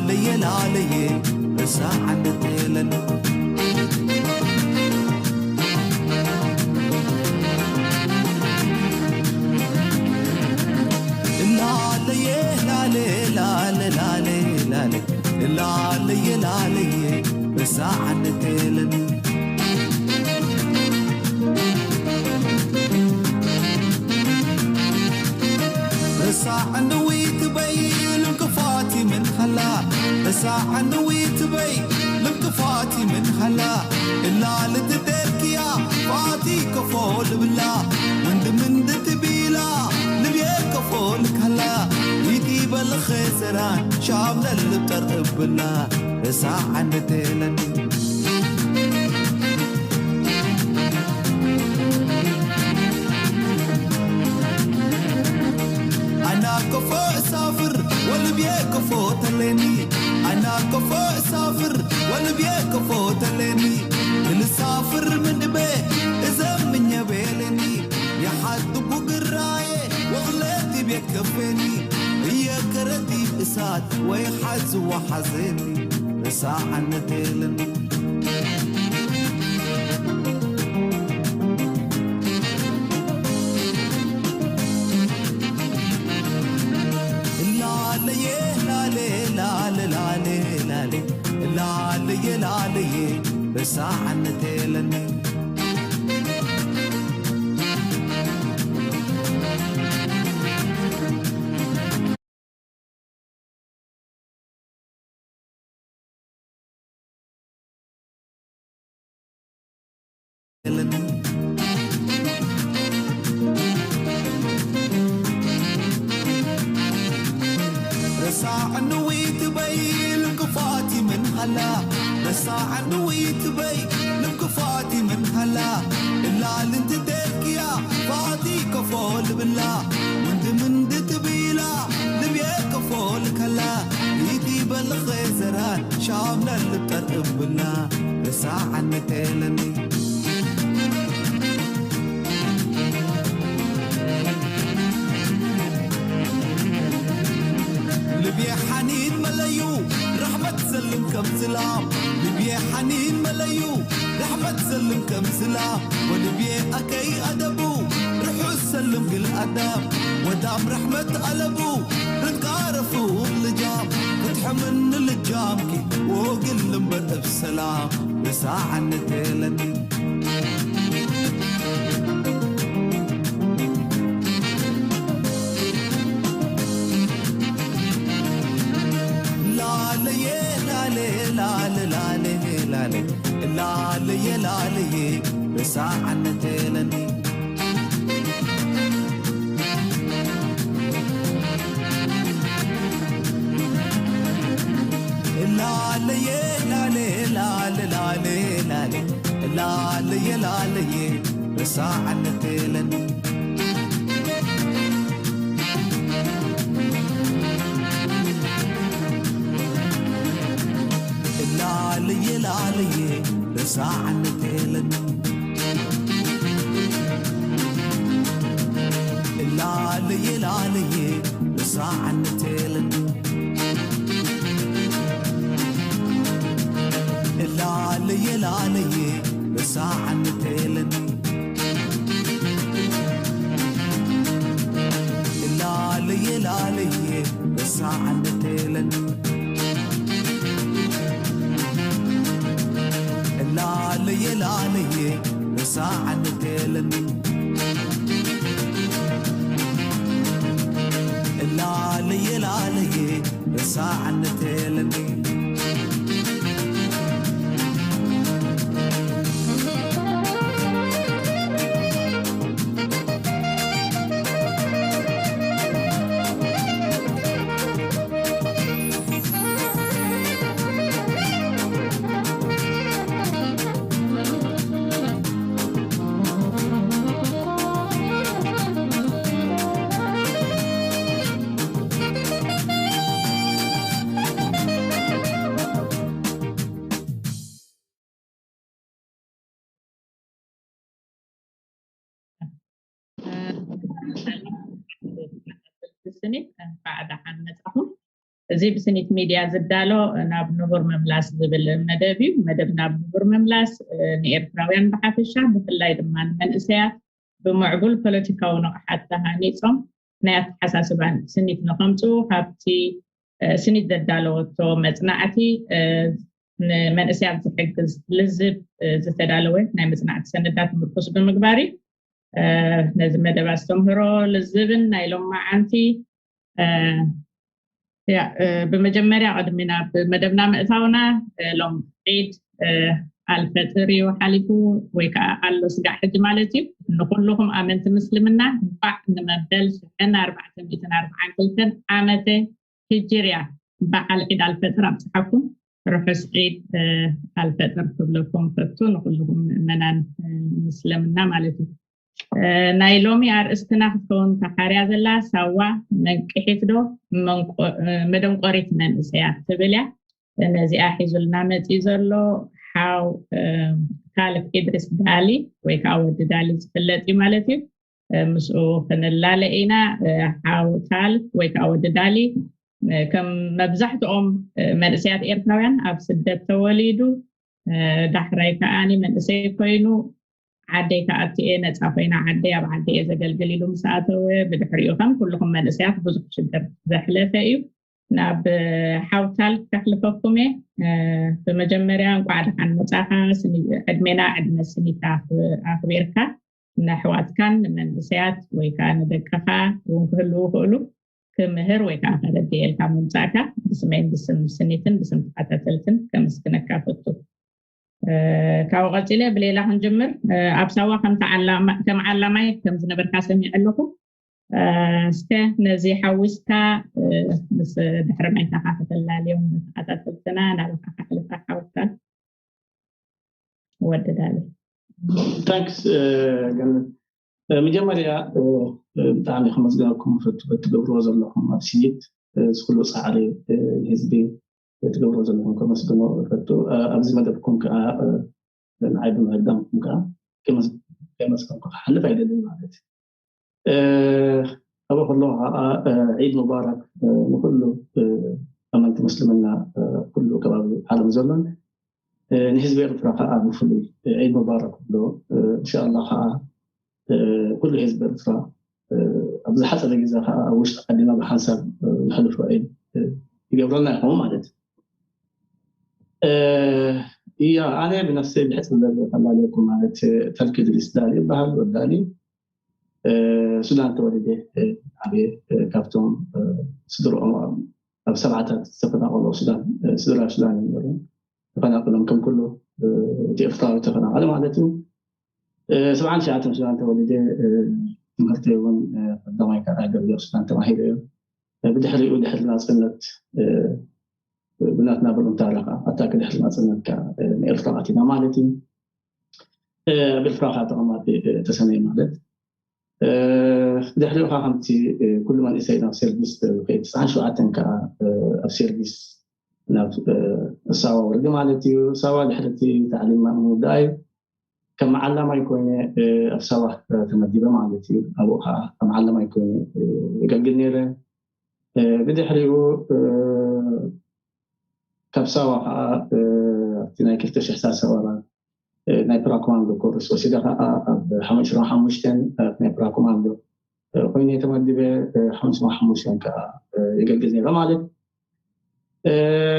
ለየ ላለየ እሳ ዓንደተለኒ ላለየ ላለ ላለ ላለ ላለ ላለየ ላለየ እሳ ዓንደተለኒ እሳ ዕንድዊት በይ ልምክፋት ይምንሃላ እሳ ዕንድዊት በይ ልምክፋት ይምንሃላ እላ ልትደርክያ ፋቲ ከፎ ልብላ ወንድምንድት ቢላ ልብየ ከፎ ልካላ ይዲ በልኸ ዘራን ሻም ለልብጠር እብላ እሳ ዕንድተለኒ ኣና ከፎ እሳፍር ወልብየ ከፎ ተለኒ ኣና ከፎ እሳፍር ወልብየ ከፎ ተለኒ ክልሳፍር ምንድበ እዘምኘ ቤለኒ የሓጥቡ ግራየ ወቕለቲ ቤት ከፌኒ እየ ከረዲብ እሳት ወይ ሓዝዋ ሓዘኒ እሳ ዓነተለኒ ላለየ ላለ ላለ ላለ ላለ ላለየ ላለየ በሳዕነቴለኒ ረሳዕ ንዊት በይ ልክፋት ይመን ሃላ ረሳዕ ንዊት በይ ልክፋት ይመን ሃላ እላል እንትደርክያ ፋቲ ከፎ ልብላ ወንድም እንድትብላ ልብየ ከፎ ልከላ ኢቲ በልኸ ዘራን ሻምና ልብጠር እብላ ረሳዕ ንቴለኒ ልብየ ሓኒን መለዩ ራሕመት ዘልም ከም ዝላም ልብየ ሓኒን መለዩ ራሕመት ዘልም ከም ዝላም ወልብየ ኣከይ ኣደቡ ርሑስ ሰልም ግል ኣዳም ወዳም ራሕመት ኣለቡ ርትቃረፉ ልጃም ክትሕምን ልጃምኪ ወግል እምበር እብ ሰላም ብሳዕነት የለኒ ላለየ ላለ ላለ ላለ ላለ ላለየ ላለየ ብሳዕነት የለኒ ላለየ ላለ ላለ ላለ ላለ ላለየ ላለየ ብሳዕነት የለኒ ላለየ ላለየ ብሳዕነት የለኒ ላለየ ላለየ ብሳዕነት የለኒ ላለየ ላለየ ብሳዕነት የለኒ ላለየ ላለየ ብሳዕነት የለኒ ላለየ ላለየ ብሳዕነት የለኒ ላለየ ላለየ ብሳዕነት የለኒ ስኒ እንኳዕ ደሓን መጻኹም። እዚ ብስኒት ሚድያ ዝዳሎ ናብ ንቡር ምምላስ ዝብል መደብ እዩ። መደብ ናብ ንቡር ምምላስ ንኤርትራውያን ብሓፈሻ፣ ብፍላይ ድማ ንመንእሰያት ብምዕቡል ፖለቲካዊ ንቕሓት ተሃኒፆም ናይ ኣተሓሳስባን ስኒት ንኸምፅኡ ካብቲ ስኒት ዘዳለወቶ መፅናዕቲ ንመንእሰያት ዝሕግዝ ልዝብ ዝተዳለወ ናይ መፅናዕቲ ሰነዳት ምርኩስ ብምግባር እዩ። ነዚ መደብ ኣስተምህሮ ልዝብን ናይ ሎማዓንቲ ያ ብመጀመርያ ቅድሚ ናብ መደብና ምእታውና፣ ሎም ዒድ ኣልፈጥር እዩ ሓሊፉ፣ ወይ ከዓ ኣሎ ስጋዕ ሕጂ ማለት እዩ። ንኩልኹም ኣመንቲ ምስልምና እንኳዕ ንመበል ሽሕን ኣርባዕተ ሚእትን ኣርባዓን ክልተን ዓመተ ሂጅርያ በዓል ዒድ ኣልፈጥር ኣብፅሓኩም። ርሑስ ዒድ ኣልፈጥር ክብለኩም ፈቱ፣ ንኩልኹም ምእመናን ምስልምና ማለት እዩ። ናይ ሎሚ ኣርእስትና ክትከውን ተሓርያ ዘላ ሳዋ መንቅሒት ዶ መደንቆሪት መንእሰያት ትብል እያ። ነዚኣ ሒዙልና መፂኡ ዘሎ ሓው ታልፍ ኢድሪስ ዳሊ ወይ ከዓ ወዲ ዳሊ ዝፍለጥ እዩ ማለት እዩ። ምስኡ ክንላለ ኢና። ሓው ታልፍ ወይ ከዓ ወዲ ዳሊ ከም መብዛሕትኦም መንእሰያት ኤርትራውያን ኣብ ስደት ተወሊዱ ዳሕራይ ከዓኒ መንእሰይ ኮይኑ ዓደይ ክኣቱ እየ፣ ነፃ ኮይና ዓደይ ኣብ ዓደይ እየ ዘገልግል ኢሉ ምስ ኣተወ፣ ብድሕሪኡ ከም ኩልኹም መንእሰያት ብዙሕ ሽግር ዘሕለፈ እዩ። ናብ ሓውታል ከሕልፈኩም እየ። ብመጀመርያ እንቋዕ ደሓን መፃኻ። ዕድሜና ዕድመ ስኒት ኣኽቢርካ ንኣሕዋትካን ንመንእሰያት ወይ ከዓ ንደቅኻ እውን ክህልዉ ይኽእሉ ክምህር ወይ ከዓ ከረድኤልካ ምምፃእካ ብስመይን ብስም ስኒትን ብስም ተኸታተልትን ከመስግነካ ፈቱ። ካብኡ ቀፂለ ብሌላ ክንጅምር። ኣብ ሳዋ ከም ዓላማይ ከም ዝነበርካ ሰሚዐ ኣለኹ። እስከ ነዚ ሓዊስካ ምስ ድሕሪ ናይታኻ ከተላልዮም ተኸታተልትና ናባኻ ከሕልፋ ሓውካ ወዲ ዳሊ። ታንክስ ገነት። መጀመርያ ብጣዕሚ ከመስግነኩም ፈቱ በትገብርዎ ዘለኹም ኣብ ስኒት ዝኩሉ ፃዕሪ ህዝቢ ትገብሮ ዘለኹም ከመስግኖ እፈቱ። ኣብዚ መደብኩም ከዓ ንዓይ ብምህዳምኩም ከዓ ከመስገንኩ ክሓልፍ ኣይደልን ማለት እዩ። ኣብኡ ከለኹ ከዓ ዒድ ሙባረክ ንኩሉ ኣመንቲ ምስልምና ኩሉ ከባቢ ዓለም ዘሎን ንህዝቢ ኤርትራ ከዓ ብፍሉይ ዒድ ሙባረክ ብሎ እንሻላ ከዓ ኩሉ ህዝቢ ኤርትራ ኣብ ዝሓፀረ ግዜ ከዓ ኣብ ውሽጢ ዓድና ብሓንሳብ ንሕልፎ ዒድ ይገብረልና ይኸውን ማለት እዩ። እያ ኣነ ብነፍሰይ ብሕፅር ዝበለ ከላለኩም ማለት ተልኪ ድሪስ ዳሊ ይበሃል። ወዳሊ ሱዳን ተወሊደ ዓብየ ካብቶም ስድርኦም ኣብ ሰብዓታት ዝተፈናቀሉ ሱዳን ስድራ ሱዳን እዮም ነይሮም። ተፈናቅሎም ከም ኩሉ እቲ ኤርትራዊ ተፈናቀለ ማለት እዩ። ሰብዓን ትሽዓተን ሱዳን ተወሊደ ትምህርተይ እውን ቀዳማይ ካልኣይ ደረጃ ሱዳን ተማሂረ እየ። ብድሕሪኡ ድሕሪ ናፅነት ብናትና ቮሎንታሪ ከዓ ኣታኪ ድሕሪ ናፅነት ከዓ ንኤርትራ ኣቲና ማለት እዩ። ኣብ ኤርትራ ከዓ ተቐማጢ ተሰነይ ማለት ድሕሪኡ ከዓ ከምቲ ኩሉ መንእሰይ ናብ ሰርቪስ ከይድ ትስዓን ሸውዓተን ከዓ ኣብ ሰርቪስ ናብ ሳዋ ወርዲ ማለት እዩ። ሳዋ ድሕርቲ ታዕሊም ምውዳእ እዩ። ከም መዓላማይ ኮይነ ኣብ ሳዋ ተመዲበ ማለት እዩ። ኣብኡ ከዓ ከም መዓላማይ ኮይነ የገልግል ነይረ። ብድሕሪኡ ካብ ሳዋ ከዓ ኣብቲ ናይ ክልተ ሽሕ ሳሳወራ ናይ ፕራኮማንዶ ኮርስ ወሲደ ከዓ ኣብ ሓሙሽተ ሓሙሽተን ናይ ፕራኮማንዶ ኮይነ ተመዲበ ሓሙሽተ ሓሙሽተን ከዓ የገልግል ነይረ ማለት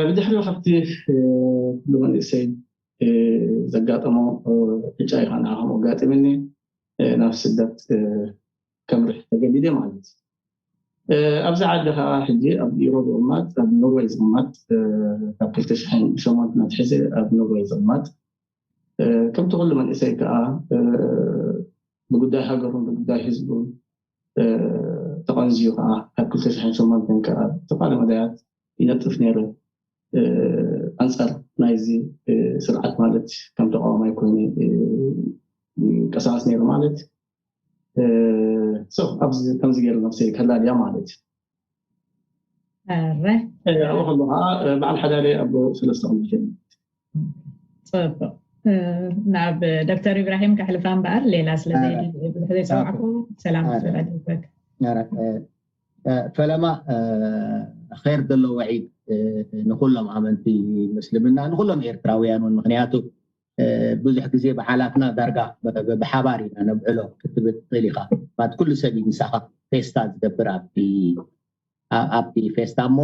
ብድሕሪኡ ካብቲ ኩሉ መንእሰይ ዘጋጠሞ ዕጫ ይኸዓ ንዓ ከም ኣጋጢምኒ ናብ ስደት ከምርሕ ተገዲደ ማለት እዩ። ኣብዚ ዓዲ ከዓ ሕጂ ኣብ ኢሮብ ዝቕመጥ ኣብ ኖርወይ ዝቕመጥ ካብ ክልተ ሽሕን ሸሞንተን ኣትሒዘ ኣብ ኖርወይ ዝቕመጥ ከምቲ ኩሉ መንእሰይ ከዓ ብጉዳይ ሃገሩን ብጉዳይ ህዝቡን ተቐንዝዩ ከዓ ካብ ክልተ ሽሕን ሸሞንተን ከዓ ዝተፈላለዩ መዳያት ይነጥፍ ነይረ። ኣንፃር ናይዚ ስርዓት ማለት ከም ተቃዋማይ ኮይኑ ይንቀሳቀስ ነይሩ ማለት ኣብዚ ከምዚ ገይሩ ነብሰይ ከላልያ ማለት እዩ። ኣረ ኣብኡ ከሎ ከዓ በዓል ሓዳሪ ኣብ ሰለስተ ክልተ ፅቡቅ። ናብ ዶክተር ኢብራሂም ከሕልፋ እምበኣር ሌላ ስለዘይብዝሕ ዘይፀዋዕኩ ሰላም ክትብል ኣደልበክ። ፈለማ ር ዘለዎ ዒድ ንኩሎም ኣመንቲ ምስልምና፣ ንኩሎም ኤርትራውያን እውን። ምክንያቱ ብዙሕ ግዜ ብዓላትና ዳርጋ ብሓባር ኢና ነብዕሎ ክትብል ትኽእል ኢኻ። ባት ኩሉ ሰብ እዩ ምሳኻ ፌስታ ዝገብር ኣብቲ ኣብቲ ፌስታ እሞ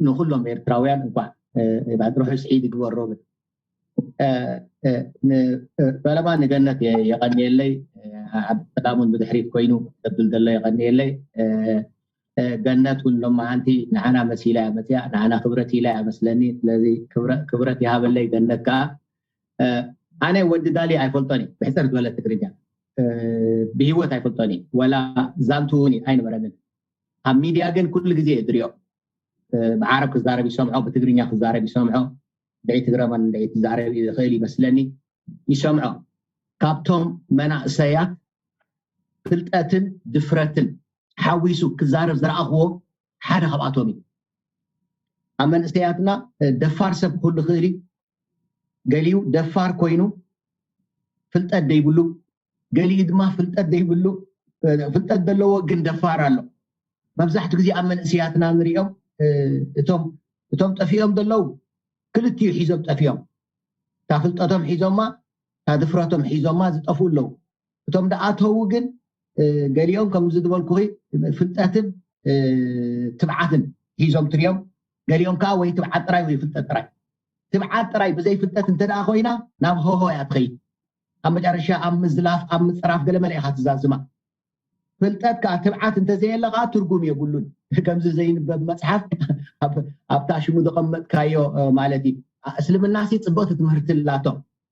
ንኩሎም ኤርትራውያን እንኳዕ ባት ርሑስ ዒድ ይግበሮ ብል። ፈለማ ንገነት የቐንየለይ። ዓብሰላም እውን ብድሕሪት ኮይኑ ዘብል ዘሎ የቐንየለይ። ገነት እውን ሎማዓንቲ ንዓና መሲላ እያ መፅያ፣ ንዓና ክብረት ኢላ እያ መስለኒ። ስለዚ ክብረት ይሃበለይ። ገነት ከዓ ኣነ ወዲ ዳሊ ኣይፈልጦን እዩ ብሕፅር ዝበለ ትግርኛ ብሂወት ኣይፈልጦን እዩ። ወላ ዛንቱ እውን ኣይነበረንን። ኣብ ሚድያ ግን ኩሉ ግዜ እየ ዝሪኦ። ብዓረብ ክዛረብ ይሰምዖ፣ ብትግርኛ ክዛረብ ይሰምዖ። ድዒ ትግረመን ድዒ ትዛረብ ዝኽእል ይመስለኒ። ይሰምዖ። ካብቶም መናእሰያት ፍልጠትን ድፍረትን ሓዊሱ ክዛረብ ዝረኣኽዎ ሓደ ካብኣቶም እዩ። ኣብ መንእሰያትና ደፋር ሰብ ክህሉ ይኽእል እዩ። ገሊኡ ደፋር ኮይኑ ፍልጠት ደይብሉ፣ ገሊኡ ድማ ፍልጠት ደይብሉ፣ ፍልጠት ዘለዎ ግን ደፋር ኣሎ። መብዛሕትኡ ግዜ ኣብ መንእሰያትና ንሪኦም እቶም እቶም ጠፊኦም ዘለዉ ክልቲኡ ሒዞም ጠፊኦም። እታ ፍልጠቶም ሒዞማ፣ እታ ድፍረቶም ሒዞማ ዝጠፍኡ ኣለዉ። እቶም ደኣተዉ ግን ገሊኦም ከምዚ ዝበልኩኺ ፍልጠትን ትብዓትን ሒዞም ትሪኦም። ገሊኦም ከዓ ወይ ትብዓት ጥራይ ወይ ፍልጠት ጥራይ። ትብዓት ጥራይ ብዘይ ፍልጠት እንተ ደኣ ኮይና ናብ ሆሆ እያ ትኸይድ። ኣብ መጨረሻ ኣብ ምዝላፍ ኣብ ምፅራፍ ገለመለ ኢኻ ትዛዝማ። ፍልጠት ከዓ ትብዓት እንተዘየለ ከዓ ትርጉም የብሉን። ከምዚ ዘይንበብ መፅሓፍ ኣብታ ሽሙ ዘቐመጥካዮ ማለት እዩ። እስልምና ሲ ፅብቕቲ ትምህርቲ ኣላቶ።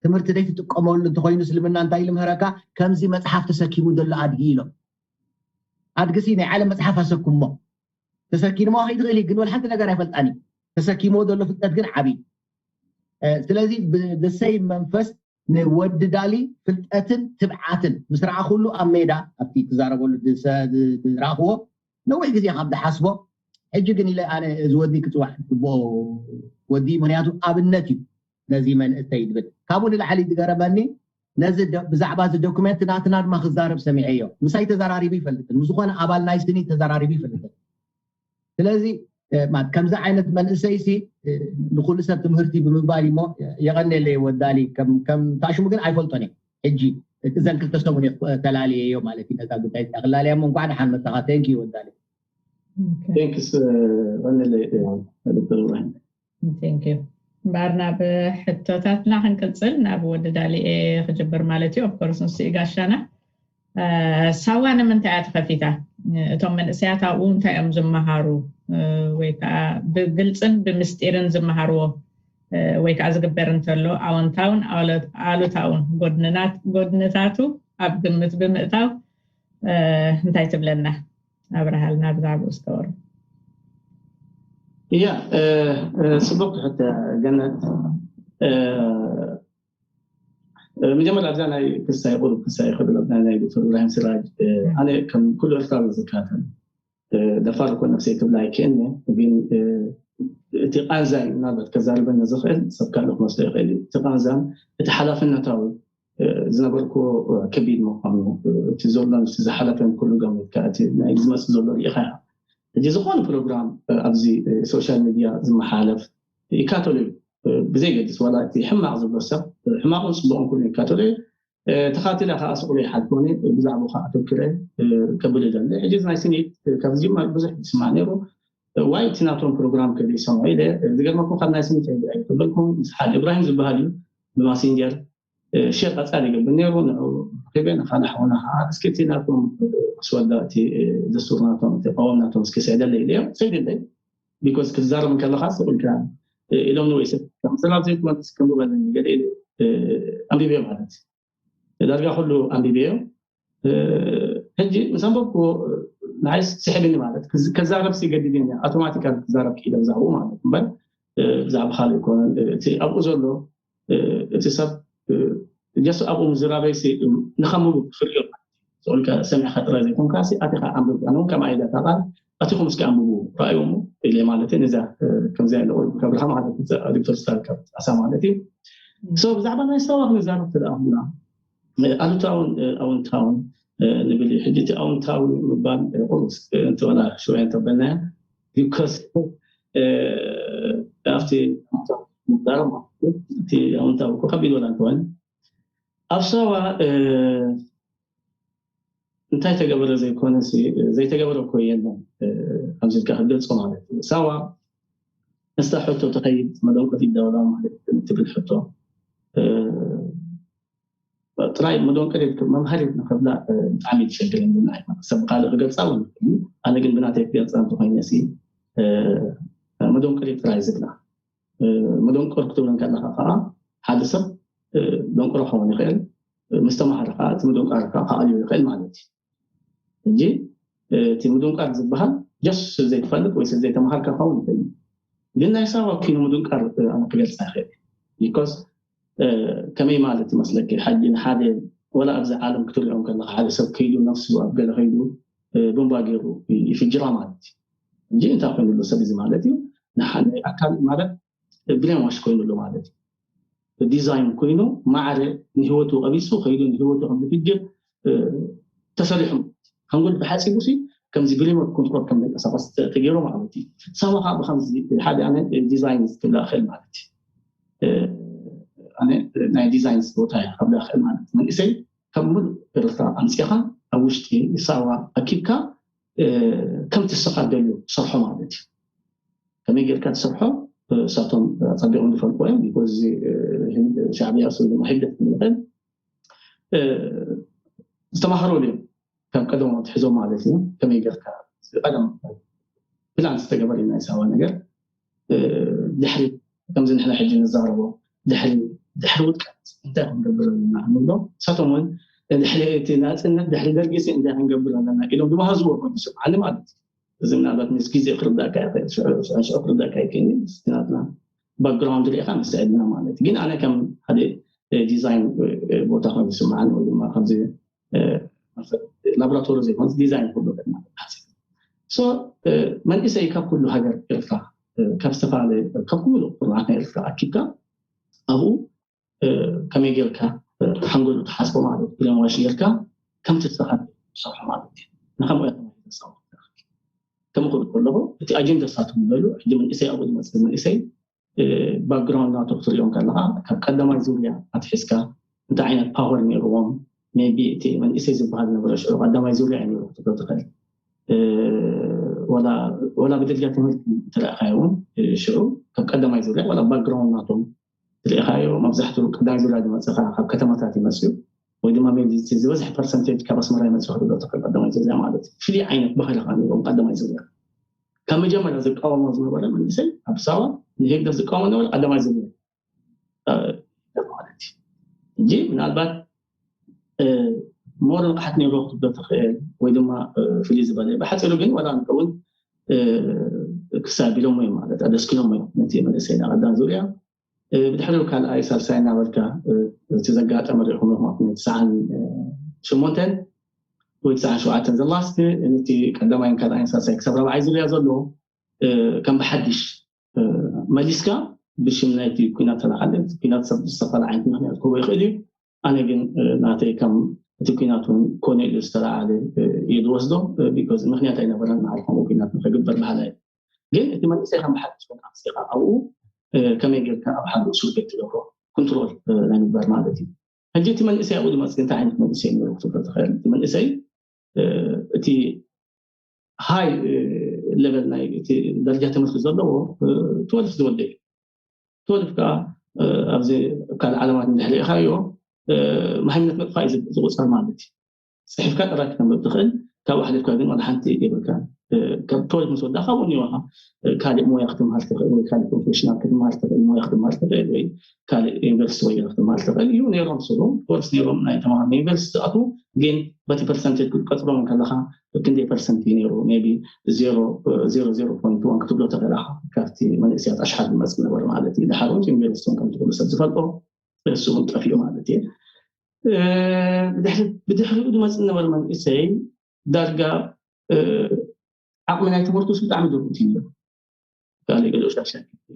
ትምህርቲ ዘይትጥቀመሉ እንተኮይኑ እስልምና እንታይ ኢሉ ምህረካ? ከምዚ መፅሓፍ ተሰኪሙ ዘሎ ኣድጊ ኢሎም። ኣድግሲ ናይ ዓለም መፅሓፍ ኣሰኩሞ ተሰኪሞ ከይድ ኽእል ግን ወላ ሓንቲ ነገር ኣይፈልጣን እዩ። ተሰኪሞ ዘሎ ፍልጠት ግን ዓብይ። ስለዚ ብሰይ መንፈስ ንወዲ ዳሊ ፍልጠትን ትብዓትን ምስ ረኣኹሉ ኣብ ሜዳ ኣብቲ ትዛረበሉ ዝረኣኽዎ ነዊሕ ግዜ ካብ ዝሓስቦ ሕጂ ግን ኢለ ኣነ እዚ ወዲ ክፅዋዕ ግብኦ ወዲ ምክንያቱ ኣብነት እዩ ነዚ መንእሰይ ዝብል። ካብኡ ንላዕሊ ዝገረመኒ ነዚ ብዛዕባ እዚ ዶኩመንት ናትና ድማ ክዛረብ ሰሚዐዮ። ምሳይ ተዘራሪቡ ይፈልጥን ምስ ዝኾነ ኣባል ናይ ስኒ ተዘራሪቡ ይፈልጥን። ስለዚ ከምዚ ዓይነት መንእሰይ ሲ ንኩሉ ሰብ ትምህርቲ ብምባል እሞ የቐኔለይ ወዳሊ ከም ታሽሙ ግን ኣይፈልጦን እየ። ሕጂ እዘን ክልተ ሰሙን ተላልየዮ ማለት እዩ ነዛ ጉዳይ ክላልያ እሞ እንኳዕ ደሓን መጣኻ። Thank you ወዳሊ። Thanks ቀኔለይ ዶክተር ኢብራሂም። እምበኣር ናብ ሕቶታትና ክንቅፅል ናብ ወዲ ዳሊኤ ክጅብር ማለት እዩ። Of course ንሱ እዩ ጋሻና። ሳዋ ንምንታይ እያ ተኸፊታ? እቶም መንእሰያት ኣብኡ እንታይ እዮም ዝመሃሩ? ወይ ከዓ ብግልፅን ብምስጢርን ዝመሃርዎ ወይ ከዓ ዝግበር እንተሎ ኣወንታውን ኣሉታውን ጎድንታቱ ኣብ ግምት ብምእታው እንታይ ትብለና? ኣብርሃልና ብዛዕባኡ ዝተወሩ። እያ ፅቡቅ ሕቶ ገነት። መጀመርያ ኣብዛ ናይ ክሳይ ቁሩብ ክሳይ ክብል ኣብዛ ናይ ዶክተር ኢብራሂም ስራጅ ኣነ ከም ኩሉ ኤርትራዊ ዝከታተል ደፋር እኮ ነፍሰይ ክብላ ኣይክእልኒ ግን እቲ ቃንዛ እዩ ምናልባት ከዛርበኒ ዝኽእል ሰብ ካልእ ክመስሎ ይኽእል እዩ እቲ ቃንዛን እቲ ሓላፍነታዊ ዝነበርክዎ ከቢድ ምዃኑ እቲ ዘሎን እቲ ዝሓለፈን ኩሉ ገሚትካ እቲ ናይ ዝመፅእ ዘሎ ርኢኻ ኢኻ ሕጂ ዝኾነ ፕሮግራም ኣብዚ ሶሻል ሚድያ ዝመሓለፍ ይካተሉ እዩ ብዘይገድስ ዋላ እቲ ሕማቕ ዝብሎ ሰብ ሕማቕን ፅቡቕን ኩሉ ይካተሉ እዩ ተኻቲለ ከዓ ስቑለ ይሓልፎኒ ብዛዕባኡ ከዓ ኣተኩረ ከብል ደሊ ሕጂ ናይ ስኒት ካብ ዝጅመር ብዙሕ ዝስማዕ ነይሩ ዋይ እቲ ናቶም ፕሮግራም ክብል ይሰምዖ ኢለ ዝገርመኩም ካብ ናይ ስኒት ኣይተበልኩም ምስ ሓደ እብራሂም ዝበሃል እዩ ብማሲንጀር ሸር ቀፃሊ ይገብር ነይሩ ንዑ ረኺበ ንካልእ ሓውና ከዓ እስኪ እቲ ናቶም ኣስወዳ እቲ ደስቱር ናቶም እቲ ቀወም ናቶም እስኪ ስዕደለይ ኢለዮ ሰይደለይ because ክትዛረብ እንከለካ ስቕ ኢልካ ኢሎም ንወይ ሰብ ከም ሰላም ዘይትመልስ ከም በለኒ ገለ ኢለ ኣንቢበዮ ማለት ዳርጋ ኩሉ ኣንቢበዮ ሕጂ ምስ ኣንበብኩዎ ንዓይ ስሕብኒ ማለት ከዛረብ ሲ ገዲድኒ ኣውቶማቲካል ክዛረብ ክኢለ ብዛዕባኡ ማለት እምበር ብዛዕባ ካልእ ኣይኮነን እቲ ኣብኡ ዘሎ እቲ ሰብ ጀስት ኣብኡ ምዝራበይ ሲ ንኸንብቡ ክርእዮ ስቕ ኢልካ ሰሚዕካ ጥራይ ዘይኮንካ ሲ ኣቲኻ ኣንብብ ኣነ እውን ከምኣ ኢለ እታ ቃል ኣቲኹም እስኪ ኣንብቡ ረኣይዎ እሞ ኢለ ማለት ነዚኣ ከምዚኣ ኢለ ቁሩብ ከብርሃ ማለት ዶክተር ስታል ካብ ጣሳ ማለት እዩ so ብዛዕባ ናይ ሳዋ ክንዛረብ ተደኣ ኩና ኣሉታውን ኣወንታውን ንብል እዩ። ሕጂ እቲ ኣውንታዊ ምባል ቁሩስ እንተበላ ሽወያ እንተበልናያ ቢኮስ ኣብቲ ምዛረብ ማለት እዩ። እቲ ኣውንታዊ እኮ ከቢድ ወላ እንተኾነ ኣብ ሳዋ እንታይ ተገበረ ዘይኮነ ዘይተገበረ እኮ የለን። ከምዚ ኢልካ ክትገልፆ ማለት እዩ። ሳዋ እስታ ሕቶ ተኸይድ መደንቆት ይዳወላ ማለት ትብል ሕቶ ጥራይ መደንቆት መምሃሪት ንኸብላ ብጣዕሚ ትሸግር። ሰብ ካልእ ክገልፃ እውን ኣነ ግን ብናተይ ክገልፃ እንተኮይነ መደንቆት ጥራይ ዝብላ መደንቆር ክትብል ከለካ ከዓ ሓደ ሰብ ደንቆሮ ክኸውን ይኽእል፣ ምስ ተማሃረ ከዓ እቲ ምድንቃር ከዓ ክኣልዮ ይኽእል ማለት እዩ። ሕጂ እቲ ምድንቃር ዝበሃል ጀስ ዘይትፈልጥ ወይ ዘይተማሃርካ ክኸውን ይኽእል እዩ። ግን ናይ ሳዋ ኪኖ ምድንቃር ኣነ ክገልፃ ይኽእል ቢኮዝ ከመይ ማለት ይመስለኪ? ሓጂ ንሓደ ወላ ኣብዚ ዓለም ክትሪኦም ከለካ ሓደ ሰብ ከይዱ ነፍሱ ኣብ ገለ ከይዱ ቦምባ ገይሩ ይፍጅራ ማለት እዩ። እንጂ እንታይ ኮይኑሉ ሰብ እዚ ማለት እዩ ንሓደ ኣካል ማለት ብሬን ዋሽ ኮይኑሉ ማለት እዩ። ዲዛይን ኮይኑ ማዕረ ንህይወቱ ቀቢፁ ከይዱ ንህይወቱ ከም ዝፍጅር ተሰሪሑ ሃንጎል ብሓፂቡ ሲ ከምዚ ብሪሞት ኮንትሮል ከም ዘንቀሳቀስ ተገይሩ ማለት እዩ። ሳዋ ከዓ ብከምዚ ሓደ ኣነ ዲዛይን ክብላ ክእል ማለት እዩ። ኣነ ናይ ዲዛይን ስጦታ እየ ክብላ ክእል ማለት እዩ። መንእሰይ ካብ ሙሉእ ኤርትራ ኣምፂኻ ኣብ ውሽጢ ሳዋ ኣኪብካ ከምቲ ንስኻ ደልዮ ትሰርሖ ማለት እዩ። ከመይ ጌርካ ትሰርሖ እሳቶም ኣፀቢቖም ዝፈልጡ እዮም። ቢኮዝ ሻዕብያ ሱ ድማ ህግደፍ ንብል ዝተማሃሩ እዮም ካብ ቀደም ትሕዞም ማለት እዩ። ከመይ ጌርካ ቀደም ፕላን ዝተገበረ ናይ ሳዋ ነገር ድሕሪ ከምዚ ንሕና ሕጂ ንዛረቦ ድሕሪ ድሕሪ ውድቀት እንታይ ክንገብር ኣለና ክንብሎ ንሳቶም እውን ድሕሪ እቲ ናፅነት ድሕሪ ደርጊ ሲ እንታይ ክንገብር ኣለና ኢሎም ዝመሃዝዎ ኮይኑ ይስምዓኒ ማለት እዩ። እዚ ምናልባት ምስ ግዜ ክርዳእካ ይኽእል ሽዑ ክርዳእካ ይክእል ናትና ባክግራውንድ ሪኢካ ንስዕድና ማለት ግን ኣነ ከም ሓደ ዲዛይን ቦታ ኮይኑ ይስምዓኒ ወይ ድማ ከምዚ ላቦራቶሪ ዘይኮነ ዲዛይን ክብሎ ሶ መንእሰይ ካብ ኩሉ ሃገር ኤርትራ ካብ ዝተፈላለየ ካብ ኩሉ ቁርናት ናይ ኤርትራ ኣኪብካ ኣብኡ ከመይ ጌርካ ሓንጎሉ ትሓስቦ ማለት ብለንዋሽ ጌርካ ከምቲ ዝሰኻ ትሰርሖ ማለት እዩ። ንከምኡ ከምኡ ክብል ከለኹ እቲ ኣጀንዳ ሳቶም ዝበሉ ሕጂ መንእሰይ ኣብኡ ዝመፅእ መንእሰይ ባክግራውንድ ናቱ ክትሪኦም ከለካ ካብ ቀዳማይ ዙርያ ኣትሒዝካ እንታይ ዓይነት ፓወር ነይርዎም ቢ እቲ መንእሰይ ዝበሃል ነበረ ሽዑ ቀዳማይ ዙርያ እዩ ነሩ ክትብሎ ትኽእል። ወላ ብደረጃ ትምህርቲ ትረእካዮ እውን ሽዑ ካብ ቀዳማይ ዙርያ ወላ ባክግራውንድ ናቶም ትሪኢኻዮ መብዛሕትኡ ቀዳማይ ዙርያ ዝመፅእ ካብ ከተማታት ይመፅኡ ወይ ድማ ዝበዝሕ ፐርሰንቴጅ ካብ ኣስመራ ይመፅእ ክትብሎ ትኽእል ቀዳማይ ዙርያ ማለት እዩ። ፍሉይ ዓይነት ባህሊ ከዓ ነይሮም ቀዳማይ ዙርያ ካብ መጀመርያ ዝቃወሞ ዝነበረ መንእሰይ ኣብ ሳዋ ንህግደፍ ዝቃወሞ ነበረ ቀዳማይ ዙርያ ማለት እዩ። ሕጂ ምናልባት ሞር ንቕሓት ነይሮ ክትብሎ ትኽእል ወይ ድማ ፍልይ ዝበለ ብሓፂሩ ግን ዋላ እንከውን ክሳቢሎም ወይ ማለት ኣደስኪሎም ወይ ነቲ መንእሰይ ናይ ቀዳም ዙርያ ብድሕሪኡ ካልኣይ ሳልሳይ እናበልካ እቲ ዘጋጠመ ሪኢኹም ኢኹም ኣብ ናይ ትስዓን ሸሞንተን ወይ ትስዓን ሸውዓተን ዘላስት ነቲ ቀዳማይን ካልኣይን ሳልሳይ ክሳብ ራብዓይ ዝርያ ዘሎ ከም ብሓድሽ መሊስካ ብሽም ናይቲ ኩናት ተለዓለ ኩናት ሰብ ዝተፈለ ዓይነት ምክንያት ክህቦ ይኽእል እዩ። ኣነ ግን ናተይ ከም እቲ ኩናት እውን ኮነ ኢሉ ዝተለዓለ እዩ ዝወስዶ ቢኮዝ ምክንያት ኣይነበረን ንዓል ከምኡ ኩናት ንክግበር ባህላ እዩ። ግን እቲ መንእሰይ ከም ብሓድሽ ኣምፂኻ ኣብኡ ከመይ ጌርካ ኣብ ሓደ እሱር ቤት ትገብሮ ኮንትሮል ናይ ምግባር ማለት እዩ። ሕጂ እቲ መንእሰይ ኣብኡ ዝመፅእ እንታይ ዓይነት መንእሰይ ነሩ ክትብሎ ትኽእል እቲ መንእሰይ እቲ ሃይ ሌቨል ናይ እቲ ደረጃ ትምህርቲ ዘለዎ ትወልፍ ዝወደ እዩ። ትወልፍ ከዓ ኣብዚ ካልእ ዓለማት እንድሕሪኢኻዮ ማሃይምነት መጥፋእ እዩ ዝቁፀር ማለት እዩ። ፅሒፍካ ጥራይ ክተንበብ ትኽእል ካብኡ ሓሊፍካ ግን ዋላ ሓንቲ የብልካ። ካብ ትወልፍ ምስ ወዳ ካብኡ ኒዋኻ ካልእ ሞያ ክትምሃል ትኽእል ወይ ካልእ ፕሮፌሽናል ክትምሃል ትኽእል ሞያ ክትምሃል ትኽእል ወይ ካልእ ዩኒቨርሲቲ ወይ ክትምሃል ትኽእል እዩ ነይሮም ስሉ ኮርስ ነይሮም ናይ ተማሃሮ ዩኒቨርሲቲ ዝኣትዉ ግን በቲ ፐርሰንቴጅ ክትቀፅሮም ከለካ ክንደይ ፐርሰንት እዩ ነይሩ ቢ ዜሮ ዜሮ ዜሮ ፖይንት ዋን ክትብሎ ተኽእል ኢኻ ካብቲ መንእስያት ኣሽሓት ዝመፅእ ነበረ ማለት እዩ። ድሓር እውን ዩኒቨርሲቲ ከም ትኽእሉ ሰብ ዝፈልጦ እሱ እውን ጠፊኡ ማለት እዩ። ብድሕሪኡ ዝመፅእ ነበረ መንእሰይ ዳርጋ ዓቕሚ ናይ ትምህርቱ ውስ ብጣዕሚ ድሩት እዩ ነይሩ። ካልእ ገሊኡ ሻሻ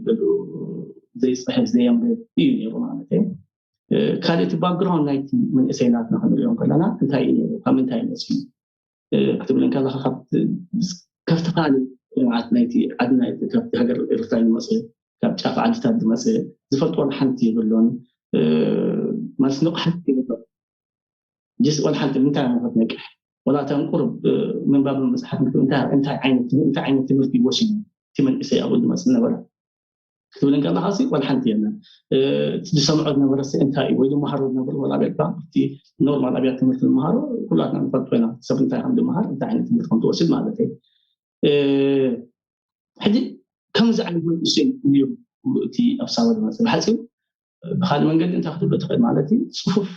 ገሊኡ ዘይፅሕፍ ዘየንብብ እዩ ነይሩ ማለት እዩ። ካልእ እቲ ባክግራውንድ ናይቲ መንእሰይ ናትና ክንሪኦም ከለና እንታይ እዩ ነይሩ፣ ካብ ምንታይ መፅዩ ክትብል እንከለካ ካብቲ ካልእ ልምዓት ናይቲ ዓድና ካብቲ ሃገር ኤርትራ ዝመፀ ካብ ጫፍ ዓድታት ዝመፀ ዝፈልጦ ሓንቲ የብሎን። ማለት ንቕሓት የብሎ ጅስ ወላ ሓንቲ ምንታይ ሞ ክትነቅሕ ወላ እተን ቁሩብ ምንባብ መፅሓፍ እንታይ ዓይነት ትምህርቲ ይወስድ እቲ መንእሰይ ኣብኡ ዝመፅእ ነበረ ክትብል እንከለካ ሲ ወላ ሓንቲ የለን። ዝሰምዖ ዝነበረ ሲ እንታይ እዩ ወይ ዝመሃሮ ዝነበሩ ወላ ቤልካ እቲ ኖርማል ኣብያት ትምህርቲ ዝመሃሮ ኩላትና ንፈልጦ ኢና ሰብ እንታይ ከም ዝመሃር እንታይ ዓይነት ትምህርቲ ከም ትወስድ ማለት እዩ። ሕጂ ከምዚ ዓይነት መንእሰይ ነይሩ እቲ ኣብ ሳዋ ዝመፅእ ብሓፂሩ ብካልእ መንገዲ እንታይ ክትብሎ ትኽእል ማለት እዩ ፅፉፍ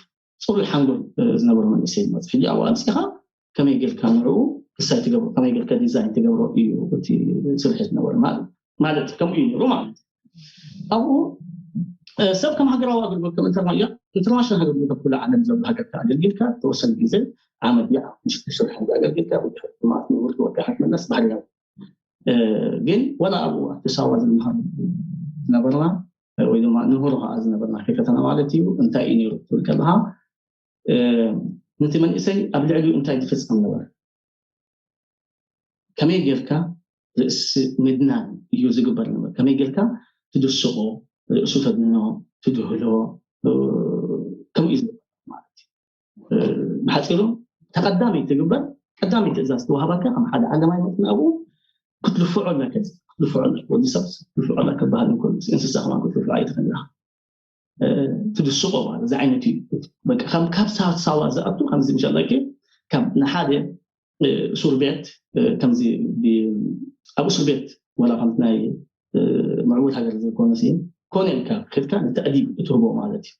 ፅሩይ ሓንጎል ዝነበሮ መንእሰይ ዝመፅእ ሕጂ ኣብኡ ኣምፂኻ ከመይ ጌርካ ንዕኡ ክሳይ ትገብሮ ከመይ ጌርካ ዲዛይን ትገብሮ እዩ እቲ ስርሒ ዝነበረ ማለት ማለት ከምኡ እዩ ነይሩ ማለት ኣብኡ ሰብ ከም ሃገራዊ ኣገልግሎት ከም ኢንተርናሽናል ኣገልግሎት ኣብ ኩሉ ዓለም ዘሎ ሃገርካ ኣገልጊልካ ተወሰነ ግዜ ዓመት ያ ሽዱሽተ ወርሒ ኣገልጊልካ ብዙሕ ድማ ንውርቲ ወርቂ ክትመለስ ባህርያዊ ግን ወላ ኣብኡ ኣብቲ ሳዋ ዝመሃር ዝነበርና ወይ ድማ ንምህሮ ከዓ ዝነበርና ከፈተና ማለት እዩ እንታይ እዩ ነይሩ ክትብል ከለካ ነቲ መንእሰይ ኣብ ልዕሊኡ እንታይ ዝፍፀም ነበረ ከመይ ጌርካ ርእሲ ምድናን እዩ ዝግበር ነበር ከመይ ጌርካ ትድስቆ ርእሱ ተድንኖ ትድህሎ ከምኡ እዩ ዝግበር ማለት እዩ ብሓፂሩ ተቀዳመይ ትግበር ቀዳመይ ትእዛዝ ትወሃበካ ከም ሓደ ዓለማይ መፅና ኣብኡ ክትልፍዖ ኣለካ ክትልፍዖ ኣለካ ወዲ ሰብ ክትልፍዖ ኣለካ ክበሃል እንከሎ እንስሳ ከማን ክትልፍዖ ኣይትኽእል ትድስቆ ማለት እዚ ዓይነት እዩ ካብ ሳዋ ዝኣቱ ከምዚ ምሻላኪ ካብ ንሓደ እሱር ቤት ከምዚ ኣብ እሱር ቤት ወላ ከምቲ ናይ ምዕቡል ሃገር ዘይኮነ ኮነ ኢልካ ከድካ ንተዕዲብ እትህቦ ማለት እዩ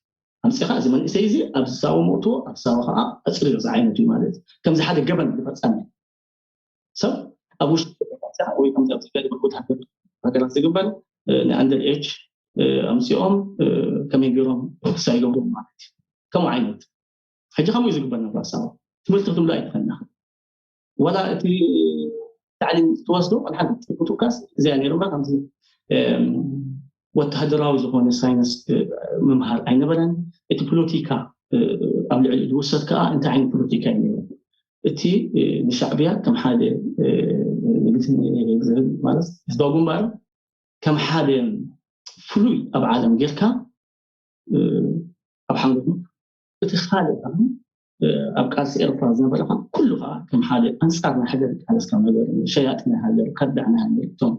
ኣምፅኻ እዚ መንእሰይ እዚ ኣብ ሳዋ መእትዎ ኣብ ሳዋ ከዓ ኣፅርዮ ዝዓይነቱ እዩ ማለት እዩ ከምዚ ሓደ ገበን ዝፈፀመ ሰብ ኣብ ውሽጢ ወይ ከምዚ ኣብ ዝገለ ምዕቡል ሃገራት ዝግበር ንኣንደር ኤጅ ኣምፅኦም ከመይ ገይሮም ክሳ ይገብሩ ማለት እዩ ከምኡ ዓይነት ሕጂ ከምኡ ዝግበር ነበር ሳዋ ትምህርቲ ክትብሎ ኣይትኸልና ወላ እቲ ታዕሊም ትወስዶ ወላ ሓንቲ ትውካስ እዚኣ ነይሩ እምበር ከምዚ ወተሃደራዊ ዝኾነ ሳይንስ ምምሃር ኣይነበረን እቲ ፖለቲካ ኣብ ልዕሊ ዝውሰድ ከዓ እንታይ ዓይነት ፖለቲካ እዩ ነይሩ እቲ ንሻዕብያ ከም ሓደ ማለት ህዝባዊ ግንባር ከም ሓደ ፍሉይ ኣብ ዓለም ጌርካ ኣብ ሓንጎ እቲ ካልእ ኣብ ቃልሲ ኤርትራ ዝነበረ ኩሉ ከዓ ከም ሓደ ኣንፃር ናይ ሃገር ቃለስ ካብ ነገር ሸያጢ ናይ ሃገር ከዳዕ ናይ ሃገር እቶም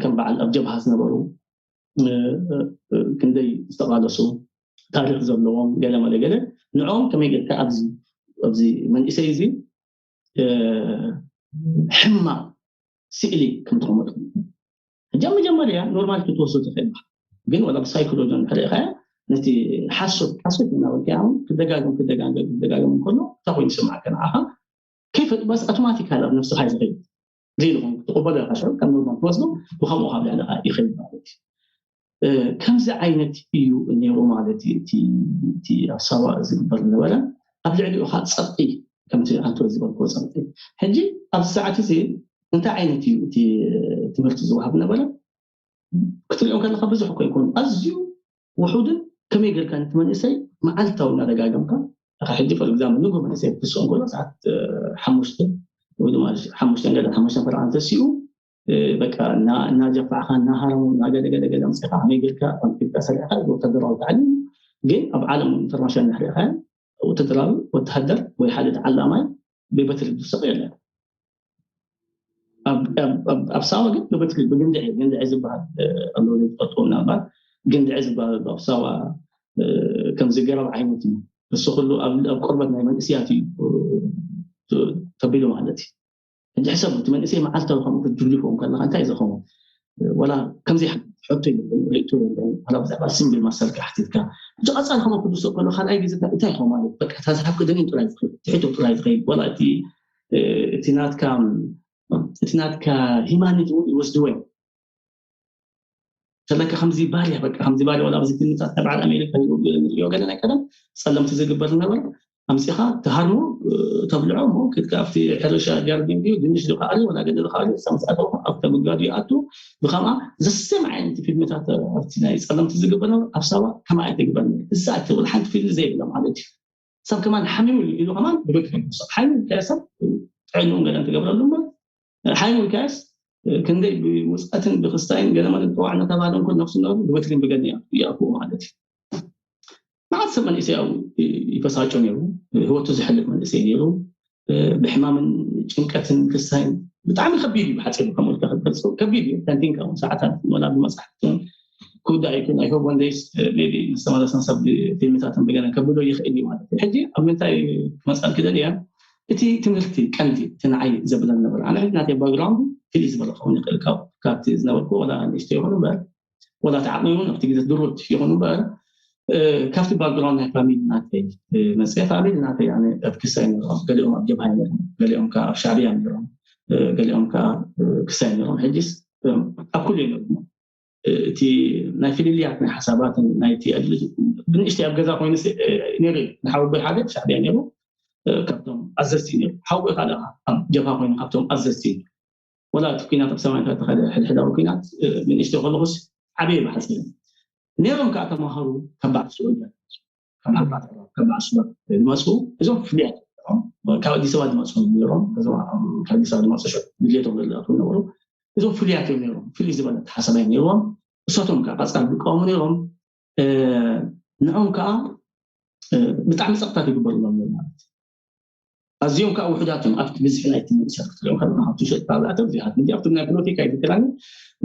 ከም በዓል ኣብ ጀብሃ ዝነበሩ ክንደይ ዝተቃለሱ ታሪክ ዘለዎም ገለ መለ ገለ ንዕኦም ከመይ ጌርካ ኣብዚ ኣብዚ መንእሰይ እዚ ሕማቅ ስእሊ ከም ተቀመጡ ሕጂ ኣብ መጀመርያ ኖርማል ክትወስዶ ትኽእል ግን ወላ ብሳይኮሎጂ እንተሪኢኻያ ነቲ ሓሶት ሓሶት እናበልካ ክደጋግም ክደጋገም ክደጋገም እንከሎ እንታይ ኮይኑ ይስምዓካ ንዓኻ ከይፈጥ በስ ኣውቶማቲካል ኣብ ነብስኻ እዩ ዝኸይድ ዘይልኹም ክትቕበሎ ኢኻ ሽዑ ከም ኖርማል ትወስዶ ብከምኡ ካብ ልዕልኻ ይኸይድ ማለት እዩ ከምዚ ዓይነት እዩ ነይሩ ማለት እዩ እቲ ኣብ ሳዋ ዝግበር ዝነበረ ኣብ ልዕሊኡ ከዓ ፀቕጢ ከምቲ ኣንቶ ዝበልክዎ ፀቕጢ ሕጂ ኣብዚ ሰዓት እዚ እንታይ ዓይነት እዩ እቲ ትምህርቲ ዝወሃብ ነበረ ክትሪኦም ከለካ ብዙሕ እኮ ይኮኑ ኣዝዩ ውሑድን ከመይ ጌርካ ነቲ መንእሰይ መዓልታዊ እናደጋገምካ ሕጂ for example ንጉ መንእሰይ ክትስኦ እንከሎ ሰዓት ሓሙሽተ ወይ ድማ ሓሙሽተ ገለ ሓሙሽተ ፈርዓ እንተሲኡ በቃ እናጀፋዕካ እናሃረሙ እናገለገለገለ ኣምፅካ ከመይ ጌርካ ኮንፍሊክት ኣሰሪዕካ ወታደራዊ ታዕሊም ግን ኣብ ዓለም ኢንተርናሽናል እንድሕሪኢካ ወታደራዊ ወተሃደር ወይ ሓደ ተዓላማይ ብበትሪ ዝሰቕ የለን ኣብ ሳዋ ግን ብበትሪ ብግንድዒ ግንድዒ ዝበሃል ኣሎ ዝጠጡ ምናልባት ግንድዒ ዝበሃል ኣብ ሳዋ ከምዚ ገረብ ዓይነት እዩ እሱ ኩሉ ኣብ ቆርበት ናይ መንእስያት እዩ ተቢሉ ማለት እዩ ሕጂ ሕሰብ እቲ መንእሰይ መዓልታዊ ከምኡ ክትድግፎም ከለካ እንታይ ዝኸውን ወላ ከምዚ ሕቶ የለን ርእቶ የለን ወላ ብዛዕባ ሲንግል ማስተር ክሓቲትካ ሕጂ ቀፃል ከመ ክድሶ ከሎ ካልኣይ ግዜ እንታይ ይኸውን ማለት በቃ ታዝሓብ ክደን ጥራይ ዝኸይድ ትሕቶ ጥራይ ዝኸይድ ወላ እቲ እቲ ናትካ እቲ ናትካ ሂማኒቲ እውን ይወስድዎ እዮም ከለካ ከምዚ ባርያ በቃ ከምዚ ባርያ ወላ ኣብዚ ፊልምታት ናይ በዓል ኣሜሪካ ንሪኦ ገለ ናይ ቀደም ፀለምቲ ዝግበር ዝነበረ ኣምፂኻ ትሃርሞ፣ ተብልዖ፣ እሞ ክትካ ኣብቲ ሕርሻ ጃርዲን ድዩ ድንሽ ዝኸኣሉ ወላ ገለ ዝኸኣሉ ሳምስ ኣተው ኣብቲ ጉድጓድ ይኣቱ። ብኸምኣ ዘሰም ዓይነት ፊልምታት ኣብቲ ናይ ፀለምቲ ዝግበር ነበር ኣብ ሳዋ ከማ ኣይትግበር። እዛ እትብል ሓንቲ ፊልም ዘይብላ ማለት እዩ። ሰብ ከማን ሓሚሙ ኢሉ ከማን ብበግሒ ሰብ ሓሚሙ ከያ ሰብ ጥዕንኡ ገለ እንትገብረሉ እሞ ሓይሙን ካያስ ክንደይ ብውፅኣትን ብክስታይን ገለመለ ጥዋዕ እናተባህለ እንኮ ነብሱ ነሩ ብበትሪን ብገን ይኣክዎ ማለት እዩ። መዓት ሰብ መንእሰይ ኣብኡ ይፈሳጮ ነይሩ። ህይወቱ ዝሕልፍ መንእሰይ ነይሩ። ብሕማምን ጭንቀትን ክስታይን ብጣዕሚ ከቢድ እዩ። ብሓፂሩ ከምልካ ክትገልፆ ከቢድ እዩ። ተንቲንካ እውን ሰዓታት ወላ ብመፅሓፍትን ክውዳእ ይክእል። ናይ ሆቦን ደይስ ዝተመለሰን ሰብ ፊልምታትን ብገነ ከብሎ ይኽእል እዩ ማለት እዩ። ሕጂ ኣብ ምንታይ ክመፀል ክደል እያ? እቲ ትምህርቲ ቀንዲ እቲ ንዓይ ዘብለን ነበር ኣነ ሕጂ ናተይ ባክግራውንድ ፍልይ ዝበለ ክኸውን ይኽእል ካብቲ ዝነበርኩ ወላ ንእሽቶ ይኹን እምበር ወላ ተዓቕሚ እውን ኣብቲ ግዜ ድሩት ይኹን እምበር ካብቲ ባክግራውንድ ናይ ፋሚሊ ናተይ መፅአ። ፋሚሊ ናተይ ኣብ ክሳይ ነሮም፣ ገሊኦም ኣብ ጀብሃ ነሮም፣ ገሊኦም ከዓ ኣብ ሻዕብያ ነሮም፣ ገሊኦም ከዓ ክሳይ ነሮም። ሕጂስ ኣብ ኩሉ ነሮም። እቲ ናይ ፍልልያት ናይ ሓሳባት ናይቲ ብንእሽተይ ኣብ ገዛ ኮይኑ ነሩ። ንሓወቦይ ሓደ ሻዕብያ ነሩ፣ ካብቶም ኣዘዝቲ ነሩ። ሓወቦይ ካልኣ ኣብ ጀብሃ ኮይኑ ካብቶም ኣዘዝቲ። ወላ እቲ ኩናት ኣብ ሰማይ ተተኸደ ሕድሕዳዊ ኩናት ብንእሽተይ ከለኹስ ዓበየ ብሓፂር ነሮም። ከዓ ተማሃሩ ካብ በዓል ስዑድ ካብ ዓባት ካብ በዓል ስዑድ ዝመፁ እዞም ፍልያት ካብ ኣዲስ ኣበባ ዝመፁ ነሮም። ካብ ኣዲስ ኣበባ ዝመፁ ድሌቶም ዘለኣት ነበሩ። እዞም ፍልያት እዮም ነሮም። ፍልይ ዝበለ ሓሳባይ ነርዎም። እሳቶም ከዓ ቀፃል ዝቃወሙ ነሮም። ንዖም ከዓ ብጣዕሚ ፀቕታት ይግበርሎም ማለት ኣዝዮም ከዓ ውሕዳት እዮም። ኣብቲ ብዝሒ ናይቲ መንእሰያት ክትሪኦም ከለና ካብቲ ውሸጥ ካብ ኣተው ዚሃት እ ኣብቲ ናይ ፖለቲካ ይዝክራኒ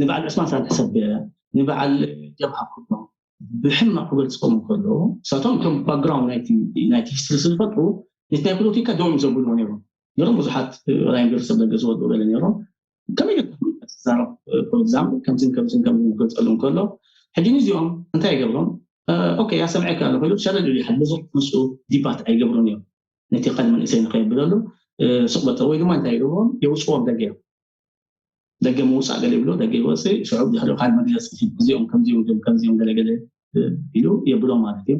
ንበዓል ዕስማን ሳልሕ ሰብ ንበዓል ጀብሃ ክብሎ ብሕማቅ ክገልፅዎም ከሎ እሳቶም እቶም ባክግራውንድ ናይቲ ናይቲ ሂስትሪ ዝፈልጡ ነቲ ናይ ፖለቲካ ደው እዮም ዘብልዎ ነይሮም ነሮም ብዙሓት ራይንገር ሰብ ደገ ዝወድኡ ገለ ነይሮም ከመይ ጌርካ ትዛረብ ፎር ኤግዛምፕል ከምዚን ከምዚን ከምዚ ክገልፀሉ እንከሎ ሕጂ ንዚኦም እንታይ ይገብሮም ኦኬ ያሰምዐካ ኣሎ ኮይኑ ሸለል ኢሉ ይሓል ብዙሕ ምስኡ ዲባት ኣይገብሩን እዮም ነቲ ቃል መንእሰይ ንኸየብለሉ ሱቅ በጠ ወይ ድማ እንታይ ይገብሮም የውፅዎም ደገ ደገ ምውፃእ ገለ ይብሎ ደገ ይወፅእ ሽዑ ድሕሪ ካልእ መግለፂ እዚኦም ከምዚኦም ም ከምዚኦም ገለገለ ኢሉ የብሎም ማለት እዩ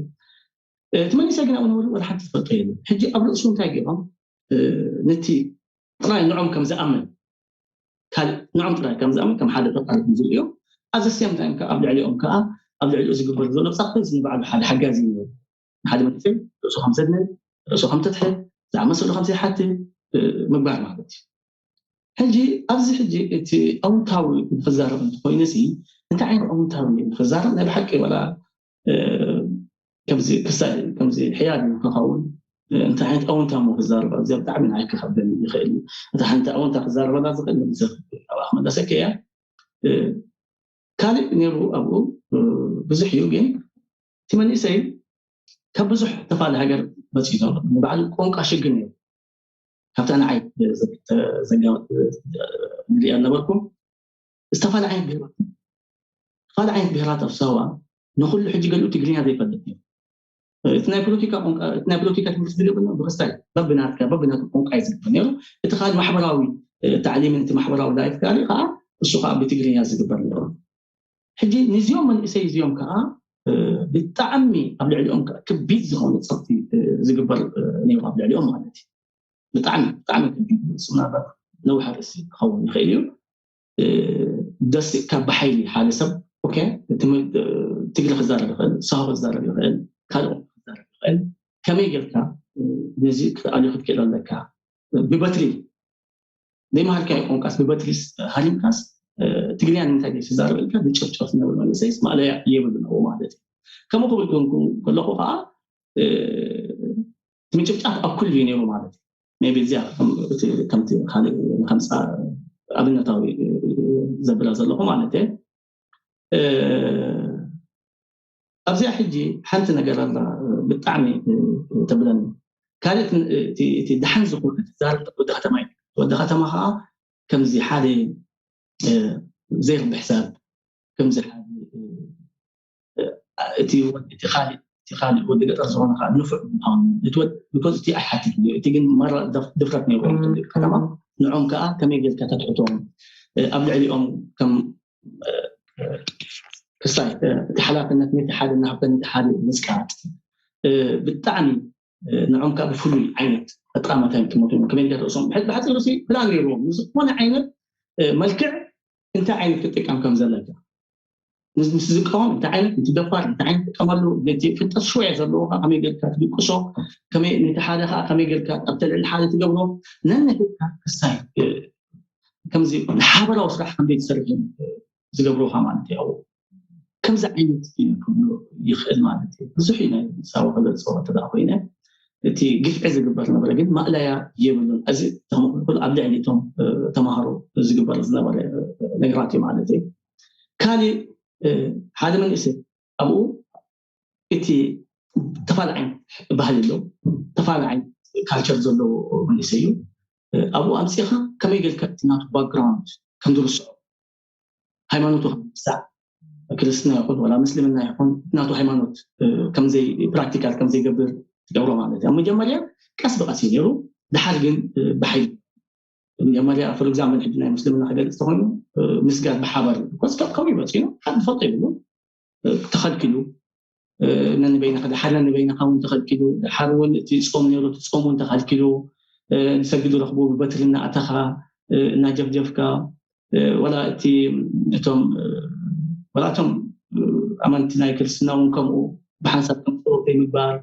እቲ መንእሰይ ግን ኣብኡ ነበሩ ወደ ሓንቲ ዝፈልጦ የለን ሕጂ ኣብ ርእሱ እንታይ ገይሮም ነቲ ጥራይ ንዖም ከም ዝኣምን ካልእ ንዖም ጥራይ ከም ዝኣምን ከም ሓደ ፈጣሪ ከም ዝርእዮም ኣዘ ሴም ታይም ኣብ ልዕሊኦም ከዓ ኣብ ልዕሊኡ ዝግበር ዘሎ ብፃዕተይ ንባዕሉ ሓደ ሓጋዚ እዩ ሓደ መንእሰይ ርእሱ ከም ዘድንን ርእሱ ከም ትትሕት ዝኣመሰሉ ከም ዘይሓትት ምግባር ማለት እዩ ሕጂ ኣብዚ ሕጂ እቲ ኣውንታዊ ክዛረብ እንተኮይኑ ሲ እንታይ ዓይነት ኣውንታዊ ክዛረብ ናይ ብሓቂ ወላ ከምዚ ክሳይ ከምዚ ሕያል ክኸውን እንታይ ዓይነት ኣውንታ ሞ ክዛረብ ኣብዚኣ ብጣዕሚ ንዓይ ክኸብደኒ ይኽእል እዩ እታ ሓንቲ ኣውንታ ክዛረበላ ዝኽእል ንብዘ ኣብኣ ክመለሰከ እያ ካልእ ነይሩ ኣብኡ ብዙሕ እዩ ግን እቲ መንእሰይ ካብ ብዙሕ ተፋለ ሃገር መፅኡ ዘሎ ንባዕሉ ቋንቋ ሽግር ነይሩ ካብታ ንዓይ ንሪኣ ነበርኩም ዝተፈላለዩ ዓይነት ብሄራት ዝተፈላለዩ ዓይነት ብሄራት ኣብ ሳዋ ንኩሉ ሕጂ ገሊኡ ትግርኛ ዘይፈልጥ እዩ እቲ ናይ ፖለቲካ ቋንቋ እቲ ናይ ፖለቲካ ትምህርቲ ዝግበር ነሩ ብክስታይ በብናትካ በብናት ቋንቋ እዩ ዝግበር ነሩ እቲ ካልእ ማሕበራዊ ታዕሊምን እቲ ማሕበራዊ ላይፍ ካልእ ከዓ እሱ ከዓ ብትግርኛ ዝግበር ነሩ ሕጂ ንዚኦም መንእሰይ እዚኦም ከዓ ብጣዕሚ ኣብ ልዕሊኦም ከቢድ ዝኮነ ፀቕቲ ዝግበር ነይሩ ኣብ ልዕሊኦም ማለት እዩ ብጣዕሚ ብጣዕሚ ከቢድ ስምናበር ነውሓ ርእሲ ክኸውን ይኽእል እዩ ደስ ካብ ብሓይሊ ሓደ ሰብ ትግሪ ክዛረብ ይኽእል ሳሆ ክዛረብ ይኽእል ካልእ ክዛረብ ይኽእል ከመይ ጌርካ ነዚ ክትኣልዮ ክትክእል ኣለካ ብበትሪ ዘይመሃርካዮ ቋንቋስ ብበትሪስ ሃሪምካስ ትግርኛ ንምንታይ ዘይትዛረብ ኢልካ ዝጭፍጨፍ ዝነበሩ መንእሰይስ ማእለያ የብሉን ኣብኡ ማለት እዩ። ከምኡ ክብል ከለኹ ከዓ እቲ ምጭፍጫፍ ኣብ ኩሉ እዩ ነይሩ ማለት እዩ። ሜይ ቢ እዚኣ ከምቲ ካልእ ከምፃ ኣብነታዊ ዘብላ ዘለኹ ማለት እየ። ኣብዚኣ ሕጂ ሓንቲ ነገር ኣላ ብጣዕሚ ተብለኒ ካልእ እቲ ደሓን ዝኾነ ዛረብ ወዲ ከተማ እዩ ወዲ ከተማ ከዓ ከምዚ ሓደ ዘይርብሕ ሰብ ከምዚ ሓደ እቲ እቲ ካልእ እቲ ካልእ ወዲ ገጠር ዝኾነ ከዓ ንፉዕ ምዃኑ እቲ ወድ ቢኮዝ እቲ ኣይሓትት እዩ እቲ ግን መራ ድፍረት ነይሩ ወዲ ከተማ ንዖም ከዓ ከመይ ጌርካ ተትሕቶም ኣብ ልዕሊኦም ከም ክሳይ እቲ ሓላፍነት ነቲ ሓደ እናሃብተ ነቲ ሓደ ምስቃጥ ብጣዕሚ ንዖም ካብ ፍሉይ ዓይነት ኣጠቃመታ ይጥመቱ ከመይ ጌር ርእሶም ብሓፂሩ ሲ ፕላን ነይርዎም ንዝኮነ ዓይነት መልክዕ እንታይ ዓይነት ክጥቀም ከም ዘለካ ምስ ዝቃወም እንታይ ዓይነት እቲ ደፋር እንታይ ዓይነት ትጥቀመሉ ነቲ ፍልጠት ሽወያ ዘለዎ ከመይ ጌርካ ትድቅሶ ከመይ ነቲ ሓደ ከዓ ከመይ ጌርካ ኣብ ተልዕሊ ሓደ ትገብሮ ነንሕካ ክሳይ ከምዚ ሓበራዊ ስራሕ ከም ዘይትሰርሕ ዝገብሩካ ማለት እዩ ከምዚ ዓይነት ይኽእል ማለት እዩ ብዙሕ እዩ ናይ ሳዋ ክገልፆ ተዳ ኮይነ እቲ ግፍዒ ዝግበር ነበረ ግን ማእለያ የብሉን እዚ ተመክኩል ኣብ ልዕሊ እቶም ተማሃሮ ዝግበር ዝነበረ ነገራት እዩ ማለት እዩ ካሊእ ሓደ መንእሰይ ኣብኡ እቲ ተፋለ ዓይነት ባህሊ ኣሎ ተፋለ ዓይነት ካልቸር ዘለዎ መንእሰይ እዩ ኣብኡ ኣምፅኻ ከመይ ገልካ እቲ ናቱ ባክግራውንድ ከም ዝርስዖ ሃይማኖቱ ከምሳ ክርስትና ይኹን ወላ ምስልምና ይኹን ናቱ ሃይማኖት ከምዘይ ፕራክቲካል ከምዘይገብር ትገብሮ ማለት እዩ ኣብ መጀመርያ ቀስ ብቀስ እዩ ነይሩ ድሓር ግን ብሓይሊ መጀመርያ ፎር ኤግዛምፕል ሕጂ ናይ ምስልምና ክገልፅ ተኮይኑ ምስጋድ ብሓባር ኮስ ካብ ከብኡ ይመፅኡ ሓደ ዝፈልጦ ይብሉ ተኸልኪሉ ነንበይንኻ ድሓር ነንበይንኻ እውን ተኸልኪሉ ድሓር እውን እቲ ፆም ነይሩ እቲ ፆም እውን ተኸልኪሉ ዝሰግዱ ረኽቡ ብበትሪ እናኣተኻ እናጀፍጀፍካ ወላ እቲ እቶም ወላ እቶም ኣመንቲ ናይ ክርስትና እውን ከምኡ ብሓንሳብ ከም ፆሎት ምግባር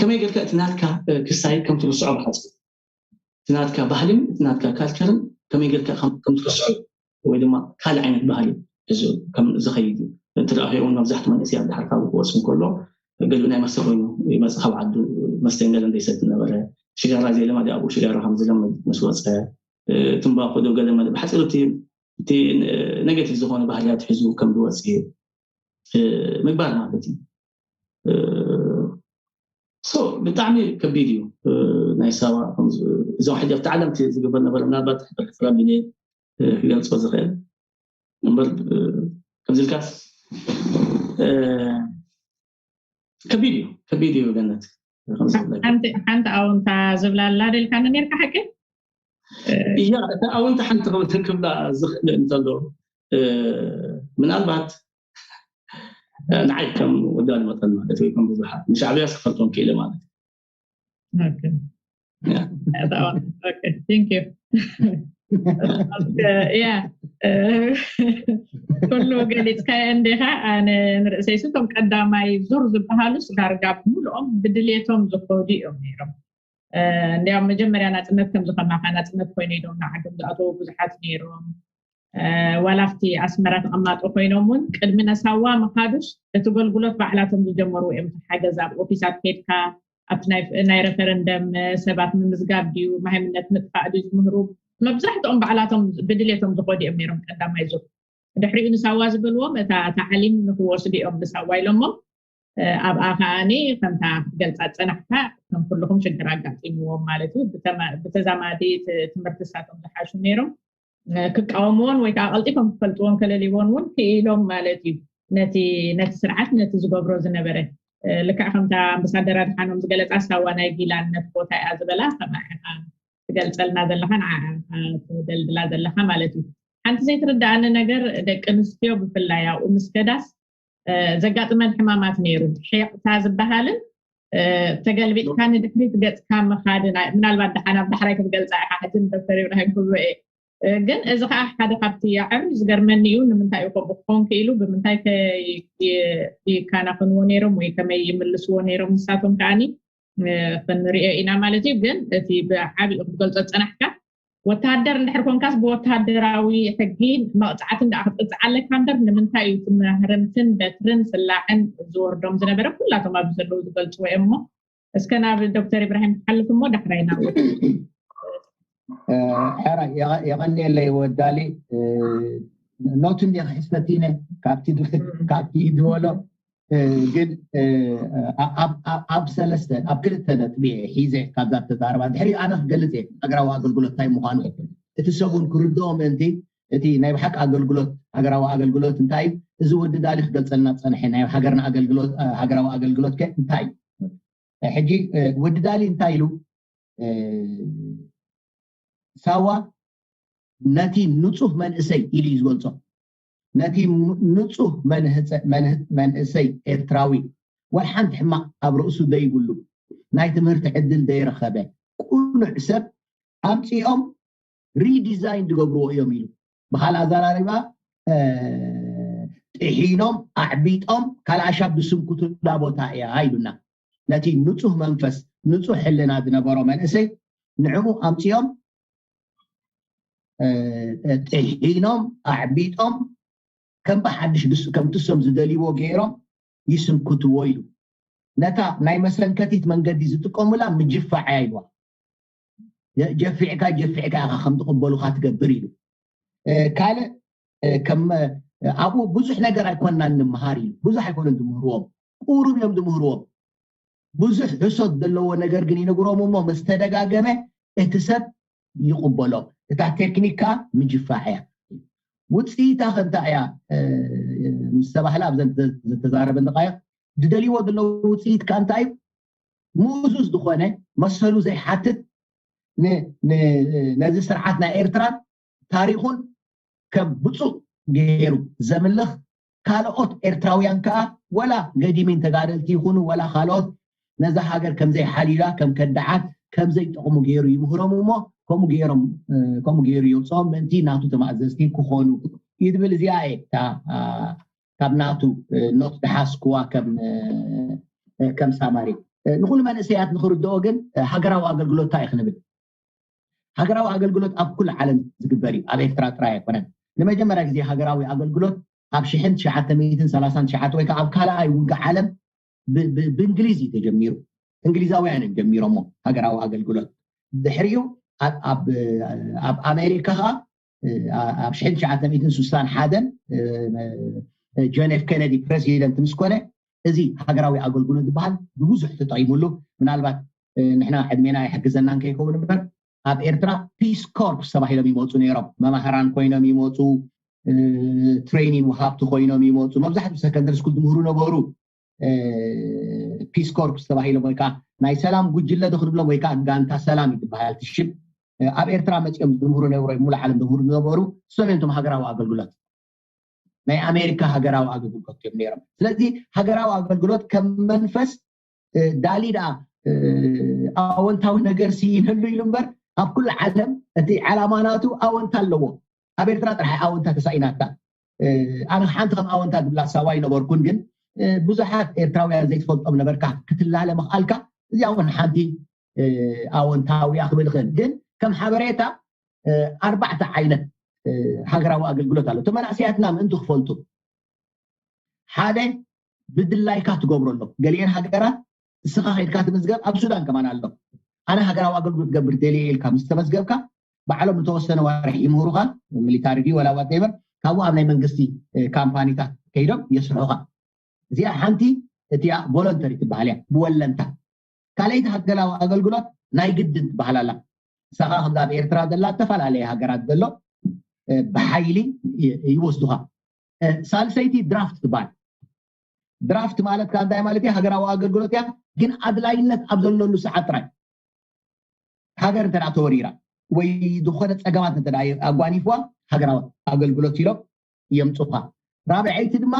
ከመይ ጌርካ እቲ ናትካ ክሳይ ከም ትርስዖ ብሓፂሩ እቲ ናትካ ባህልን እቲ ናትካ ካልቸርን ከመይ ጌርካ ከም ትርስዖ ወይ ድማ ካልእ ዓይነት ባህሊ እዚ ከም ዝኸይድ እዩ። እንትረኣኸ እውን መብዛሕቲ መንእሰያት ድሓር ካብ ክወፅእ እንከሎ ገሊኡ ናይ መስተ ኮይኑ ይመፅእ ካብ ዓዱ መስተ ገለ ዘይሰቲ ነበረ። ሽጋራ ዘይለመደ ኣብኡ ሽጋራ ከም ዝለምድ ምስ ወፀ ትምባኮ ዶ ገለ መለ ብሓፂሩ እቲ እቲ ኔጌቲቭ ዝኾነ ባህልያት ሒዙ ከም ዝወፅእ ምግባር ማለት እዩ። ብጣዕሚ ከቢድ እዩ ናይ ሳባ እዞም ሕጂ ኣብቲ ዓለም ዝግበር ነበረ ምናልባት ሕፍራ ቢለ ክገልፆ ዝኽእል እምበር ከምዚ ኢልካስ ከቢድ እዩ ከቢድ እዩ ገነት ሓንቲ ኣውንታ ዝብላላ ደልካኒ ነርካ ሓቂ እያ እታ ኣውንታ ሓንቲ ክብላ ዝኽእል እንተሎ ምናልባት ንዓይ ከም ወዳሊ መጠን ማለት ወይ ከም ብዙሓት ንሻዕብያ ክፈልጦም ክኢለ ማለት ያ ኩሉ ገሊፅካዮ እንዲኻ ኣነ ንርእሰይ ስቶም ቀዳማይ ዙር ዝበሃሉስ ዳርጋ ብምልኦም ብድልየቶም ዝኸዱ እዮም ነይሮም እንዲያውም መጀመርያ ናፅነት ከም ዝኸማካ ናፅነት ኮይነ ኢሎም ንዓዶም ዝኣተዉ ብዙሓት ነይሮም ዋላ ኣብቲ ኣስመራ ተቐማጦ ኮይኖም እውን ቅድሚ ነሳዋ ምኻዱስ እቲ ገልግሎት ባዕላቶም ዝጀመሩ እዮም ሓገዝ ኣብ ኦፊሳት ከድካ ኣብቲ ናይ ረፈረንደም ሰባት ምምዝጋብ ድዩ ማሃይምነት ምጥፋእ ድዩ ዝምህሩ መብዛሕትኦም ባዕላቶም ብድሌቶም ዝኸዱ እዮም ነይሮም ቀዳማይ ዙር ድሕሪኡ ንሳዋ ዝበልዎም እታ ታዕሊም ንክወስዱ እዮም ንሳዋ ኢሎሞም ኣብኣ ከዓኒ ከምታ ክትገልፃ ዝፀናሕካ ከም ኩልኹም ሽግር ኣጋጢምዎም ማለት እዩ ብተዛማዲ ትምህርቲ ሳቶም ዝሓሹ ነይሮም ክቃወምዎን ወይ ከዓ ቀልጢፎም ክፈልጥዎን ከለልዎን እውን ክኢሎም ማለት እዩ ነቲ ነቲ ስርዓት ነቲ ዝገብሮ ዝነበረ ልክዕ ከምታ ኣምባሳደር ኣድሓኖም ዝገለፃ ሳዋ ናይ ጊላነት ቦታ እያ ዝበላ ከማዕካ ትገልፀልና ዘለካ ንዓ ትደልድላ ዘለካ ማለት እዩ ሓንቲ ዘይትርዳኣኒ ነገር ደቂ ኣንስትዮ ብፍላይ ኣብኡ ምስ ከዳስ ዘጋጥመን ሕማማት ነይሩ ሒቕታ ዝበሃልን ተገልቢጥካ ንድሕሪት ገፅካ ምኻድን ምናልባት ደሓን ኣብ ዳሕራይ ክትገልፃ ኢካ ሕጂ ንዶክተር ኢብራሂም ክብሎ እየ ግን እዚ ከዓ ሓደ ካብቲ ኣዕሪ ዝገርመኒ እዩ ንምንታይ እዩ ከምኡ ክኸውን ክኢሉ ብምንታይ ይካናኸንዎ ነይሮም ወይ ከመይ ይምልስዎ ነይሮም ንሳቶም ከዓኒ ክንሪኦ ኢና ማለት እዩ ግን እቲ ብዓብኡ ክትገልፆ ዝፀናሕካ ወተሃደር እንድሕር ኮንካስ ብወተሃደራዊ ሕጊ መቕፃዕቲ እንዳ ክትቅፅዓ ኣለካ እምበር ንምንታይ እዩ እቲ ማህረምትን በትርን ስላዕን ዝወርዶም ዝነበረ ኩላቶም ኣብዚ ዘለዉ ዝገልፅዎ እዮም እሞ እስከ ናብ ዶክተር ኢብራሂም ክሓልፍ እሞ ዳሕራይ ናብ ሕራይ የቐንየለይ ወዳሊ ኖትን እየ ክሕዝፈቲነ ካብቲ ዝበሎ ግን ኣብ ሰለስተ ኣብ ክልተ ነጥቢ ሒዘ ካብዛ ተዛረባ ድሕሪ ኣነ ክገልፅ እየ ሃገራዊ ኣገልግሎት እንታይ ምኳኑ እቲ ሰቡን ክርድኦ ምእንቲ እቲ ናይ ብሓቂ ኣገልግሎት ሃገራዊ ኣገልግሎት እንታይ እዩ እዚ ወዲ ዳሊ ክገልፀልና ዝፀንሐ ናይ ሃገርና ኣገልግሎት ሃገራዊ ኣገልግሎት ከ እንታይ እዩ ሕጂ ወዲ ዳሊ እንታይ ኢሉ ሳዋ ነቲ ንፁህ መንእሰይ ኢሉ እዩ ዝገልፆ ነቲ ንፁህ መንእሰይ ኤርትራዊ ወላ ሓንቲ ሕማቕ ኣብ ርእሱ ዘይብሉ፣ ናይ ትምህርቲ ዕድል ዘይረኸበ ቁኑዕ ሰብ ኣምፂኦም ሪዲዛይን ዝገብርዎ እዮም ኢሉ። ብካል ኣዘራሪባ ጥሒኖም ኣዕቢጦም ካልኣሻብ ዝስንኩትላ ቦታ እያ ኢሉና። ነቲ ንፁህ መንፈስ ንፁህ ሕልና ዝነበሮ መንእሰይ ንዕኡ ኣምፂኦም ጥሒኖም ኣዕቢጦም ከም ብሓድሽ ከምትሶም ዝደልይዎ ገይሮም ይስንክትዎ ኢሉ። ነታ ናይ መሰንከቲት መንገዲ ዝጥቀሙላ ምጅፋዕ እያ ኢልዋ። ጀፊዕካ ጀፊዕካ ኢኻ ከም ትቕበሉካ ትገብር ኢሉ። ካልእ ከም ኣብኡ ብዙሕ ነገር ኣይኮንና እንምሃር ኢሉ። ብዙሕ ኣይኮነን ዝምህርዎም፣ ቁሩብ እዮም ዝምህርዎም። ብዙሕ ሕሶት ዘለዎ ነገር ግን ይነግሮም እሞ ምስ ተደጋገመ እቲ ሰብ ይቕበሎ። እታ ቴክኒክ ከዓ ምጅፋዕ እያ። ውፅኢታ ከ እንታይ እያ ምስ ተባህለ ኣብዘን ዝተዛረበ ንቃዮ ዝደልይዎ ዘለዉ ውፅኢት ከ እንታይ እዩ? ምእዙዝ ዝኾነ መሰሉ ዘይሓትት ነዚ ስርዓት ናይ ኤርትራን ታሪኹን ከም ብፁዕ ገይሩ ዘምልኽ ካልኦት ኤርትራውያን ከዓ ወላ ገዲሚን ተጋደልቲ ይኹኑ ወላ ካልኦት ነዛ ሃገር ከምዘይሓልዩላ ከም ከዳዓት ከምዘይጠቕሙ ገይሩ ይምህሮም እሞ ከምኡ ገይሮም ከምኡ ገይሩ የውፅኦም ምእንቲ ናቱ ተማእዘዝቲ ክኾኑ ይድብል። እዚኣ እየ ካብ ናቱ ኖት ድሓስክዋ ከም ሳማሪ ንኩሉ መንእሰያት ንክርድኦ ግን ሃገራዊ ኣገልግሎት እንታይ እዩ ክንብል? ሃገራዊ ኣገልግሎት ኣብ ኩሉ ዓለም ዝግበር እዩ። ኣብ ኤርትራ ጥራይ ኣይኮነን። ንመጀመርያ ግዜ ሃገራዊ ኣገልግሎት ኣብ ሽሕን ትሽዓተ ሚእትን ሰላሳን ትሽዓተ ወይ ከዓ ኣብ ካልኣይ ውግእ ዓለም ብእንግሊዝ እዩ ተጀሚሩ። እንግሊዛውያን እዮም ጀሚሮሞ ሃገራዊ ኣገልግሎት። ድሕሪኡ ኣብ ኣሜሪካ ከዓ ኣብ ሽሕን ትሽዓተ ሚእትን ስሳን ሓደን ጆን ኤፍ ኬነዲ ፕረዚደንት ምስ ኮነ እዚ ሃገራዊ ኣገልግሎት ዝበሃል ብብዙሕ ተጠቂሙሉ። ምናልባት ንሕና ዕድሜና ይሕግዘና እንከይከውን እምበር ኣብ ኤርትራ ፒስ ኮርፕስ ተባሂሎም ይመፁ ነይሮም። መማህራን ኮይኖም ይመፁ፣ ትሬኒንግ ወሃብቲ ኮይኖም ይመፁ። መብዛሕትኡ ሰከንደሪ ስኩል ትምህሩ ነበሩ። ፒስ ኮርፕስ ተባሂሎም ወይ ከዓ ናይ ሰላም ጉጅለ ዶ ክንብሎም ወይ ከዓ ጋንታ ሰላም ይትበሃል ትሽም ኣብ ኤርትራ መፂኦም ዝምህሩ ነብሮ ሙሉ ዓለም ዝምህሩ ዝነበሩ እሶም እዮም ሃገራዊ ኣገልግሎት ናይ ኣሜሪካ ሃገራዊ ኣገልግሎት እዮም ነይሮም። ስለዚ ሃገራዊ ኣገልግሎት ከም መንፈስ ዳሊ ደኣ ኣወንታዊ ነገር ስኢነሉ ኢሉ እምበር ኣብ ኩሉ ዓለም እቲ ዓላማ ናቱ ኣወንታ ኣለዎ። ኣብ ኤርትራ ጥራሕ ኣወንታ ተሳኢናታ። ኣነ ሓንቲ ከም ኣወንታ ዝብላ ሳዋ ይነበርኩን ግን ብዙሓት ኤርትራውያን ዘይትፈልጦም ነበርካ ክትላለ ምኽኣልካ እዚኣ እውን ሓንቲ ኣወንታዊ እያ ክብል ይኽእል። ግን ከም ሓበሬታ ኣርባዕተ ዓይነት ሃገራዊ ኣገልግሎት ኣሎ። እቶም መናእሰያትና ምእንቲ ክፈልጡ ሓደ ብድላይካ ትገብሮ ኣሎ። ገሊአን ሃገራት እስኻ ከድካ ትምዝገብ ኣብ ሱዳን ከማን ኣሎ። ኣነ ሃገራዊ ኣገልግሎት ገብር ደልየ ኢልካ ምስ ተመዝገብካ ባዕሎም ንተወሰነ ወርሒ ይምህሩኻ ሚሊታሪ ድዩ ወላ ዋቴቨር ካብኡ ኣብ ናይ መንግስቲ ካምፓኒታት ከይዶም የስርሑኻ። እዚኣ ሓንቲ እቲኣ ቮለንተሪ ትበሃል እያ ብወለንታ። ካልኣይቲ ሃገራዊ ኣገልግሎት ናይ ግድን ትበሃል ኣላ። ንሳኻ ከምዚ ኣብ ኤርትራ ዘላ ዝተፈላለየ ሃገራት ዘሎ ብሓይሊ ይወስዱኻ። ሳልሰይቲ ድራፍት ትበሃል። ድራፍት ማለት ካብ እንታይ ማለት እዩ? ሃገራዊ ኣገልግሎት እያ፣ ግን ኣድላይነት ኣብ ዘለሉ ሰዓት ጥራይ። ሃገር እንተ ተወሪራ ወይ ዝኾነ ፀገማት እንተ ኣጓኒፍዋ ሃገራዊ ኣገልግሎት ኢሎም የምፁኻ። ራብዐይቲ ድማ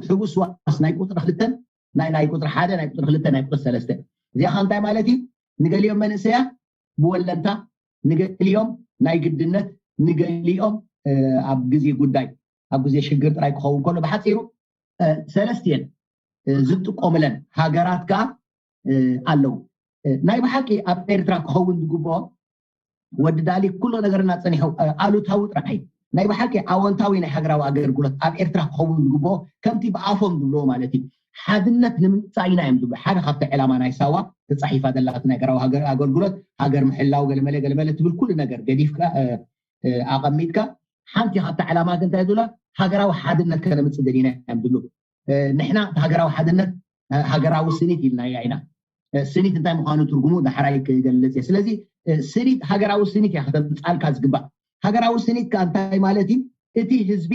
ሕውስ ዋስ ናይ ቁፅሪ ክልተን ናይ ናይ ቁፅሪ ሓደ ናይ ቁፅሪ ክልተ ናይ ቁፅሪ ሰለስተ እዚኣ እንታይ ማለት እዩ? ንገሊኦም መንእሰያት ብወለንታ ንገሊኦም ናይ ግድነት ንገሊኦም ኣብ ግዜ ጉዳይ ኣብ ግዜ ሽግር ጥራይ ክኸውን ከሎ ብሓፂሩ ሰለስቲየን ዝጥቀሙለን ሃገራት ከዓ ኣለዉ። ናይ ብሓቂ ኣብ ኤርትራ ክኸውን ዝግብኦ ወዲ ዳሊ ኩሎ ነገርና ፀኒሑ ኣሉታዊ ጥራሕ እዩ። ናይ ብሓቂ ኣወንታዊ ናይ ሃገራዊ ኣገልግሎት ኣብ ኤርትራ ክኸውን ዝግብኦ ከምቲ ብኣፎም ዝብልዎ ማለት እዩ ሓድነት ንምምፃእ ኢና እዮም ዝብሉ። ሓደ ካብቲ ዕላማ ናይ ሳዋ ተፃሒፋ ዘላ እቲ ናይ ሃገራዊ ኣገልግሎት ሃገር ምሕላው ገለመለ ገለመለ ትብል ኩሉ ነገር ገዲፍካ ኣቐሚጥካ ሓንቲ ካብቲ ዕላማ እንታይ ዝብላ ሃገራዊ ሓድነት ከነምፅእ ደሊና እዮም ዝብሉ። ንሕና ሃገራዊ ሓድነት ሃገራዊ ስኒት ኢልናያ ኢና። ስኒት እንታይ ምዃኑ ትርጉሙ ዳሕራይ ክገልፅ እየ። ስለዚ ስኒት ሃገራዊ ስኒት እያ ከተምፃልካ ዝግባእ። ሃገራዊ ስኒት ከ እንታይ ማለት እዩ? እቲ ህዝቢ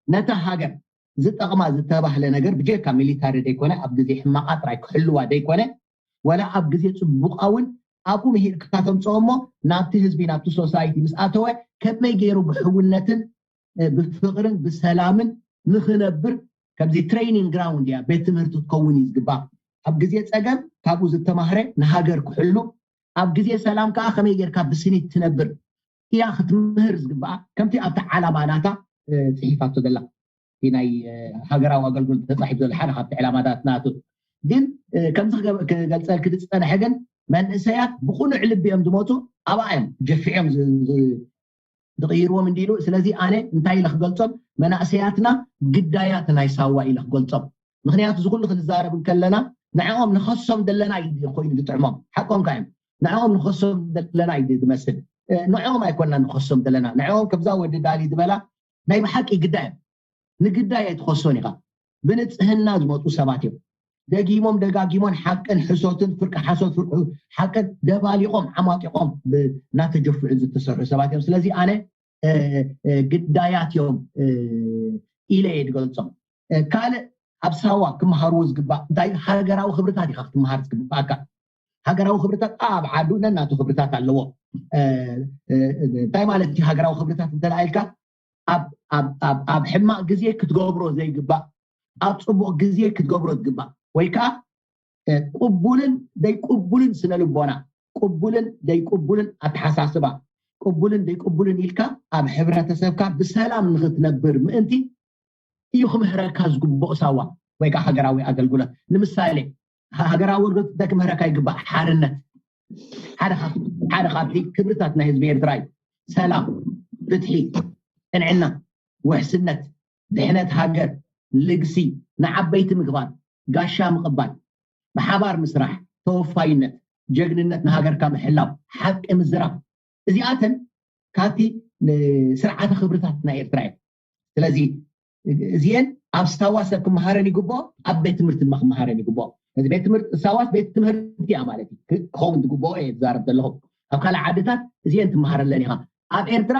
ነታ ሃገር ዝጠቕማ ዝተባህለ ነገር ብጀካ ሚሊታሪ ደይኮነ ኣብ ግዜ ሕማቓ ጥራይ ክሕልዋ ደይኮነ ወላ ኣብ ግዜ ፅቡቓ እውን ኣብኡ ምሂርካ ተምፅኦ እሞ ናብቲ ህዝቢ ናብቲ ሶሳይቲ ምስ ኣተወ ከመይ ገይሩ ብሕውነትን ብፍቕርን ብሰላምን ንኽነብር ከምዚ training ground እያ፣ ቤት ትምህርቲ ክትከውን እዩ ዝግባእ። ኣብ ግዜ ጸገም ካብኡ ዝተማህረ ንሃገር ክሕሉ፣ ኣብ ግዜ ሰላም ከዓ ከመይ ጌርካ ብስኒት ትነብር እያ ክትምህር ዝግባኣ። ከምቲ ኣብቲ ዓላማ ናታ ጽሒፋቶ ዘላ ናይ ሃገራዊ ኣገልግሎት ተጻሒፍ ዘሎ ሓደ ካብቲ ዕላማታት ናቱ። ግን ከምዚ ክገልጸልክ ዝጸንሐ ግን መንእሰያት ብቕኑዕ ልቢ እዮም ዝመፁ፣ ኣብኣ እዮም ጀፊዖም ዝቕይርዎም እንዲሉ። ስለዚ ኣነ እንታይ ኢለ ክገልጾም፣ መናእሰያትና ግዳያት ናይ ሳዋ ኢለ ክገልጾም። ምክንያቱ እዚ ኩሉ ክንዛረብ እንከለና ንዕኦም ንኸሶም ዘለና እዩ ኮይኑ ዝጥዕሞም። ሓቆም ካ እዮም። ንዕኦም ንኸሶም ዘለና እዩ ዝመስል። ንዕኦም ኣይኮና ንኸሶም ዘለና፣ ንዕኦም ከምዛ ወዲ ዳሊ ዝበላ ናይ ብሓቂ ግዳይ እዮም። ንግዳይ ኣይትኸሶን ኢኻ። ብንጽህና ዝመፁ ሰባት እዮም። ደጊሞም ደጋጊሞን ሓቅን ሕሶትን፣ ፍርቂ ሓሶት ፍርቂ ሓቅን ደባሊቖም ዓማጢቖም እናተጀፍዑ ዝተሰርሑ ሰባት እዮም። ስለዚ ኣነ ግዳያት እዮም ኢለ እየ ዝገልፆም። ካልእ ኣብ ሳዋ ክመሃርዎ ዝግባእ እንታይ ሃገራዊ ክብርታት ኢኻ ክትመሃር ዝግባእካ። ሃገራዊ ክብርታት ኣብ ዓዱ ነናቱ ክብርታት ኣለዎ። እንታይ ማለት እዩ ሃገራዊ ክብርታት እንተለኣኢልካ ኣብ ሕማቕ ግዜ ክትገብሮ ዘይግባእ ኣብ ፅቡቕ ግዜ ክትገብሮ ዝግባእ ወይ ከዓ ቅቡልን ደይቅቡልን ስነ ልቦና፣ ቅቡልን ደይቅቡልን ኣተሓሳስባ፣ ቅቡልን ደይቅቡልን ኢልካ ኣብ ሕብረተሰብካ ብሰላም ንክትነብር ምእንቲ እዩ ክምህረካ ዝግብኦ ሳዋ ወይ ከዓ ሃገራዊ ኣገልግሎት። ንምሳሌ ሃገራዊ ኣገልግሎት እንታይ ክምህረካ ይግባእ? ሓርነት ሓደ ካብቲ ክብርታት ናይ ህዝቢ ኤርትራ እዩ። ሰላም፣ ፍትሒ፣ ቅንዕና፣ ውሕስነት፣ ድሕነት ሃገር፣ ልግሲ፣ ንዓበይቲ ምግባር፣ ጋሻ ምቕባል፣ ብሓባር ምስራሕ፣ ተወፋይነት፣ ጀግንነት፣ ንሃገርካ ምሕላው፣ ሓቂ ምዝራብ፣ እዚኣተን ካብቲ ስርዓተ ክብርታት ናይ ኤርትራ እየን። ስለዚ እዚአን ኣብ ሳዋ ሰብ ክመሃረን ይግብኦ፣ ኣብ ቤት ትምህርቲ ድማ ክመሃረን ይግብኦ። እዚ ቤት ትምህርቲ ሳዋስ ቤት ትምህርቲ እያ ማለት እዩ ክኸውን ዝግብኦ እየ ዝዛረብ ዘለኹ። ኣብ ካልእ ዓድታት እዚአን ትመሃረለን ኢኻ። ኣብ ኤርትራ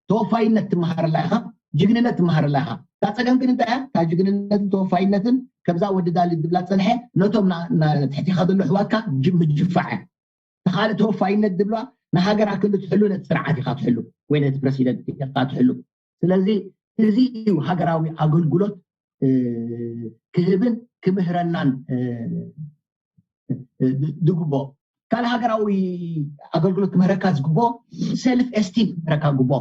ተወፋይነት ትመሃረላ ኢኻ፣ ጅግንነት ትመሃረላ ኢኻ። እታ ፀገም ግን እንታይ እያ? እታ ጅግንነትን ተወፋይነትን ከምዛ ወዲ ዳሊ ዝብላ ፀንሐ ነቶም ትሕቲኻ ዘሎ ኣሕዋትካ ምጅፋዕ እያ። ተኻለ ተወፋይነት ዝብላ ንሃገር ኣክል ትሕሉ ነቲ ስርዓት ኢኻ ትሕሉ ወይ ነቲ ፕረሲደንት ኢኻ ትሕሉ። ስለዚ እዚ እዩ ሃገራዊ ኣገልግሎት ክህብን ክምህረናን ዝግቦ። ካልእ ሃገራዊ ኣገልግሎት ክምህረካ ዝግቦ ሰልፍ ኤስቲም ክምህረካ ዝግቦ፣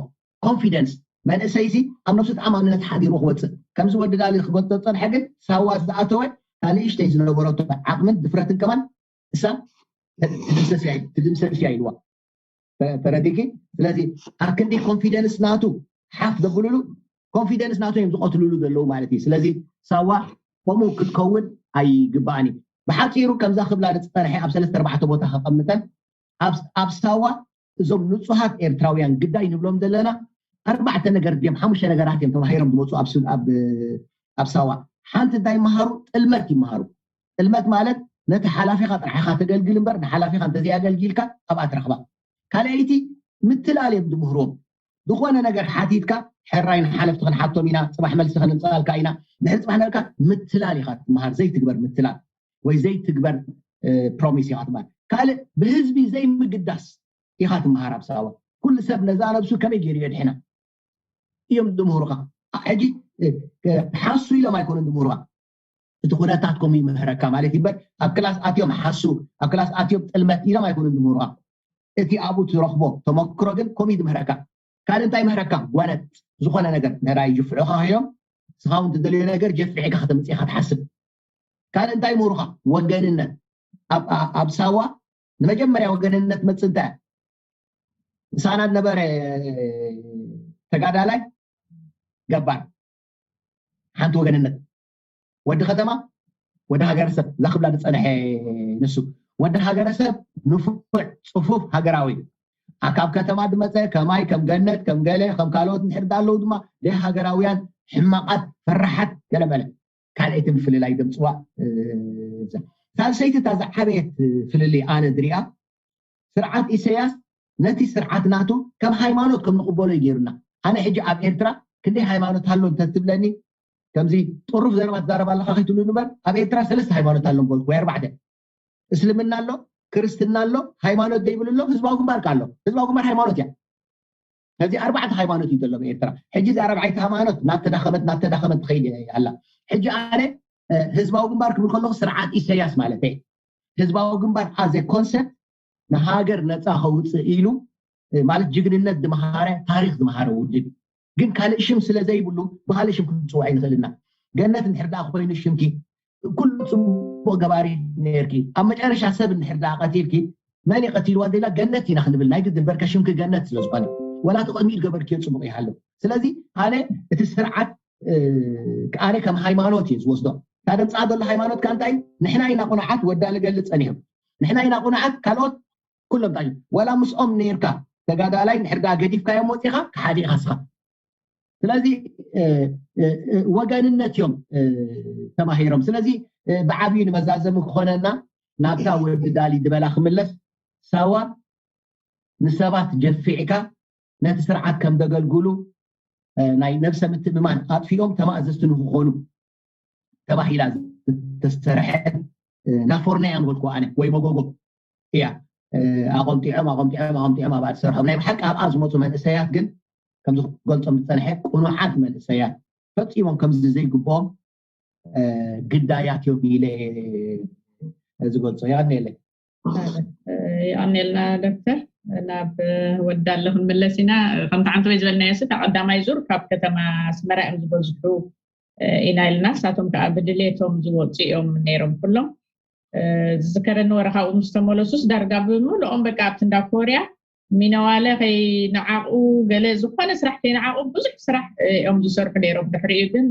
ኮንፊደንስ። መንእሰይ ሲ ኣብ ነብሱ ተኣማንነት ሓዲሩ ክወፅእ ከምዚ ወዲ ዳሊ ክገልፆ ዝፀንሐ ግን ሳዋ ዝኣተወ ካልእሽተይ ዝነበረቶ ዓቕምን ድፍረትን ከማን እሳ ትድምሰስ እያ ኢልዋ። ተረዲኪ? ስለዚ ኣብ ክንዲ ኮንፊደንስ ናቱ ሓፍ ዘብልሉ ኮንፊደንስ ናቱ እዮም ዝቐትልሉ ዘለዉ ማለት እዩ። ስለዚ ሳዋ ከምኡ ክትከውን ኣይግባእን እዩ። ብሓፂሩ ከምዛ ክብላ ዝፀንሐ ኣብ ሰለስተ ኣርባዕተ ቦታ ከቐምጠን ኣብ ሳዋ እዞም ንፁሃት ኤርትራውያን ግዳይ ንብሎም ዘለና ኣርባዕተ ነገር ድዮም ሓሙሽተ ነገራት እዮም ተባሂሮም ዝመፁ ኣብ ሳዋ። ሓንቲ እንታይ ይመሃሩ? ጥልመት ይመሃሩ። ጥልመት ማለት ነቲ ሓላፊኻ ጥራሕኻ ተገልግል እምበር ንሓላፊኻ እንተዘይኣገልጊልካ ኣብኣ ትረኽባ። ካልኣይቲ ምትላል እዮም ዝምህርዎም። ዝኾነ ነገር ሓቲትካ ሕራይ ንሓለፍቲ ክንሓቶም ኢና፣ ፅባሕ መልሲ ክንምፃልካ ኢና። ድሕሪ ፅባሕ ነርካ ምትላል ኢኻ ትመሃር፣ ዘይትግበር ምትላል ወይ ዘይትግበር ፕሮሚስ ኢኻ ትመሃር። ካልእ ብህዝቢ ዘይምግዳስ ኢኻ ትመሃር ኣብ ሳዋ። ኩሉ ሰብ ነዛ ነብሱ ከመይ ገይሩ የድሕና እዮም ዝምህሩኻ። ሕጂ ሓሱ ኢሎም ኣይኮኑን ዝምህሩኻ። እቲ ኩነታት ከምኡ ይምህረካ ማለት ይበር ኣብ ክላስ ኣትዮም ሓሱ፣ ኣብ ክላስ ኣትዮም ጥልመት ኢሎም ኣይኮኑን ዝምህሩኻ። እቲ ኣብኡ ትረኽቦ ተመክሮ ግን ከምኡ ዝምህረካ። ካልእ እንታይ ምህረካ? ጓነጥ ዝኾነ ነገር ነራይ ይፍዑኻ ኢሎም ስኻ እውን ትደልዮ ነገር ጀፍዒካ ከተምፅእ ኢኻ ትሓስብ። ካልእ እንታይ ምህሩኻ? ወገንነት። ኣብ ሳዋ ንመጀመርያ ወገንነት መፅእ እንታይ ምሳና ዝነበረ ተጋዳላይ ገባር ሓንቲ ወገንነት ወዲ ከተማ ወዲ ሃገረሰብ እዛ ክብላ ዝፀንሐ ንሱ ወዲ ሃገረሰብ ንፉዕ ፅፉፍ ሃገራዊ ካብ ከተማ ዝመፀ ከማይ ከም ገነት ከም ገለ ከም ካልኦት እንድሕር ኣለዉ ድማ ደይ ሃገራውያን ሕማቃት ፈራሓት ገለመለ ካልኣይቲ ምፍልላይ ደምፅዋ ሳልሰይቲ እታ ዝዓበየት ፍልልይ ኣነ ዝሪኣ ስርዓት ኢሰያስ ነቲ ስርዓት ናቱ ከም ሃይማኖት ከም ንቕበሎ እዩ ገይሩና። ኣነ ሕጂ ኣብ ኤርትራ ክንደይ ሃይማኖት ኣሎ እንተትብለኒ ከምዚ ጥሩፍ ዘረባ ትዛረብ ኣለኻ ከይትብሉ ንበር ኣብ ኤርትራ ሰለስተ ሃይማኖት ኣሎ በልኩ ወይ ኣርባዕተ። እስልምና ኣሎ፣ ክርስትና ኣሎ፣ ሃይማኖት ዘይብሉ ኣሎ፣ ህዝባዊ ግንባር ኣሎ። ህዝባዊ ግንባር ሃይማኖት እያ። ከዚ ኣርባዕተ ሃይማኖት እዩ ዘሎ ኤርትራ። ሕጂ እዚ ኣርባዕተ ሃይማኖት ናብ ተዳኸመት ናብ ተዳኸመት ትኸይድ ኣላ። ሕጂ ኣነ ህዝባዊ ግንባር ክብል ከለኹ ስርዓት ኢሳያስ ማለት እዩ። ህዝባዊ ግንባር ኣዘ ኮንሰፕት ንሃገር ነፃ ከውፅእ ኢሉ ማለት ጅግንነት ዝመሃረ፣ ታሪክ ዝመሃረ ውድብ ግን ካልእ ሽም ስለ ዘይብሉ ብካልእ ሽም ክንፅውዖ ይንኽእል ኢና። ገነት እንድሕር ደኣ ኮይኑ ሽምኪ ኩሉ ፅቡቅ ገባሪ ነርኪ፣ ኣብ መጨረሻ ሰብ እንድሕር ደኣ ቀቲልኪ መን እዩ ቀቲልዋ እንተኢላ ገነት ኢና ክንብል ናይ ግድን በርከ ሽምኪ ገነት ስለ ዝኾነ ወላ እቲ ቅድሚኡ ዝገበርክዮ ፅቡቅ ይሃሉ። ስለዚ ኣነ እቲ ስርዓት ኣነ ከም ሃይማኖት እየ ዝወስዶ። እታ ደምፃ ዘሎ ሃይማኖት ከ እንታይ ንሕና ኢና ቁኑዓት ወዳ ንገልፅ ፀኒሑ ንሕና ኢና ቁኑዓት ካልኦት ኩሎም ታይ ዋላ ምስኦም ነርካ ተጋዳላይ ንሕርዳ ገዲፍካዮም ወፂኻ ክሓዲ ኢኻ ስኻ። ስለዚ ወገንነት እዮም ተማሂሮም። ስለዚ ብዓብዩ ንመዛዘሚ ክኾነና ናብታ ወዲ ዳሊ ዝበላ ክምለስ ሳዋ ንሰባት ጀፊዕካ ነቲ ስርዓት ከም ዘገልግሉ ናይ ነብሰ ምትእምማን ኣጥፊኦም ተማእዘዝቲ ንክኾኑ ተባሂላ ዝተሰርሐት ናፎርና እያ ዝበልኩ ኣነ ወይ መጎጎ እያ። ኣቆምጢዖም ኣቆምጢዖም ኣቆምጢዖም ኣብኣ ዝሰርሖም ናይ ብሓቂ ኣብኣ ዝመፁ መንእሰያት ግን ከምዚ ክገልፆም ዝፀንሐ ቁኑዓት መንእሰያት ፈፂሞም ከምዚ ዘይግብኦም ግዳያት እዮም ኢለ ዝገልፆ። የቀንየለይ። የቀንየልና ዶክተር። ናብ ወዳ ኣለኹ ንመለስ ኢና። ከምቲ ሓንቲ ወይ ዝበልናዮ ሲ ቀዳማይ ዙር ካብ ከተማ ኣስመራ እዮም ዝበዝሑ ኢና ኢልና፣ ንሳቶም ከዓ ብድሌቶም ዝወፁ እዮም ነይሮም ኩሎም። ዝዝከረኒ ወረ ካብኡ ምስ ተመለሱስ ዳርጋ ብምልኦም በቃ ኣብቲ እንዳ ኮርያ ሚነዋለ ከይነዓቑ ገለ ዝኾነ ስራሕ ከይነዓቑ ብዙሕ ስራሕ እዮም ዝሰርሑ ነይሮም። ድሕሪኡ ግን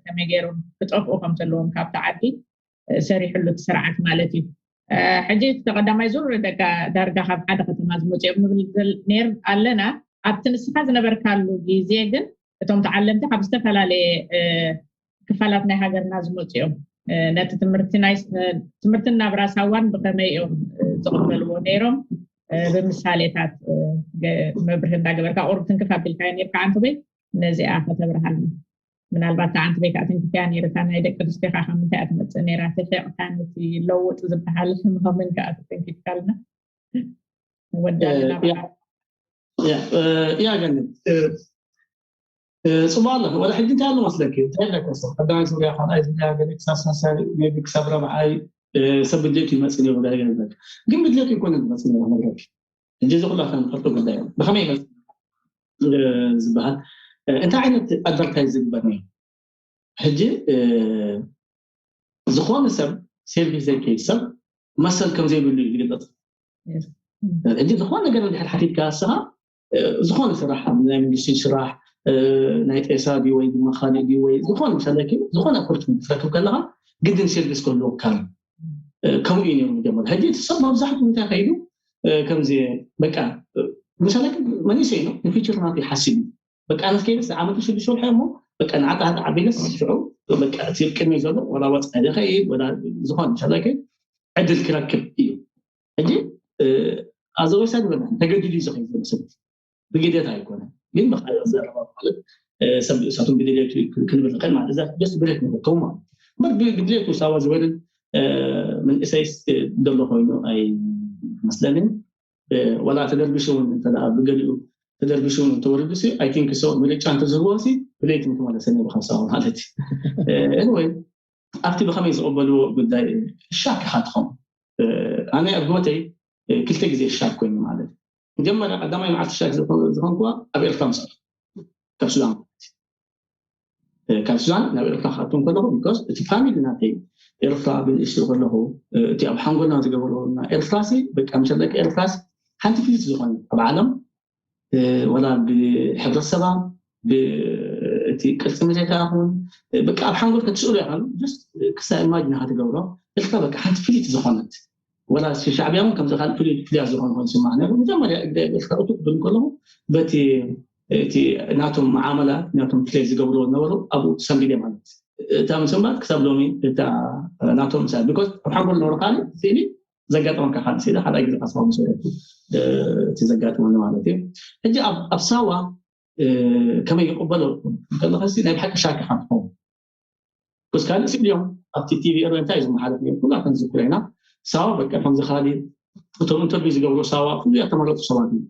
ከመይ ገይሮም ክጠፍኡ ከም ዘለዎም ካብቲ ዓዲ ሰሪሕሉ እቲ ስርዓት ማለት እዩ። ሕጂ እቲ ቀዳማይ ዙር ደቃ ዳርጋ ካብ ሓደ ከተማ ዝመፅኦም ንብል ኣለና። ኣብቲ ንስኻ ዝነበርካሉ ግዜ ግን እቶም ተዓለምቲ ካብ ዝተፈላለየ ክፋላት ናይ ሃገርና ዝመፅኦም ነቲ ትምህርትን ናብራ ሳዋን ብኸመይ እዮም ዝቕበልዎ ነይሮም? ብምሳሌታት መብርህ እንዳገበርካ ቁሩብ ትንክፍ ኣቢልካዮ ነርካ ዓንትበይ፣ ነዚኣ ከተብርሃልና። ምናልባት ተዓንትበይ ከዓ ትንክፍያ ነይርካ ናይ ደቂ ኣንስትዮካ ካብ ምንታይ እያ ትመፅእ ነይራ? ትሕቕታ ነቲ ለውጥ ዝበሃል ህማምን ከዓ ትትንኪፍካልና። ወዳልና ያ ገነት ጽቡቅ ኣሎ። ወላ ሕጂ እንታይ ኣሎ መስለኪ? እንታይ ኢለ ከስብ ቀዳማይ ዙርያ ካልኣይ ዙርያ ገለ ክሳብ ሳልሳይ ሜቢ ክሳብ ረብዓይ ሰብ ብድሌቱ ይመጽእ ነይሩ። ገለ ገለ ግን ብድሌቱ ይኮነ ዝመጽእ ነይሩ። መድረክ ሕጂ እዚ ኩላትና ንፈልጦ ጉዳይ እዩ። ብኸመይ ይመጽእ ዝበሃል እንታይ ዓይነት ኣድቨርታይዝ ዝግበር ነይሩ? ሕጂ ዝኾነ ሰብ ሴርቪስ ዘይከይድ ሰብ መሰል ከም ዘይብሉ እዩ ዝግለፅ። ሕጂ ዝኾነ ነገር እንድሕር ሓቲትካ ንስኻ ዝኾነ ስራሕ ኣብ ናይ መንግስቲ ስራሕ ናይ ጤሳ ድዩ ወይ ድማ ካልእ ድዩ ወይ ዝኾነ ምሳሌ ዝኾነ ኦፖርቹኒቲ ክትረክብ ከለኻ ግድን ሴርቪስ ክህልወካ እዩ። ከምኡ እዩ ነይሩ መጀመርያ። ሕጂ እቲ ሰብ መብዛሕትኡ እንታይ ከይዱ ከምዚ በቃ ምሳሌ መንእሰይ ነው ንፊቸር ናቱ ይሓስብ እዩ በቃ ኣነስ ከይደስ ዓመት ሽዱሽተ ወርሒ እሞ በቃ ንዓጣ ዓጣ ዓቢለስ ሽዑ በቃ እቲ ቅድሚ ዘሎ ወላ ወፃኢ ዝኸይድ ወላ ዝኾነ ሸላከ ዕድል ክረክብ እዩ። ሕጂ ኣዘ ወሳኒ በላ ተገዲዱ እዩ ዝኸይድ ዘሎ ሰብ ብግዴታ ኣይኮነ ግን ብካልእ ዘረባ ማለት ሰብ እሳቶም ብድሌቱ ክንብል ንኽእል ማለት እዛ ጀስት ብድሌት ንኽከው ማለት እምበር ብድሌቱ ሳዋ ዝወርድ መንእሰይስ ዘሎ ኮይኑ ኣይመስለንን። ወላ ተደርቢሹ እውን እንተ ብገሊኡ ተደርቢሹ እውን እንተወሪዱ ሲ ኣይ ቲንክ ሶ ምርጫ እንተዝህብዎ ሲ ብለይቲ ምተመለሰ ነይሩ ካብ ሳዋ ማለት እዩ። ኤኒወይ ኣብቲ ብኸመይ ዝቕበልዎ ጉዳይ ሻክ ኢኻ ትኸውን። ኣነ ኣብ ህይወተይ ክልተ ግዜ ሻክ ኮይኑ ማለት እዩ። መጀመርያ ቀዳማይ መዓልቲ ሻክ ዝኾንኩዋ ኣብ ኤርትራ ምስ ኣተኹ ካብ ሱዳን ማለት እዩ። ካብ ሱዳን ናብ ኤርትራ ክኣቱ ከለኹ ቢኮዝ እቲ ፋሚሊ ናተይ ኤርትራ ብንእሽቱ ከለኹ እቲ ኣብ ሓንጎልና ዝገበርዎ ኤርትራሲ በቃ ምሸለቂ ኤርትራስ ሓንቲ ፍልይቲ ዝኾነ ኣብ ዓለም ወላ ብሕብረተሰባ እቲ ቅርፂ መሬታ ይኹን በቃ ኣብ ሓንጎል ክትስእሉ ይኽእል ክሳ ኢማጅን ኢኻ ትገብሮ ኤርትራ በቃ ሓንቲ ፍልይቲ ዝኾነት ወላ ሻዕብያ እውን ከምዚ ካልእ ፍልያ ዝኾነ ኮይኑ ስማዕ ነሩ መጀመርያ እግሪ ኤርትራ እቱ ክብል ከለኹ በቲ እቲ ናቶም መዓመላ ናቶም ፕሌይ ዝገብርዎ ዝነበሩ ኣብኡ ሰንቢደ ማለት እታ ምስንባት ክሳብ ሎሚ እታ ናቶም ምሳል ቢኮዝ ኣብ ሓንጎል ነበሩ ካልእ ስእሊ ዘጋጠመካ ካልእ ስእሊ ካልኣይ ግዜ ካስባ ምስ እቲ ዘጋጠመኒ ማለት እዩ። ሕጂ ኣብ ሳዋ ከመይ ይቕበሎ ከለኸሲ ናይ ብሓቂ ሻኪ ካብ ትኸውን ስ ካልእ ስእሊ እዮም ኣብቲ ቲቪ ኤረ እንታይ እዩ ዝመሓለፍ ኩላተን ዝኩለና ሳዋ በቃ ከምዚ ካሊ እቶም ኢንተርቪው ዝገብሩ ሳዋ ኩሉ ያተመረጡ ሰባት እዩ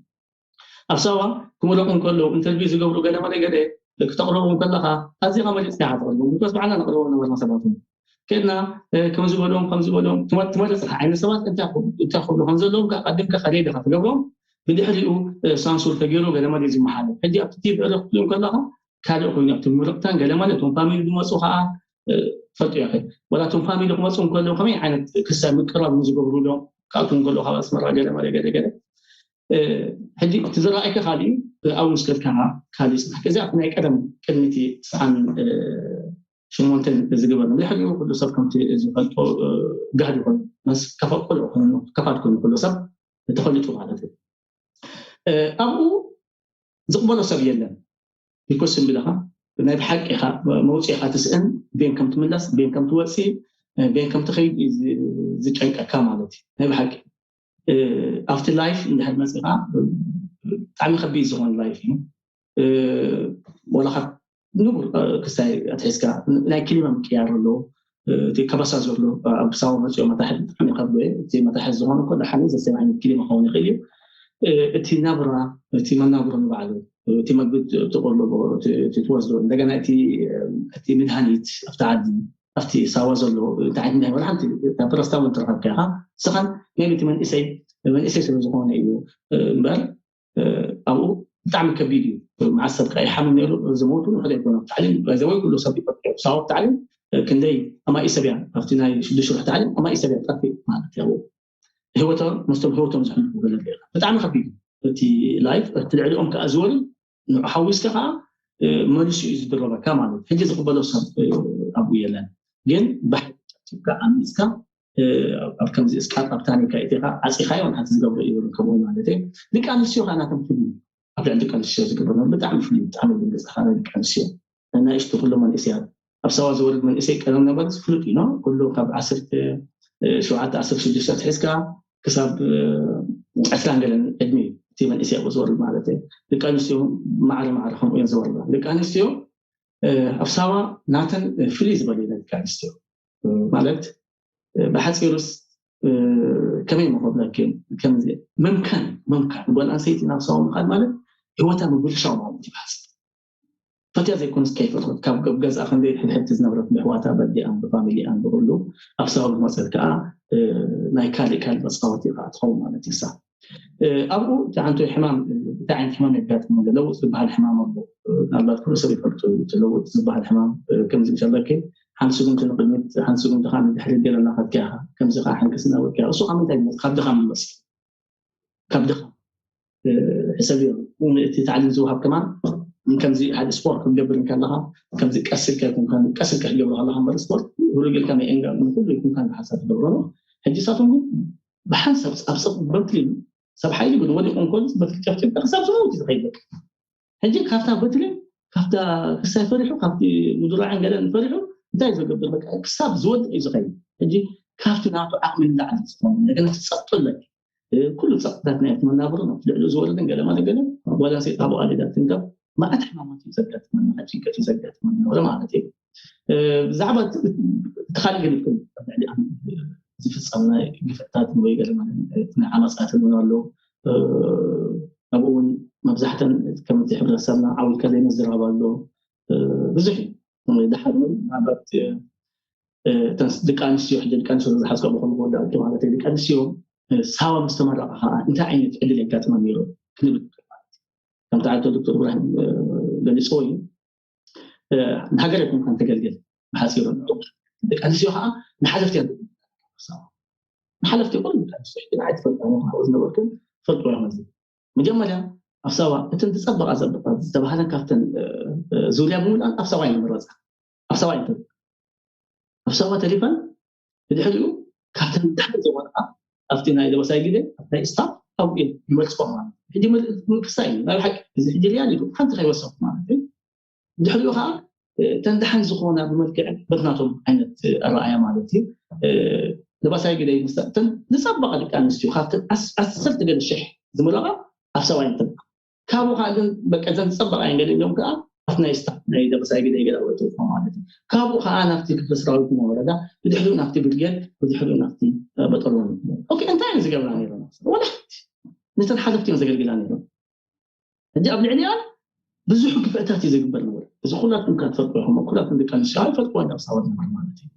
ኣብ ሳዋ ክምረቑ እንከለዉ ኢንተርቪው ዝገብሩ ገለ መለ ገለ ክተቕርቦም ከለኻ ኣዚኻ መሪፅካ ኢኻ ተቕርቦም። ቢኮዝ ባዕልና ነቕርቦም ነበርና ሰባት። ከድና ከም ዝበሎም ከም ዝበሎም ትመርፅኻ ዓይነት ሰባት እንታይ ክብሉ ከም ዘለዎም ኣቀድምካ ከደይ ዲኻ ትገብሮም። ብድሕሪኡ ሳንሱር ተገይሩ ገለ መለ ዝመሓለፍ። ሕጂ ኣብቲ ቲቪ ዕረ ክትሪኦም ከለኻ ካልእ ኮይኑ ኣብቲ ምርቕታን ገለ መለ እቶም ፋሚሊ ዝመፁ ከዓ ትፈልጡ ኢኻ። ወላ እቶም ፋሚሊ ክመፁ እንከለዉ ከመይ ዓይነት ክሳብ ምቅራብ ዝገብሩሎም ካብቶም ከለዉ ካብ ኣስመራ ገለ መለ ገለ ገለ ሕጂ እቲ ዝረኣይካ ካልእ እዩ። ኣብኡ ምስ ከድካ ካልእ ይፅናሕካ። እዚ ኣብቲ ናይ ቀደም ቅድሚ እቲ ትስዓን ሸሞንተን ዝገበርና ብድሕሪኡ ኩሉ ሰብ ከምቲ ዝፈልጦ ጋህዲ ይኮኑ። ምስ ከፈቆሎ ይኮኑ ከፋት ኮይኑ ኩሉ ሰብ ተፈሊጡ ማለት እዩ። ኣብኡ ዝቕበሎ ሰብ የለን። ቢኮስ እንብለኻ ናይ ብሓቂ ኢኻ መውፅኢኻ ትስእን ቤን ከም ትምለስ ቤን ከም ትወፅእ ቤን ከም ትኸይድ ዝጨንቀካ ማለት እዩ። ናይ ብሓቂ ኣብቲ ላይፍ እንድሕር መፂኻ ብጣዕሚ ከቢድ ዝኾነ ላይፍ እዩ። ወላካ ንቡር ክስታይ ኣትሒዝካ ናይ ክሊማ ምቅያር ኣሎ። እቲ ከበሳ ዘሎ ኣብ ሳዋ መፅኦ መታሕት ብጣዕሚ ከብዶ እዩ። እቲ መታሕት ዝኾነ እኮ ደሓን እዩ። ዘሰም ዓይነት ክሊማ ክኸውን ይኽእል እዩ። እቲ ናብራ እቲ መናብሮ ንባዕሉ እቲ መግቢ ትቆልቦ ትወስዶ እንደገና እቲ ምድሃኒት ኣብቲ ዓዲ ኣብቲ ሳዋ ዘሎ እንታይ ዓይነት ናይ ወላ ሓንቲ ፕረስታውን ትረኸብካ ኢኻ። ንስኻን ናይ እቲ መንእሰይ መንእሰይ ስለ ዝኾነ እዩ እምበር ኣብኡ ብጣዕሚ ከቢድ እዩ። መዓስ ሰብ ከ ይሓምም ነይሩ ዝሞቱ ንሕደ ይኮነ ታዕሊም ዘወይ ኩሉ ሰብ ይፈትሑ ሳወት ታዕሊም ክንደይ ኣማኢ ሰብ እያ ኣብቲ ናይ ሽዱሽተ ሽሕ ታዕሊም ኣማኢ ሰብ እያ ጠፊእ ማለት እዩ። ኣብኡ ህይወቶም መስቶም ህይወቶም ዘሕልፉ ገለ ርኢኻ ብጣዕሚ ከቢድ እዩ። እቲ ላይፍ እቲ ልዕሊኦም ከኣ ዝወርድ ንኡ ሓዊስካ ከዓ መልሱ እዩ ዝድረበካ ማለት ሕጂ ዝቕበሎ ሰብ ኣብኡ የለን። ግን ብሓይሊ ጨብጭብካ ኣሚፅካ ኣብ ከምዚ እስቃጥ ኣብ ታኒካ ኢትኻ ዓፂኻዮ ንሓንቲ ዝገብሮ ይብሉ ከምኡ ማለት እዩ። ደቂ ኣንስትዮ ከዓ ናቶም ፍሉ ኣብ ልዕሊ ደቂ ኣንስትዮ ዝግበር ብጣዕሚ ፍሉ ብጣዕሚ ድንግፅኻ ናይ ደቂ ኣንስትዮ ናይ ናይሽቱ ኩሉ መንእስያት ኣብ ሳዋ ዝወርድ መንእሰይ ቀደም ነበርስ ፍሉጥ እዩ። ኩሉ ካብ ዓሰርተ ሸውዓተ ዓሰርተ ሽዱሽተ ኣትሒዝካ ክሳብ ዕስራን ገለን ዕድሚ እዩ እቲ መንእሰይ ኣብኡ ዝወርድ ማለት እዩ። ደቂ ኣንስትዮ ማዕረ ማዕረ ከምኡ እየን ዝወርዳ። ደቂ ኣንስትዮ ኣብ ሳዋ ናተን ፍልይ ዝበለ እዩ። ደቂ ኣንስትዮ ማለት ብሓፂሩስ ከመይ መኸብለኪ ከምዚ ምምካን ምምካን ጓል ኣንሰይቲ ናብ ሳዋ ምኻድ ማለት ህይወታ ምብልሻው ማለት እዩ። ብሓፂሩ ፈትያ ዘይኮነስ ከይፈትወት ካብ ገብ ገዝኣ ክንደይ ሕድሕድቲ ዝነብረት ብሕዋታ በዲኣን ብፋሚሊኣን ብኩሉ ኣብ ሳዋ ዝመፀት ከዓ ናይ ካልእ ካልእ መፃወቲ ከዓ ትኸውን ማለት እዩ። ኣብኡ እቲ ሓንቲ ሕማም እንታይ ዓይነት ሕማም የጋጥም ለውጥ ዝበሃል ሕማም ኣሎ። ምናልባት ኩሉ ሰብ ይፈልጡ ለውጥ ዝበሃል ሕማም ከምዚ ምስ ኣለኪ ሓንቲ ስጉምቲ ንቅድሚት ሓንቲ ስጉምቲ ከዓ ንድሕሪ ገለ እናኸድካ ኢኻ። ከምዚ ከዓ ሕንክስ እናበልካ እሱ ካብ ምንታይ ይመፅእ? ካብ ድኻም ይመፅእ። ካብ ድኻም ሕሰብ እቲ ታዕሊም ዝወሃብ ከማን ከምዚ ሓደ ስፖርት ክትገብር ከለካ ከምዚ ቀስልካ ይኩንካ ቀስልካ ክትገብሮ ከለካ እምበር ስፖርት ሁሉ ጌልካ ናይ ኤንጋ ኩሉ ይኩንካ ሓሳብ ትገብሮ። ሕጂ ሳቶም ግን ብሓንሳብ ኣብ ሰብ በትሊ ሰብ ሓይሊ ግን ወዲቁ እንኮሉ በትሊ ጨፍጭፍካ ክሳብ ዝመውት እዩ ዝኸይድ። በቃ ሕጂ ካብታ በትሊ ካብታ ክሳይ ፈሪሑ ካብቲ ምድራዕን ገለን ፈሪሑ እንታይ እዩ ዘገብር? በቃ ክሳብ ዝወድቅ እዩ ዝኸይድ። ሕጂ ካብቲ ናቱ ዓቕሚ ንላዕሊ ዝኾነ ነገር ጸቕጡ ኣለኪ። ኩሉ ጸቕጥታት ናይ መናብሮ ልዕሊ ዝወረደን ገለ ማለት ገለ ጓል ኣንስተይቲ ካብ ኣዋልዳ ትንከፍ መዓት ሕማማት እዩ ዘጋጥመና፣ ጭንቀት እዩ ዘጋጥመና ማለት እዩ። ብዛዕባ እቲ ካልእ ገለ ዝፍጸም ናይ ግፍዕታት ወይ ገለ ማለት ናይ ዓመጻት እውን ኣሎ። ኣብኡ እውን መብዛሕተን ከምቲ ሕብረተሰብና ዓዊልካ ዘይምዝራብ ኣሎ። ብዙሕ እዩ። ድሓር እውን ምናልባት ደቂ ኣንስትዮ ሕጂ ደቂ ኣንስትዮ ዝሓዝካ ብከም ወዳእቲ ማለት እዩ። ደቂ ኣንስትዮ ሳዋ ምስ ተመረቓ ከዓ እንታይ ዓይነት ዕድል የጋጥመን ነይሩ ክንብል ከምቲ ዓቶ ዶክተር ኢብራሂም ገሊፅዎ እዩ። ንሃገር ይኮንካ እንተገልግል ብሓፂሩ ደቂ ኣንስትዮ ከዓ ንሓለፍቲ ንሓለፍቲ ይኮን ደቂ ኣንስትዮ ሕጂ ንዓይ ትፈልጣ ዝነበርክን ፈልጥዎ ይመስል መጀመርያ ኣብ ሳዋ እተን ዝፀበቓ ዘበቓ ዝተባህለን ካብተን ዙርያ ብምልኣን ኣብ ሳዋ ይምረፃ። ኣብ ሳዋ ይምረፃ። ኣብ ሳዋ ተሪፈን ብድሕሪኡ ካብተን ድሓን ዝወድቃ ኣብቲ ናይ ደበሳይ ግዜ ኣብቲ ናይ ስታፍ ኣብኡ ይመርፅኦ ማለት ሕጂ ምክሳይ እዩ። ናይ ሓቂ እዚ ሕጂ ሪያል እዩ ሓንቲ ከይወሰኩ ማለት እዩ። ድሕሪኡ ከዓ እተን ደሓን ዝኾና ብመልክዕ በትናቶም ዓይነት ኣረኣያ ማለት እዩ። ደባሳይ ግደ ይመስላ እተን ዝፀበቐ ደቂ ኣንስትዮ ካብተን ዓሰርተ ገለ ሽሕ ዝምረቓ ኣብ ሰብኣይ እንትን ካብኡ ከዓ ግን በቃ እተን ዝፀበቐ እየን ገለ ኢሎም ከዓ ኣብቲ ናይ ስታፍ ናይ ደባሳይ ግደ ገለ ወጥፎ ማለት እዩ። ካብኡ ከዓ ናብቲ ክፍለ ሰራዊት ናይ ወረዳ ብድሕሪኡ ናብቲ ብርጌድ ብድሕሪኡ ናብቲ በጠሎ ኦኬ እንታይ እዮም ዝገብራ ነይሮም? ወላ ሓንቲ ነተን ሓለፍቲ እዮም ዘገልግላ ነይሮም። ሕጂ ኣብ ልዕሊኣ ብዙሕ ግፍዕታት እዩ ዝግበር ነበር። እዚ ኩላትኩም ካብ ትፈልጥዎ ኢኹም፣ ኩላትኩም ደቂ ኣንስትዮ ይፈልጥዎ ኢና፣ ኣብ ሳዋ ዝነበረ ማለት እዩ።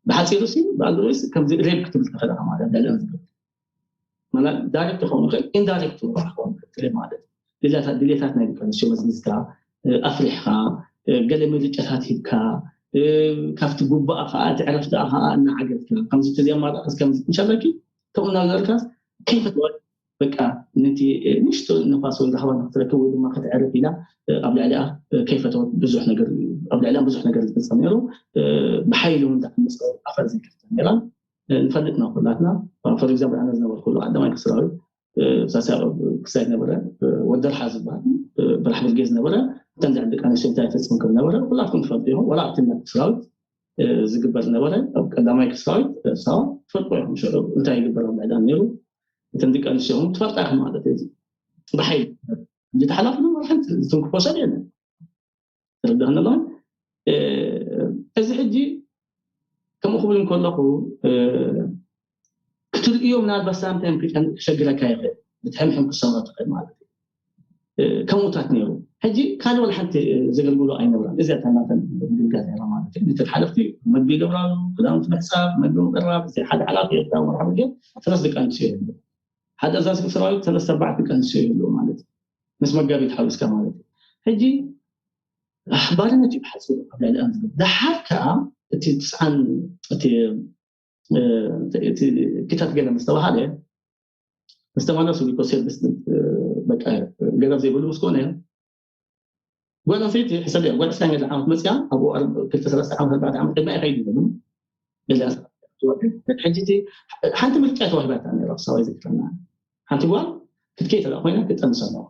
ብሓፂሩ ሲ ብኣግሮስ ከምዚ ሬፕ ክትብል ትኽእል ኢኻ ማለት እዩ። ልዕሊ ዝግበር ማለት ዳይሬክት ክኸውን ይኽእል፣ ኢንዳይሬክት ክኸውን ይኽእል ማለት እዩ። ድሌታት ድሌታት ናይ ደቂ ኣንስትዮ መዝሚዝካ፣ ኣፍሪሕካ፣ ገለ ምርጫታት ሂብካ፣ ካብቲ ጉባኣ ከዓ እቲ ዕረፍቲ ከዓ እናዓገትካ ከምዚ ተዘየማርኣስ ከምዚ እንሻለኪ ከምኡ እናገበርካስ ከይፈትዋ በቃ ነቲ ንሽቶ ነፋስ ወይ ራህዋ ንክትረክብ ወይ ድማ ክትዕርፍ ኢላ ኣብ ልዕሊኣ ከይፈተወት ብዙሕ ነገር ኣብ ልዕሊኣ ብዙሕ ነገር ዝፍጸም ነይሩ። ብሓይሊ እውን ዝዓምፀ ኣፈር ዘይከፍተ ነራ ንፈልጥና ኩላትና። ፎር ኤግዛምፕል ኣነ ዝነበርኩሉ ቀዳማይ ክስራዊ ሳሳ ክሳይ ነበረ ወደርሓ ዝበሃል ብራሕ ብርጌ ዝነበረ እተን ደቂ ኣንስትዮ እንታይ ፈጽም ከም ነበረ ኩላትኩም ትፈልጡ ኢኹም። ወላ ኣብቲ ክስራዊት ዝግበር ዝነበረ ኣብ ቀዳማይ ክስራዊት ሳዋ ትፈልጥዎ ኢኹም። ሽዑ እንታይ ይግበር ኣብ ልዕሊኣ ነይሩ እተን ደቂ ኣንስትዮ እውን ትፈልጣ ኢኹም ማለት እዩ። ብሓይሊ እንጂ ተሓላፍሉ ሓንቲ ዝትንክፎ ሰብ የለን። ተረዳእና ኣለዋ። እዚ ሕጂ ከምኡ ክብል እንከለኹ ክትርእዮ ምናልባት ሳምታይም ክሸግረካ ይኽእል፣ ብትሕምሕም ክሰማ ትኽእል ማለት እዩ። ከምኡታት ነይሩ። ሕጂ ካልእ ወላ ሓንቲ ዘገልግሎ ኣይነበራን። እዚኣ እታ ናተን ምግልጋል ነይራ ማለት እዩ። ነቲ ሓለፍቲ መግቢ ይገብራሉ፣ ክዳውንቲ ምሕፃብ፣ መግቢ ምቅራብ፣ እዚ ሓደ ሓላፊ ክዳን ወላ ሓንቲ ሰለስተ ደቂ ኣንስትዮ ይህሉ። ሓደ ኣዛዚ ሰራዊት ሰለስተ ኣርባዕተ ደቂ ኣንስትዮ ይህሉ ማለት እዩ። ምስ መጋቢት ሓዊስካ ማለት እዩ። ሕጂ ባርነት እዩ ብሓፂሩ ኣብ ልዕሊኣን ዝብል። ደሓር ከዓ እቲ ትስዓን እቲ እቲ ክታት ገለ ምስ ተባሃለ ምስ ተመለሱ ቢኮ ሰርቪስ በቃ ገንዘብ ዘይብሉ ምስ ኮነ ጓል ኣንስተይቲ ሕሰብ እያ ጓል ዕስራን ገለ ዓመት መፅያ ኣብኡ ክልተ ሰለስተ ዓመት ኣርባዕተ ዓመት ዕድመ ይኸይድ ይብሉ ገለ ሕጂ ሓንቲ ምርጫ ተዋሂባታ ነራ ክሳብ ኣይዝክረና ሓንቲ ጓል ክትከይ ተላ ኮይና ክትጠንስ ኣለዋ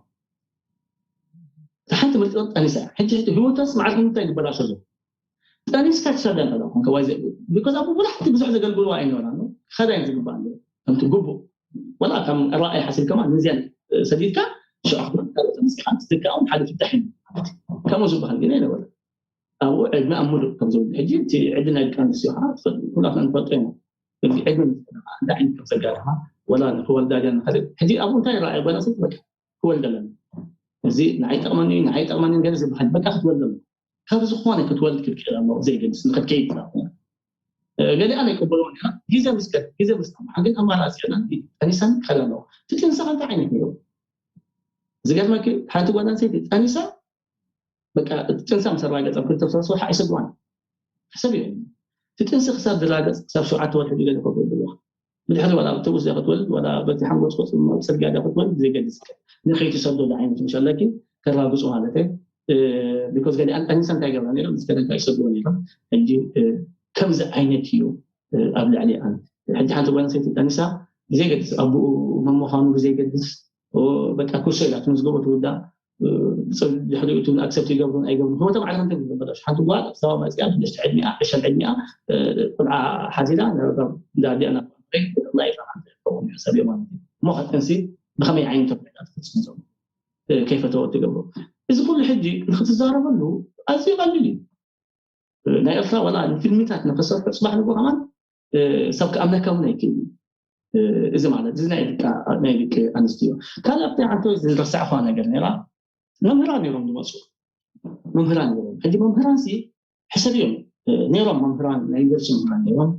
ሓንቲ ምርጫ ጠኒሳ ሕጂ ህይወታስ ማዕርነት እንታይ ዝበላሸ ዘሎ ጠኒስካ ክሳብ ያንቀላ ኮንካ ዋይ ቢኮዝ ኣብ ብዙሕ ብዙሕ ዘገልግልዋ ኣይነበራን ከዳ እዩ ዝግባእ ከምቲ ግቡእ ወላ ከም ራእይ ሓሲብ ከማ ንዚያን ሰዲድካ ሽዑ ክትመፅእ ካልኦት ተመፂኻ ትትካኦም ሓደ ፍታሕ እዩ ከምኡ ዝበሃል ግን ኣይነበረ ኣብኡ ዕድመ ኣብ ሙሉእ ከም ዝብል ሕጂ እቲ ዕድል ናይ ደቂ ኣንስትዮ ከዓ ትፈልጥ ኩላትና ንፈልጦ ኢና እዚ ዕድመ እንታይ ዓይነት ከም ዘጋጥማ ወላ ንክወልዳ ድያ ንካልእ ሕጂ ኣብኡ እንታይ ይረኣየ ጓል ኣንስተይቲ በቃ ክወልድ ኣለና እዚ ንዓይ ጠቕመኒ ንዓይ ጠቕመኒ ገለ ዝበሃል በቃ ክትወልድ ኣለና ካብ ዝኾነ ክትወልድ ክትክእል ኣለዋ ዘይገድስ ንክትከይድ ትራ ገሊኣ ናይ ቀበልዎ ነራ ግዜ ምስ ከድ ግዜ ምስ ጠምሓ ግን ኣማራፂ የለን ጠኒሳን ክኸድ ኣለዋ ትጥንሳ ከንታ ዓይነት ነይሩ ዝገርመኪ ሓንቲ ጓል ኣንስተይቲ ጠኒሳ በቃ እቲ ጥንሳ ምስ ኣራገፀ ክልተ ሰለስተ ወርሒ ኣይሰግዋን ሕሰብ እዩ እቲ ጥንሲ ክሳብ ዝራገፅ ክሳብ ሸውዓተ ወርሒ ዝገለ ኮፍ ይብልዋ ብድሕሪ ዋላ ኣውቶቡስ ዲያ ክትወልድ ዋላ በቲ ሓንጎፅቆፅ ኣብ ፅርግያ ዲያ ክትወልድ ዘይገድስ ንኸይትሰዶ ዓይነት ምሻላኪ ከራግፁ ማለት ቢኮዝ ገሊኣን ጠኒሰ እንታይ ገብራ ነይሮም ምስ ገለ እንታይ ይሰድዎ ነይሮም ሕጂ ከምዚ ዓይነት እዩ ኣብ ልዕሊ ኣን ሕጂ ሓንቲ ጓል ኣንስተይቲ ጠኒሳ ብዘይገድስ ኣቦኡ መን ምዃኑ ብዘይገድስ በቃ ኩሶ ኢላ ትምዝገቦ ትውዳእ ድሕሪኡ ትብል ኣክሰፕት ይገብሩን ኣይገብሩን ህይወቶም ዓለም ተዝበላሽ ሓንቲ ጓል ክሳብ መፅያ ብሽተ ዕድሚኣ ዕሸል ዕድሚኣ ቆልዓ ሓዚላ እንዳዲኣ ናብ ሰብ ማለት እዩ እሞ ከጥንሲ ብኸመይ ዓይነት ተፈጥሮ ትፈፅም ዘሎ ከይፈተወ ትገብሮ እዚ ኩሉ ሕጂ ንክትዛረበሉ ኣዝዩ ቀሊል እዩ ናይ ኤርትራ ዋላ ንፊልሚታት ንክሰርሑ ፅባሕ ንጎ ከማን ሰብ ክኣምነካ እውን ኣይክእል እዚ ማለት እዚ ናይ ደቂ ናይ ደቂ ኣንስትዮ ካልእ ኣብቲ ሓንቲ ዝረሳዕኳ ነገር ነራ መምህራን ነሮም ዝመፁ መምህራን ነሮም ሕጂ መምህራን ሲ ሕሰብ እዮም ነሮም መምህራን ናይ ዩኒቨርሲቲ መምህራን ነሮም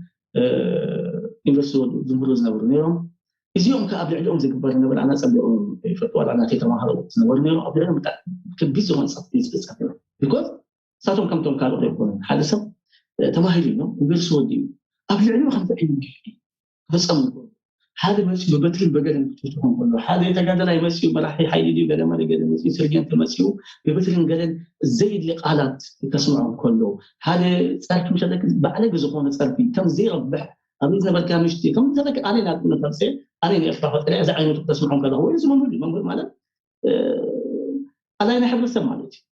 ዩኒቨርሲቲ ዝምህሩ ዝነበሩ ነሮም እዚኦም ከ ኣብ ልዕሊኦም ዝግበር ዝነበረ ኣና ፀቢቑ ይፈልጡ ዋላ ናተይ ተማሃሮ ዝነበሩ ነሮም ኣብ ልዕሊኦም ብጣዕሚ ከቢድ ዝኾነ ፀፍቲ ዝፍፀም ነሮም ቢኮዝ ንሳቶም ከምቶም ካልኦት ኣይኮኑን ሓደ ሰብ ተማሂሩ ኢሎም ዩኒቨርሲቲ ወዲኡ ኣብ ልዕሊኡ ከምዚ ዓይነት ግፍዒ ክፍፀም ንክእል ሓደ መፂኡ ብበትርን በገለን ክትፍትሖ እንከሎ ሓደ ተጋደላይ መፂኡ መራሒ ሓይሊ ድዩ ገለ መለ ገለ መፂኡ ስርጀንት መፂኡ ብበትርን ገለን ዘየድሊ ቃላት ከስምዖ እንከሎ ሓደ ፀርፊ ምሸለክ ባዕለግ ዝኾነ ፀርፊ ከም ዘይረብሕ ኣብ ዝነበርካ ምሽቲ ከም ዘለክ ኣነ ናብነት ኣምፀ ኣነ ንኤርትራ ፈጠረ እዚ ዓይነቱ ክተስምዖ እንከለኹ ወይ እዚ መምህር እዩ መምህር ማለት ኣላይ ናይ ሕብረተሰብ ማለት እዩ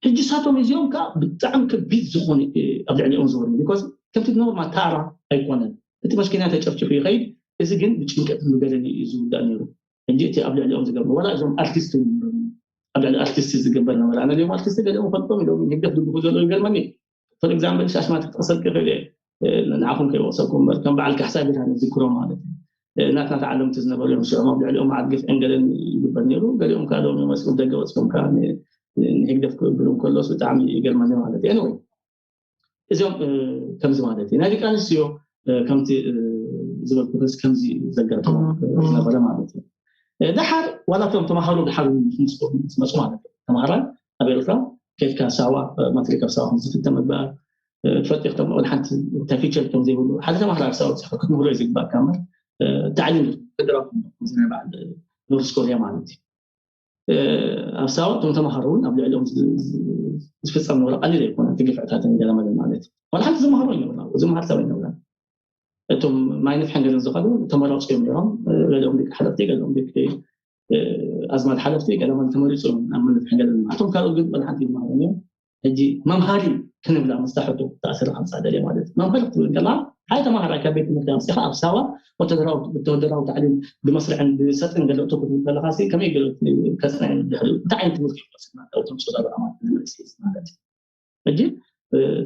ሕጂ ሳቶም እዚኦም ከዓ ብጣዕሚ ከቢድ ዝኾነ ኣብ ልዕሊኦም ዝወርድ ቢኮዝ ከምቲ ኖርማ ታራ ኣይኮነን እቲ መስኪና ተጨፍጭፉ ይኸይድ እዚ ግን ብጭንቀት ብገለኒ እዩ ዝውዳእ ነይሩ ሕጂ እቲ ኣብ ልዕሊኦም ዝገብሩ ዋላ እዞም ኣርቲስት ኣብ ልዕሊ ኣርቲስት ዝግበር ነበረ ኣነ ሊኦም ኣርቲስት ገሊኦም ፈልጦም ኢሎም ህግደፍ ድግፉ ዘለዉ ይገርመኒ ፎር ኤግዛምፕል ሻሽማት ክጠቅሰልክ ይኽእል እየ ንዓኹም ከይወቅሰኩም እምበር ከም በዓል ካሕሳ ቢራ ንዝክሮ ማለት እዩ ናትና ተዓለምቲ ዝነበሩ እዮም። ስዕሞም ልዕሊኦም መዓት ግፍዕን ገለን ይግበር ነይሩ። ገሊኦም ከዓ ሎም መፅኡ ደገ ወፅኦም ከዓ ንህግደፍ ክብሉ ከሎስ ብጣዕሚ ይገርመኒ ማለት እዩ። እዚኦም ከምዚ ማለት እዩ። ናይ ደቂ ኣንስትዮ ከምቲ ዝበልኩስ ከምዚ ዘጋጥሞ ዝነበረ ማለት እዩ። ደሓር ዋላ እቶም ተምሃሮ ደሓር ዝመፁ ማለት እዩ። ተምሃራይ ኣብ ኤርትራ ከድካ ሳዋ ማትሪክ ኣብ ሳዋ ከምዝፍተ ምግባር ትፈልጥ ኢኽቶም ወላ ሓንቲ ተፊቸር ከም ዘይብሉ ሓደ ተምሃራይ ኣብ ሳዋ ክትምህሮ እዩ ዝግባእካ እምበር ታዕሊም ዝናይ በዓል ኖርስ ኮሪያ ማለት እዩ። ኣብ ሳዋ እቶም ተምሃሮ እውን ኣብ ልዕሊኦም ዝፍፀም ነበረ ቀሊል ኣይኮነ ግፍዕታትን ገለመለን ማለት እዩ። ዋላ ሓንቲ ዝመሃሮ ይነበርና ዝመሃር ሰብ ይነበርና። እቶም ማይነት ሓንገለን ዝኸዱ ተመራፂ እዮም ነሮም። ገሊኦም ደቂ ሓለፍቲ ገሊኦም ደቂ ኣዝማድ ሓለፍቲ ገለመን ተመሪፁ እዮም ኣብ መነት ሓንገለን። እቶም ካልኦት ግን ዋላ ሓንቲ ይመሃሩ እዮም። ሕጂ መምሃሪ ክንብላ ምስታ ሕቶ ተኣስር ከምፃ ደልየ ማለት እዩ። መምሃሪ ክትብል ከላ ሓደ ተምሃራይ ካብ ቤት ትምህርቲ ኣምፅኻ ኣብ ሳዋ ወተደራዊ ወተደራዊ ታዕሊም ብመስርዕን ብሰጥን ገለ እቶ ክትብል ከለካ ሲ ከመይ ገለ ከፅና ድሕሪ እንታይ ዓይነት ትምህርቲ ይወስድ ማለት እቶም ፅዛሉ ኣማት ዝመልስ ማለት እዩ። ሕጂ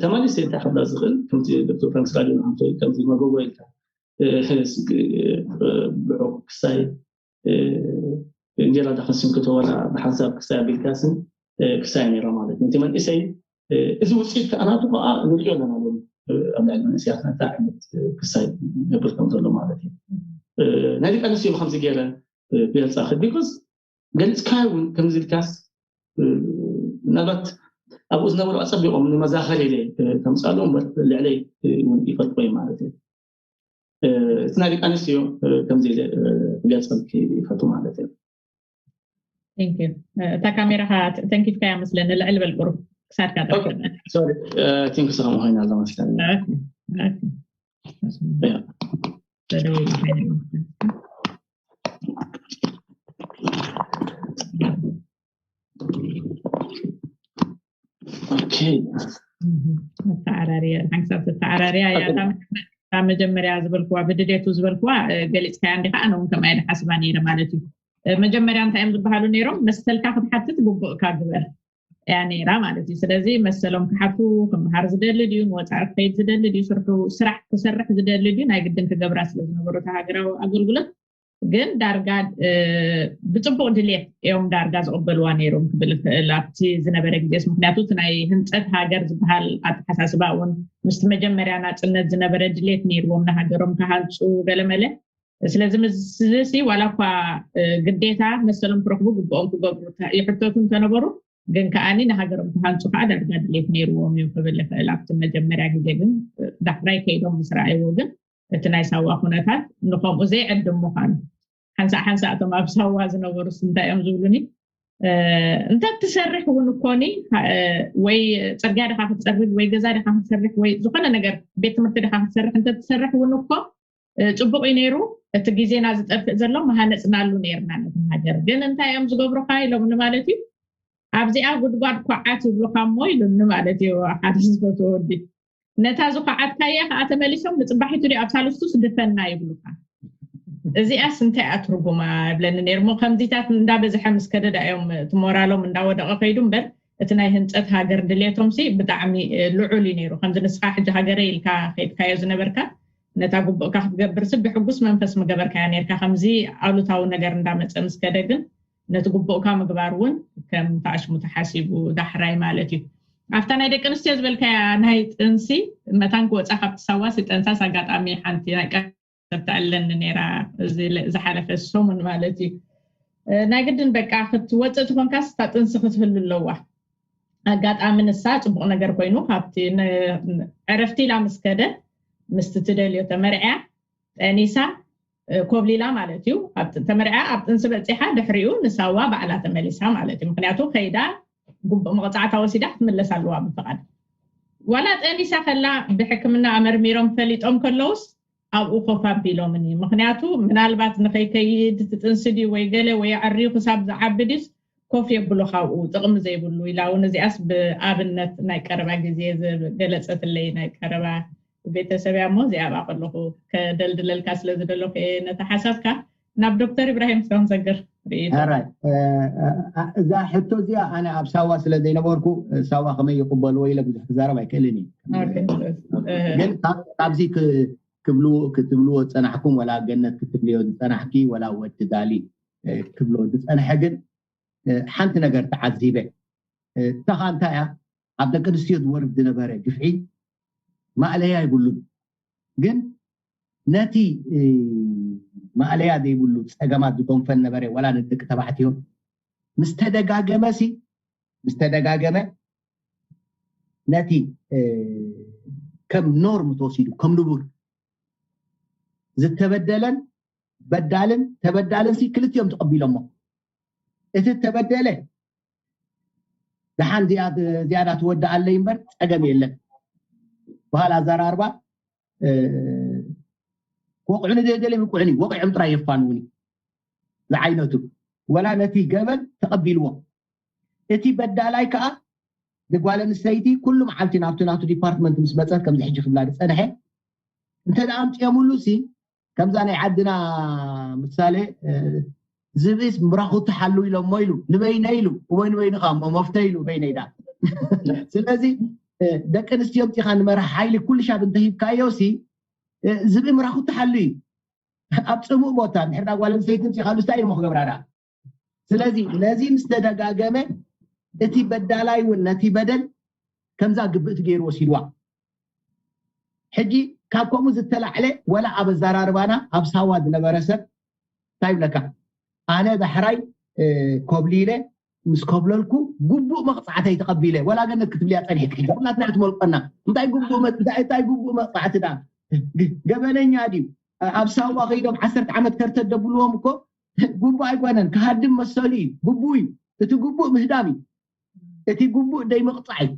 ተመሊሰ እንታይ ክብላ ዝኽእል ከምቲ ዶክተር ፍራንክስ ራዲዮ ንዓንቶ ከምዚ መጎጎ ኢልካ ብዑቕ ክሳይ እንጀራ ዳኸስም ክትወላ ብሓንሳብ ክሳይ ኣቢልካስን ክሳይ ነይራ ማለት እዩ። እቲ መንእሰይ እዚ ውፅኢት ከኣናቱ ከዓ ንሪኦ ኣለና ሎም ኣብ ልዕሊ መንእሰያትና እንታይ ዓይነት ክሳይ ነብር ከም ዘሎ ማለት እዩ። ናይ ደቂ ኣንስትዮ ብከምዚ ገይረ ክገልፃ ክል ቢኮዝ ገሊፅካዮ እውን ከምዚ ኢልካስ ምናልባት ኣብኡ ዝነበሩ ኣፀቢቖም ንመዛኸር ኢለ ከምፃሉ እምበር ልዕለይ እውን ይፈልጥዎ እዩ ማለት እዩ። እቲ ናይ ደቂ ኣንስትዮ ከምዚ ኢለ ክገልፀልኪ ይፈቱ ማለት እዩ። እታ ካሜራኻ ተንኪፍካያ መስለኒ ልዕል በል ቁሩብ ክሳድካ ጠርፍና። ቲንክ ስኻ ምኾይና ኣሎ መስለኒ። ተዓራርያ ሓንሳብ ተተዓራርያ እያ። ካብ መጀመርያ ዝበልክዋ ብድሌቱ ዝበልክዋ ገሊፅካያ እንዲኻ ኣነ እውን ከምኣ ኢለ ሓስባ ነይረ ማለት እዩ። መጀመርያ እንታይ እዮም ዝበሃሉ ነይሮም መሰልካ ክትሓትት ግቡእካ ግበር እያ ነይራ ማለት እዩ። ስለዚ መሰሎም ክሓቱ ክምሃር ዝደሊ ድዩ ንወፃኢ ክኸይድ ዝደሊ ድዩ ስርሑ ስራሕ ክሰርሕ ዝደሊ ድዩ ናይ ግድን ክገብራ ስለዝነበሩ ሃገራዊ ኣገልግሎት ግን ዳርጋ ብፅቡቅ ድሌት እዮም ዳርጋ ዝቕበልዋ ነይሮም ክብል ይኽእል ኣብቲ ዝነበረ ግዜስ። ምክንያቱ እቲ ናይ ህንፀት ሃገር ዝበሃል ኣተሓሳስባ እውን ምስቲ መጀመርያ ናፅነት ዝነበረ ድሌት ነይርዎም ንሃገሮም ክሃንፁ ገለመለ። ስለዚ ምስዚ ዋላ እኳ ግዴታ መሰሎም ክረኽቡ ግብኦም ክገብሩ ይሕተቱ እንተነበሩ ግን ከዓኒ ንሃገሮም ክሃንፁ ከዓ ዳርጋ ድሌት ነይርዎም እዩ ክብል ይኽእል። ኣብቲ መጀመርያ ግዜ ግን ዳሕራይ ከይዶም ምስ ረኣይዎ ግን እቲ ናይ ሳዋ ኩነታት ንከምኡ ዘይዕድም ምዃኑ ሓንሳእ ሓንሳእ እቶም ኣብ ሳዋ ዝነበሩስ እንታይ እዮም ዝብሉኒ እንተ ትሰርሕ እውን እኮኒ ወይ ፅርግያ ድካ ክትፀርግ ወይ ገዛ ድካ ክትሰርሕ ወይ ዝኮነ ነገር ቤት ትምህርቲ ድካ ክትሰርሕ እንተ ትሰርሕ እውን እኮ ፅቡቅ እዩ ነይሩ። እቲ ግዜና ዝጠፍእ ዘሎ መሃነፅናሉ ነይርና ነቲ ሃገር ግን እንታይ እዮም ዝገብሩካ ኢሎምኒ ማለት እዩ ኣብዚኣ ጉድጓድ ኳዓት ይብሉካ እሞ ኢሉኒ ማለት እዩ ሓደ ዝፈትዎ ወዲ ነታ ዝኳዓትካያ ከዓ ተመሊሶም ንፅባሒቱ ድዩ ኣብ ሳልስቱስ ድፈና ይብሉካ። እዚኣስ እንታይ እያ ትርጉማ ይብለኒ ነይሩ እሞ ከምዚታት እንዳበዝሐ ምስ ከደዳ እዮም እቲ ሞራሎም እንዳወደቐ ከይዱ እምበር እቲ ናይ ህንፀት ሃገር ድሌቶም ሲ ብጣዕሚ ልዑል እዩ ነይሩ። ከምዚ ንስኻ ሕጂ ሃገረ ኢልካ ከይድካዮ ዝነበርካ ነታ ጉቡእካ ክትገብር ሲ ብሕጉስ መንፈስ ምገበርካያ ነይርካ። ከምዚ ኣሉታዊ ነገር እንዳመፀ ምስ ከደ ግን ነቲ ጉቡእካ ምግባር እውን ከም ተኣሽሙ ተሓሲቡ ዳሕራይ ማለት እዩ። ኣብታ ናይ ደቂ ኣንስትዮ ዝበልካያ ናይ ጥንሲ መታን ክወፃ ካብቲ ሳዋስ ጠንሳስ ኣጋጣሚ ሓንቲ ናይ ቀረብታ ኣለኒ ነይራ ዝሓለፈ ሰሙን ማለት እዩ። ናይ ግድን በቃ ክትወፅእ ትኾንካስ እታ ጥንሲ ክትህሉ ኣለዋ። ኣጋጣሚ ንሳ ፅቡቕ ነገር ኮይኑ ካብቲ ዕረፍቲ ኢላ ምስ ከደ ምስቲ ትደልዮ ተመርዕያ ጠኒሳ ኮብሊላ ማለት እዩ። ተመርዕያ ኣብ ጥንሲ በፂሓ ድሕሪኡ ንሳዋ ባዕላ ተመሊሳ ማለት እዩ። ምክንያቱ ከይዳ ጉቡእ መቕፃዕታ ወሲዳ ክትምለስ ኣለዋ ብፍቓድ። ዋላ ጠኒሳ ከላ ብሕክምና ኣመርሚሮም ፈሊጦም ከለውስ ኣብኡ ኮፍ ኣቢሎምኒ። ምክንያቱ ምናልባት ንኸይከይድ ትጥንሲ ድዩ ወይ ገለ ወይ ኣዕርዩ ክሳብ ዝዓቢ ድዩስ ኮፍ የብሎ ካብኡ ጥቕሚ ዘይብሉ ኢላ እውን እዚኣስ ብኣብነት ናይ ቀረባ ግዜ ዝገለፀትለይ ናይ ቀረባ ቤተሰብ እያ እሞ እዚኣ ኣብኣ ከለኹ ከደልድለልካ ስለ ዝደለኹ እየ ነቲ ሓሳብካ ናብ ዶክተር ኢብራሂም እስካሁን ሰግር ርኢቶ። ራይ እዛ ሕቶ እዚኣ ኣነ ኣብ ሳዋ ስለ ዘይነበርኩ ሳዋ ከመይ ይቕበልዎ ኢለ ብዙሕ ክዛረብ ኣይክእልን እዩ። ግን ካብዚ ክትብልዎ ዝፀናሕኩም፣ ወላ ገነት ክትብልዮ ዝፀናሕኪ፣ ወላ ወዲ ዳሊ ክብሎ ዝፀንሐ ግን ሓንቲ ነገር ተዓዚበ። እታ ኸኣ እንታይ እያ? ኣብ ደቂ ኣንስትዮ ዝወርድ ዝነበረ ግፍዒ ማእለያ ይብሉን። ግን ነቲ ማእለያ ዘይብሉ ፀገማት ዝጎንፈን ነበረ፣ ዋላ ንደቂ ተባዕትዮ ምስ ተደጋገመ ሲ ምስ ተደጋገመ ነቲ ከም ኖርም ተወሲዱ፣ ከም ንቡር ዝተበደለን በዳልን ተበዳልን ሲ ክልቲኦም ተቐቢሎሞ። እቲ ተበደለ ደሓን ዝያዳ ትወድኣለይ እምበር ፀገም የለን። በሃል ኣዘራርባ ወቕዑኒ ደደለ ይብቅዑኒ፣ ወቒዖም ጥራይ የፋንውኒ ዝዓይነቱ። ወላ ነቲ ገበን ተቐቢልዎ። እቲ በዳላይ ከዓ ንጓል ኣንስተይቲ ኩሉ መዓልቲ ናብቲ ናቱ ዲፓርትመንት ምስ መፀት ከምዚ ሕጂ ክብላ ዝፀንሐ እንተ ደኣ ኣምፅኦምሉ ሲ ከምዛ ናይ ዓድና ምሳሌ ዝብኢስ ምራኹ ትሓሉ ኢሎሞ ኢሉ ንበይነ ኢሉ እሞ ንበይንኻ እሞ መፍተ ኢሉ በይነይ ዳ ስለዚ ደቂ ኣንስትዮ ኣምፂኻ ንመራሕ ሓይሊ ኩሉ ሻብ እንተሂብካዮ ሲ ዝብኢ ምራኹ ትሓሉ እዩ ኣብ ፅቡቅ ቦታ እንድሕር ጓል ኣንስተይቲ ምፂኻሉ እንታይ ኢሞ ክገብራ ዳ ስለዚ ነዚ ምስ ተደጋገመ እቲ በዳላይ እውን ነቲ በደል ከምዛ ግብእቲ ገይሩ ወሲድዋ ሕጂ ካብ ከምኡ ዝተላዕለ ወላ ኣብ ኣዘራርባና ኣብ ሳዋ ዝነበረ ሰብ እንታይ ይብለካ ኣነ ዳሕራይ ኮብሊለ ምስ ኮብለልኩ ግቡእ መቕፃዕተይ ተቐቢለ ወላ ገነት ክትብልያ ፀኒሕክ ሕጂ ኩላትና ትመልቀና እንታይ ግቡእ መ- እንታይ እንታይ ግቡእ መቕፃዕቲ ዳ ገበነኛ ድዩ ኣብ ሳዋ ከይዶም ዓሰርተ ዓመት ከርተት ደብልዎም እኮ ግቡእ ኣይኮነን ክሃድም መሰሉ እዩ ግቡእ እዩ እቲ ግቡእ ምህዳም እዩ እቲ ግቡእ ደይ ምቕፃዕ እዩ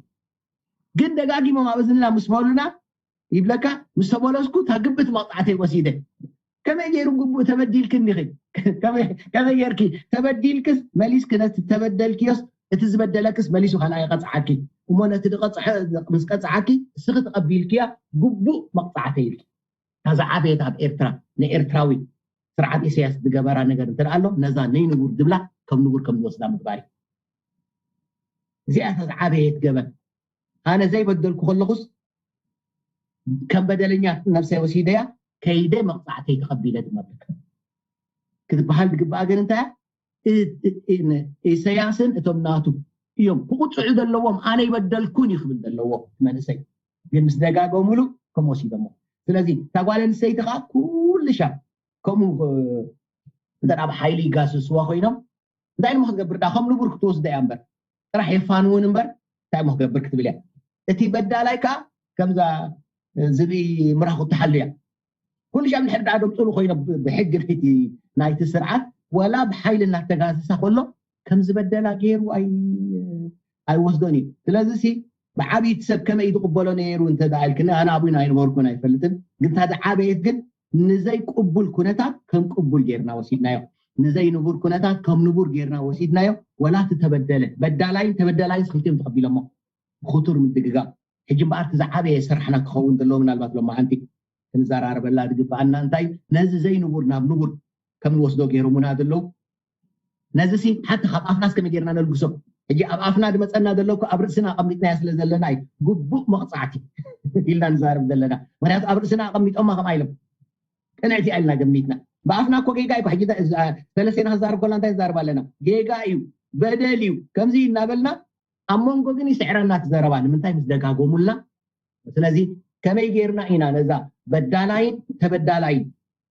ግን ደጋጊሞም ኣብ እዝንና ምስ በሉና ይብለካ ምስ ተበለስኩ እታ ግብእቲ መቕፃዕተይ ወሲደ ከመይ ገይሩ ግቡእ ተበዲልክኒ ኢኺ ከመይ ጌርኪ ተበዲልክስ መሊስኪ ነቲ ተበደልክዮስ እቲ ዝበደለክስ መሊሱ ካልኣ ይቐፅዓኪ እሞ ነቲ ዝቐፅዐ ምስ ቀፅዓኪ እስኺ ተቐቢልክያ ግቡእ መቕፃዕተይ ኢልኪ እታ ዝዓበየት ኣብ ኤርትራ ንኤርትራዊ ስርዓት ኢሳያስ ዝገበራ ነገር እንተ ኣሎ ነዛ ነይ ንቡር ዝብላ ከም ንቡር ከም ዝወስዳ ምግባር እዩ እዚኣ እታ ዝዓበየት ገበን ኣነ ዘይበደልኩ ከለኹስ ከም በደለኛ ነብሰይ ወሲደያ ከይደ መቕፃዕተይ ተቐቢለ ድማ ክትበሃል ዝግባኣ ግን እንታይ ኢሳያስን እቶም ናቱ እዮም ክቁፅዑ ዘለዎም ኣነ ይበደልኩን እዩ ክብል ዘለዎ መንእሰይ ግን ምስ ደጋገሙሉ ከም ወሲዶሞ ስለዚ እታ ጓል ኣንስተይቲ ከዓ ኩሉ ሻብ ከምኡ እንተ ኣብ ሓይሊ ይጋስስዋ ኮይኖም እንታይ ኢልሞ ክትገብር ዳ ከም ንቡር ክትወስዳ እያ እምበር ጥራሕ የፋንውን እምበር እንታይ ኢልሞ ክገብር ክትብል እያ እቲ በዳላይ ከዓ ከምዛ ዝብኢ ምራኹ ትሓሉ እያ ኩሉ ሻብ ንሕር ዳ ደምፅሉ ኮይኖም ብሕጊ ርሒቲ ናይቲ ስርዓት ወላ ብሓይሊ እናተጋስሳ ከሎ ከም ዝበደላ ገይሩ ኣይወስዶን እዩ ስለዚ ሲ ብዓብይቲ ሰብ ከመይ ዝቕበሎ ነይሩ እንተ ኢልክኒ ኣነ ኣብኡ ኣይነበርኩን ኣይፈልጥን ግን ታዚ ዓበየት ግን ንዘይ ቅቡል ኩነታት ከም ቅቡል ጌርና ወሲድናዮ ንዘይ ንቡር ኩነታት ከም ንቡር ጌርና ወሲድናዮ ወላ እቲ ተበደለ በዳላይን ተበደላይን ክልቲኦም ተቐቢሎሞ ብክቱር ምድግጋም ሕጂ እምበኣር እቲ ዝዓበየ ስራሕና ክኸውን ዘለዎ ምናልባት ሎማዓንቲ ክንዘራረበላ ዝግበኣና እንታይ ነዚ ዘይንቡር ናብ ንቡር ከም ንወስዶ ገይሮምና ዘለዉ ነዚ ሲ ሓቲ ካብ ኣፍናስ ከመይ ጌርና ነልግሶ ሕጂ ኣብ ኣፍና ዝመፀና ዘሎ እኮ ኣብ ርእስና ኣቐሚጥናዮ ስለ ዘለና እዩ ግቡእ መቕፃዕቲ ኢልና ንዛረብ ዘለና ምክንያቱ ኣብ ርእስና ኣቐሚጦማ ከምኣ ኢሎም ቅንዕቲ ኢልና ገሚትና ብኣፍና እኮ ጌጋ እኮ ሕጂ ሰለስቴና ክዛረብ ከላ እንታይ ንዛረብ ኣለና ጌጋ እዩ በደል እዩ ከምዚ እናበልና ኣብ መንጎ ግን ይስዕረና እቲ ዘረባ ንምንታይ ምስ ደጋጎሙልና ስለዚ ከመይ ጌርና ኢና ነዛ በዳላይን ተበዳላይን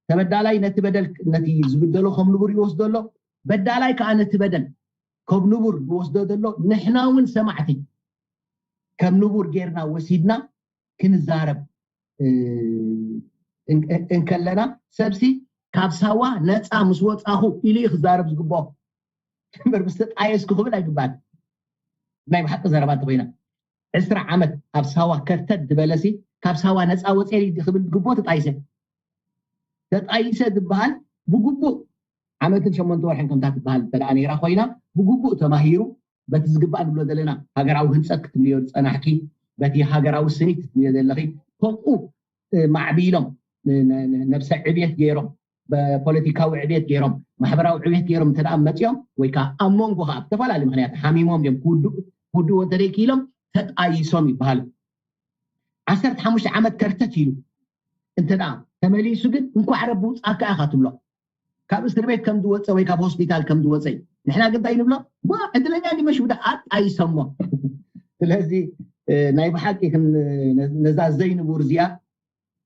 ተበዳላይ ነቲ በደል ነቲ ዝብደሎ ከም ንቡር ይወስዶ ኣሎ በዳላይ ከዓ ነቲ በደል ከም ንቡር ዝወስዶ ዘሎ ንሕና እውን ሰማዕቲ ከም ንቡር ጌርና ወሲድና ክንዛረብ እንከለና ሰብሲ ካብ ሳዋ ነፃ ምስ ወፃኹ ኢሉ እዩ ክዛረብ ዝግብኦ እምበር ምስ ተጣየስኩ ክብል ኣይግባል ናይ ብሓቂ ዘረባ እንተኮይና ዕስራ ዓመት ኣብ ሳዋ ከርተት ዝበለሲ ካብ ሳዋ ነፃ ወፅኤ ክብል ዝግብኦ ተጣይሰ ተጣይሰ ዝበሃል ብግቡእ ዓመትን ሸሞንተ ወርሕን ከምታ ትበሃል እንተ ነይራ ኮይና ብግቡእ ተማሂሩ በቲ ዝግባእ ንብሎ ዘለና ሃገራዊ ህንፀት ክትብልዮ ዝፀናሕኪ በቲ ሃገራዊ ስኒት ክትብልዮ ዘለኺ ከምኡ ማዕቢሎም ነብሰ ዕብየት ገይሮም ፖለቲካዊ ዕብየት ገይሮም ማሕበራዊ ዕብየት ገይሮም እንተ መፅኦም ወይ ከዓ ኣብ መንጎ ከዓ ብዝተፈላለዩ ምክንያት ሓሚሞም እዮም ክውድኡ እንተደይክኢሎም ተጣይሶም ይበሃሉ ዓሰርተ ሓሙሽተ ዓመት ከርተት ኢሉ እንተ ተመሊሱ ግን እንኳዕ ረቢ ውፃካ ኢካ ትብሎ። ካብ እስር ቤት ከም ዝወፀ ወይ ካብ ሆስፒታል ከም ዝወፀ እዩ። ንሕና ግን እንታይ ንብሎ? ዋ ዕድለኛ ዲመሽ ውዳ ኣጣይሰሞ። ስለዚ ናይ ብሓቂ ነዛ ዘይንቡር እዚኣ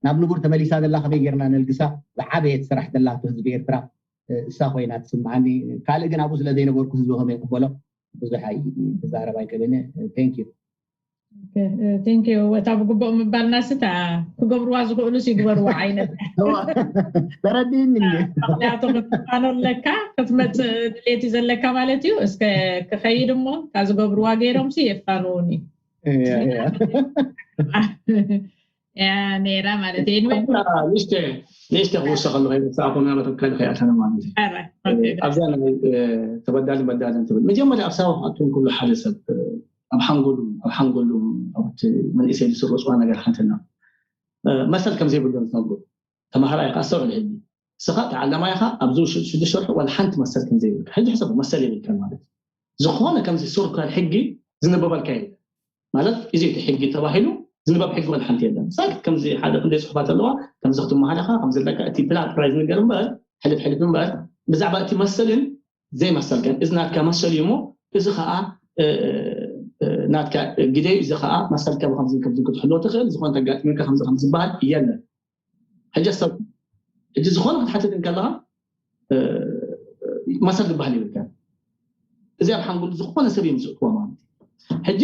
ናብ ንቡር ተመሊሳ ዘላ ከመይ ጌርና ነልግሳ? ዝዓበየት ስራሕ ዘላቶ ህዝቢ ኤርትራ እሳ ኮይና ትስምዓኒ። ካልእ ግን ኣብኡ ስለ ዘይነበርኩ ህዝቢ ከመይ ይቅበሎ? ብዙሕ ኣይዛረብ ኣይቀበነ። Thank you። Thank you። እታ ብግቡእ ምባልና ስታ ክገብርዋ ዝኽእሉ ይግበርዋ ዓይነት ተረዲእኒ። ምክንያቱ ክትፋኖ ኣለካ ክትመፅእ ድሌት እዩ ዘለካ ማለት እዩ። እስከ ክኸይድ እሞ እታ ዝገብርዋ ገይሮም ሲ የፋንውኒ ነይራ ማለት እዩ። ንሽተ ክውሰኸሉ ከይበሳዕኹ ናበተካል ከይኣተነ ማለት እዩ። ኣብዛ ናይ ተበዳሊ በዳልን ትብል መጀመርያ ኣብ ሳባ ክኣቱን ኩሉ ሓደ ሰብ ኣብ ሓንጎሉ ኣብ ሓንጎሉ ኣብቲ መንእሰይ ዝስርፅዋ ነገር ሓንትና መሰል ከም ዘይብሎም ዝነግሩ ተማሃራይ ከዓ ኣስተውዕል ሕጂ እስኻ ተዓላማይ ኢኻ ኣብዚ ሽዱሽተ ወርሒ ዋላ ሓንቲ መሰል ከም ዘይብልካ ሕጂ ሕሰቡ መሰል የብልካ ማለት ዝኾነ ከምዚ ሱር ክበል ሕጊ ዝንበበልካ የለ ማለት እዚ እቲ ሕጊ ተባሂሉ ዝንበብ ሕጊ ዋላ ሓንቲ የለን ሳክት ከምዚ ሓደ ክንደይ ፅሑፋት ኣለዋ ከምዚ ክትመሃር ኢኻ ከምዚ ኣለካ እቲ ፕላን ጥራይ ዝንገር እምበር ሕልፍ ሕልፍ እምበር ብዛዕባ እቲ መሰልን ዘይመሰልከን እዚ ናትካ መሰል እዩ እሞ እዚ ከዓ ናትካ ግደዩ እዚ ከዓ መሰልካ ብከምዚ ከምዚ ክትሕልዎ ትኽእል ዝኾነ ተጋጢምካ ከምዚ ከም ዝበሃል የለን ሕጂ ሰብ ሕጂ ዝኾነ ክትሓትት እንከለካ መሰል ዝበሃል ይብልካ እዚ ኣብ ሓንጎሉ ዝኾነ ሰብ እዮም ዝእክቦ ማለት እዩ ሕጂ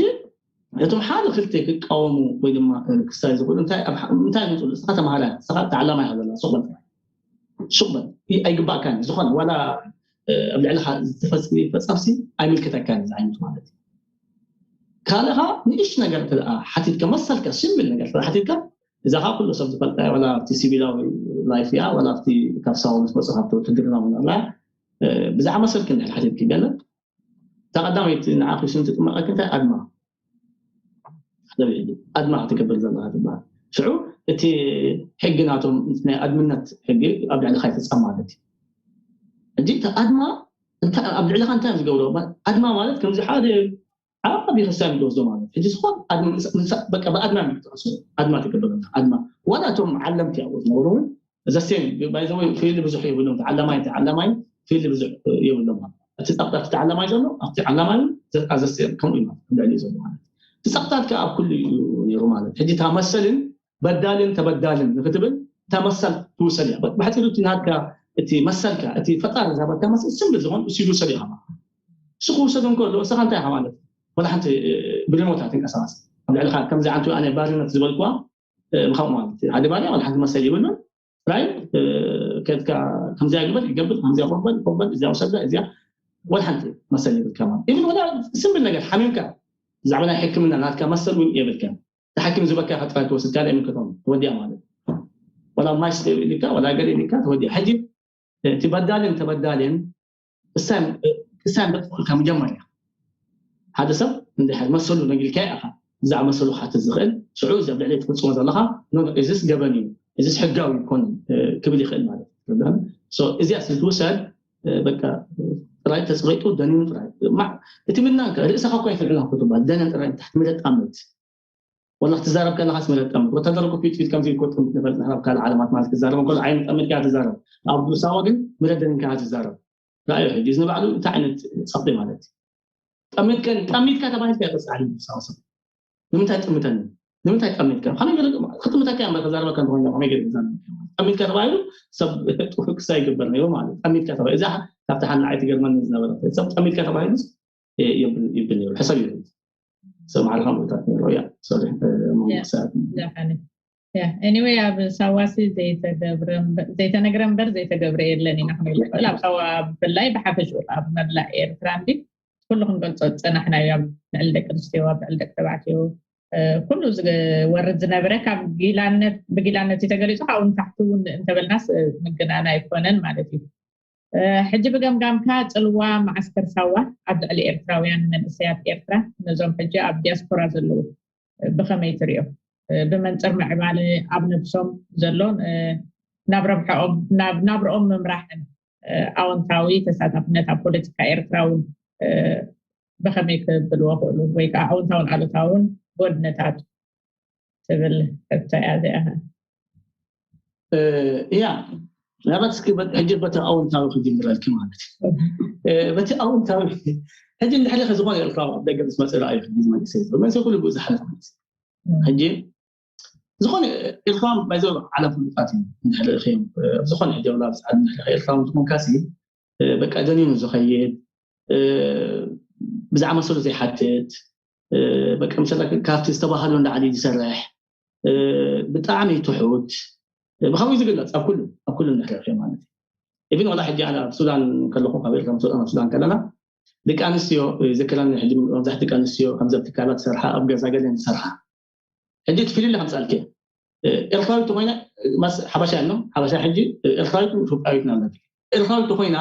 እቶም ሓደ ክልተ ክቃወሙ ወይ ድማ ክሳይ ዝኽእሉ እንታይ ምፅሉ እስኻ ተማሃራይ እስኻ ተዓላማይ ከዘላ ሱቅ በል ጥራይ ሱቅ በል ኣይግባእካን ዝኾነ ዋላ ኣብ ልዕልኻ ዝተፈፅሚ ፈፃምሲ ኣይምልከተካን እዚ ዓይነት ማለት እዩ ካልኻ ንእሽ ነገር እንተ ሓቲትካ መሰልካ ስምብል ነገር እንተ ሓቲትካ እዛ ካ ኩሉ ሰብ ዝፈልጣ ወላ ኣብቲ ሲቪላዊ ላይፍ እያ ወላ ኣብቲ ካብ ሳዋ ምስ መፅእ ካብቲ ውትድርና እውን ኣላ ብዛዕባ መሰልኪ እንድሕር ሓቲትኪ ገለ እታ ቀዳመይቲ ንዓኺ ሽም ትጥመቐኪ እንታይ ኣድማ ኣድማ ክትገብር ዘለካ ትበሃል ሽዑ እቲ ሕጊ ናቶም ናይ ኣድምነት ሕጊ ኣብ ልዕልካ ይፍፀም ማለት እዩ ሕጂ እቲ ኣድማ ኣብ ልዕልካ እንታይ ዝገብሮ ኣድማ ማለት ከምዚ ሓደ ዓቢ ክሳብ ዝወስዶ ማለት ሕጂ ዝኾን በቃ ብኣድማ ምንቅስቃስ ኣድማ ትገብር ኣድማ ዋላ እቶም ዓለምቲ ኣብኡ ዝነበሩ እውን ዘሴም ባይዘወይ ፊልድ ብዙሕ የብሎም ተዓላማይ ተዓላማይ ፊልድ ብዙሕ የብሎም እቲ ጣብጣ ተዓላማይ ዘሎ ኣብቲ ዓላማይ ዘሴም ከምኡ እዩ ልዕሊ ዘሎ ማለት እቲ ጸቕጣት ከዓ ኣብ ኩሉ እዩ ነይሩ ማለት ሕጂ እታ መሰልን በዳልን ተበዳልን ንክትብል እታ መሰል ትውሰድ እያ ብሕፂሩ እቲ ናትካ እቲ መሰልካ እቲ ፈጣሪ ዝሃበካ መሰል ስምብል ዝኾን እሱ ይውሰድ እዩ ማለት እሱ ክውሰድ እንከሎ እስኻ እንታይ ኢኻ ማለት ወላ ሓንቲ ብሪሞት ትንቀሳቀስ ኣብ ልዕልካ ከምዚ ዓንቱ ኣነ ባርነት ዝበልኩዋ ምኻው ማለት ሓደ ባርያ ወላ ሓንቲ መሰል ይብሉን ጥራይ ከድካ ከምዚያ ግበር ይገብር ከምዚያ ቆበል ቆበል እዚያ ውሰዳ እዚያ ወላ ሓንቲ መሰል ይብልካ ማለት ኢብን ወላ ስምብል ነገር ሓሚምካ ብዛዕባ ናይ ሕክምና ናትካ መሰል እውን የብልካ ተሓኪም ዝበካ ኢኻ ጥራይ ትወስድ ካልእ ኣይምልከቶም ተወዲኣ ማለት ወላ ማይ ስተ ኢልካ ወላ ገለ ኢልካ ተወዲኣ ሕጂ እቲ በዳልን ተበዳልን እሳን በጥፍልካ መጀመርያ ሓደ ሰብ እንድሕር መሰሉ ነጊርካ ኢኻ ብዛዕባ መሰሉ ክሓትት ዝኽእል ሽዑ እዚ ኣብ ልዕሊ ትፍፅሞ ዘለኻ እዚስ ገበን እዩ እዚስ ሕጋዊ ይኮን ክብል ይኽእል ማለት እዩ እዚኣ ስለ ትውሰድ በቃ ጥራይ ተፅቂጡ ደኒኑ ጥራይ እቲ ምናን ርእስኻ እኳ ይፍልዕና ክትባል ደነን ጥራይ ታሕቲ ምለጣመት ወላ ክትዛረብ ከለኻስ ምረድ ጠምት ወታደር ኮፒ ትፊት ከምዚ ኮጥምት ንፈልጥ ንሕና ካልእ ዓለማት ማለት ክዛረብ እንከሎ ዓይኒ ጠምት ከኣ ትዛረብ ኣብ ሳዋ ግን ምረድ ደኒንካ ትዛረብ ራእዩ ሕጂ እዚ ንባዕሉ እንታይ ዓይነት ጸቕጢ ማለት ጠሚትከን ጠሚትካ ተባሂልካ ይቐጽዓል ሳዋ ሰብ ንምንታይ ጥምተኒ ንምንታይ ጠሚትካ ከመይ ገለ ክትምተካ እያ ተዛረበካ እንተኾይና ከመይ ገለ ተዛረበካ ጠሚትካ ተባሂሉ ሰብ ጥፉ ክሳ ይግበር ነይሩ ማለት ጠሚትካ ተባሂሉ እዛ ካብቲ ሓና ኣይትገርመኒ ዝነበረት ሰብ ጠሚትካ ተባሂሉ ይብል ነይሩ ሕሰብ ይብል ሰብ ማዕረ ከምኡታት ነይሩ እያ ሶሪ ያ anyway ኣብ ሳዋሲ ዘይተነግረ እምበር ዘይተገብረ የለን ኢና ክንብል ንኽእል ኣብ ሳዋ ብላይ ብሓፈሽኡ ኣብ መላእ ኤርትራ እንዲ ኩሉ ክንገልፆ ዝፀናሕናዮ ኣብ ልዕሊ ደቂ ኣንስትዮ ኣብ ልዕሊ ደቂ ተባዕትዮ ኩሉ ዝወርድ ዝነበረ ካብ ጊላነት ብጊላነት እዩ ተገሊፁ ካብኡ ንታሕቲ እውን እንተበልናስ ምግናን ኣይኮነን ማለት እዩ ሕጂ ብገምጋምካ ጽልዋ መዓስከር ሳዋ ኣብ ልዕሊ ኤርትራውያን መንእሰያት ኤርትራ ነዞም ሕጂ ኣብ ዲያስፖራ ዘለዉ ብኸመይ ትሪኦ ብመንፅር ምዕባለ ኣብ ነብሶም ዘሎ ናብ ረብሐኦም ናብ ናብርኦም ምምራሕን ኣወንታዊ ተሳታፍነት ኣብ ፖለቲካ ኤርትራ እውን ብኸመይ ክብልዎ ክእሉ ወይ ከዓ ኣወንታውን ኣሉታውን ጎድነታት ትብል ሕቶ እያ እዚኣ እያ። ምናልባት እስኪ በ- ሕጂ በቲ ኣውንታዊ ክጅምረልኪ ማለት እዩ። በቲ ኣውንታዊ ሕጂ እንድሕር ከ ዝኾነ ኤርትራዊ ኣብ ደገ ምስ መፅእ ረኣዩ ሕጂ መንእሰይ መንእሰይ ኩሉ ብኡ ዝሓለፍ ማለት እዩ። ሕጂ ዝኾነ ኤርትራዊ ባይዘ ዓለም ፍሉጣት እዩ። እንድሕር ርኢኺ ዝኾነ ሕጂ ኣብ ላብስ ዓለም እንድሕር ኤርትራዊ ዝኾንካሲ በቃ ደኒኑ ዝኸይድ ብዛዕባ መሰሉ ዘይሓትት በቃ ምሰላ ካብቲ ዝተባህሎ እንዳዓሊ ዝሰርሕ ብጣዕሚ ትሑት ብከምኡ ዝግለፅ ኣብ ኩሉ ኣብ ኩሉ እንድሕር ማለት እዩ። ኢቭን ዋላ ሕጂ ኣነ ኣብ ሱዳን ከለኹ ካብ ኤርትራ ምስ ወፃና ኣብ ሱዳን ከለና ደቂ ኣንስትዮ ዘከራኒ ሕጂ መብዛሕቲ ደቂ ኣንስትዮ ከምዚ ኣብ ትካላት ዝሰርሓ ኣብ ገዛ ገለን ዝሰርሓ ሕጂ ትፍልለ ከምፃልኪ ኤርትራዊት ተኮይና ሓበሻ ኣሎ ሓበሻ ሕጂ ኤርትራዊት ኢትዮጵያዊት ናለት ኤርትራዊት ተኮይና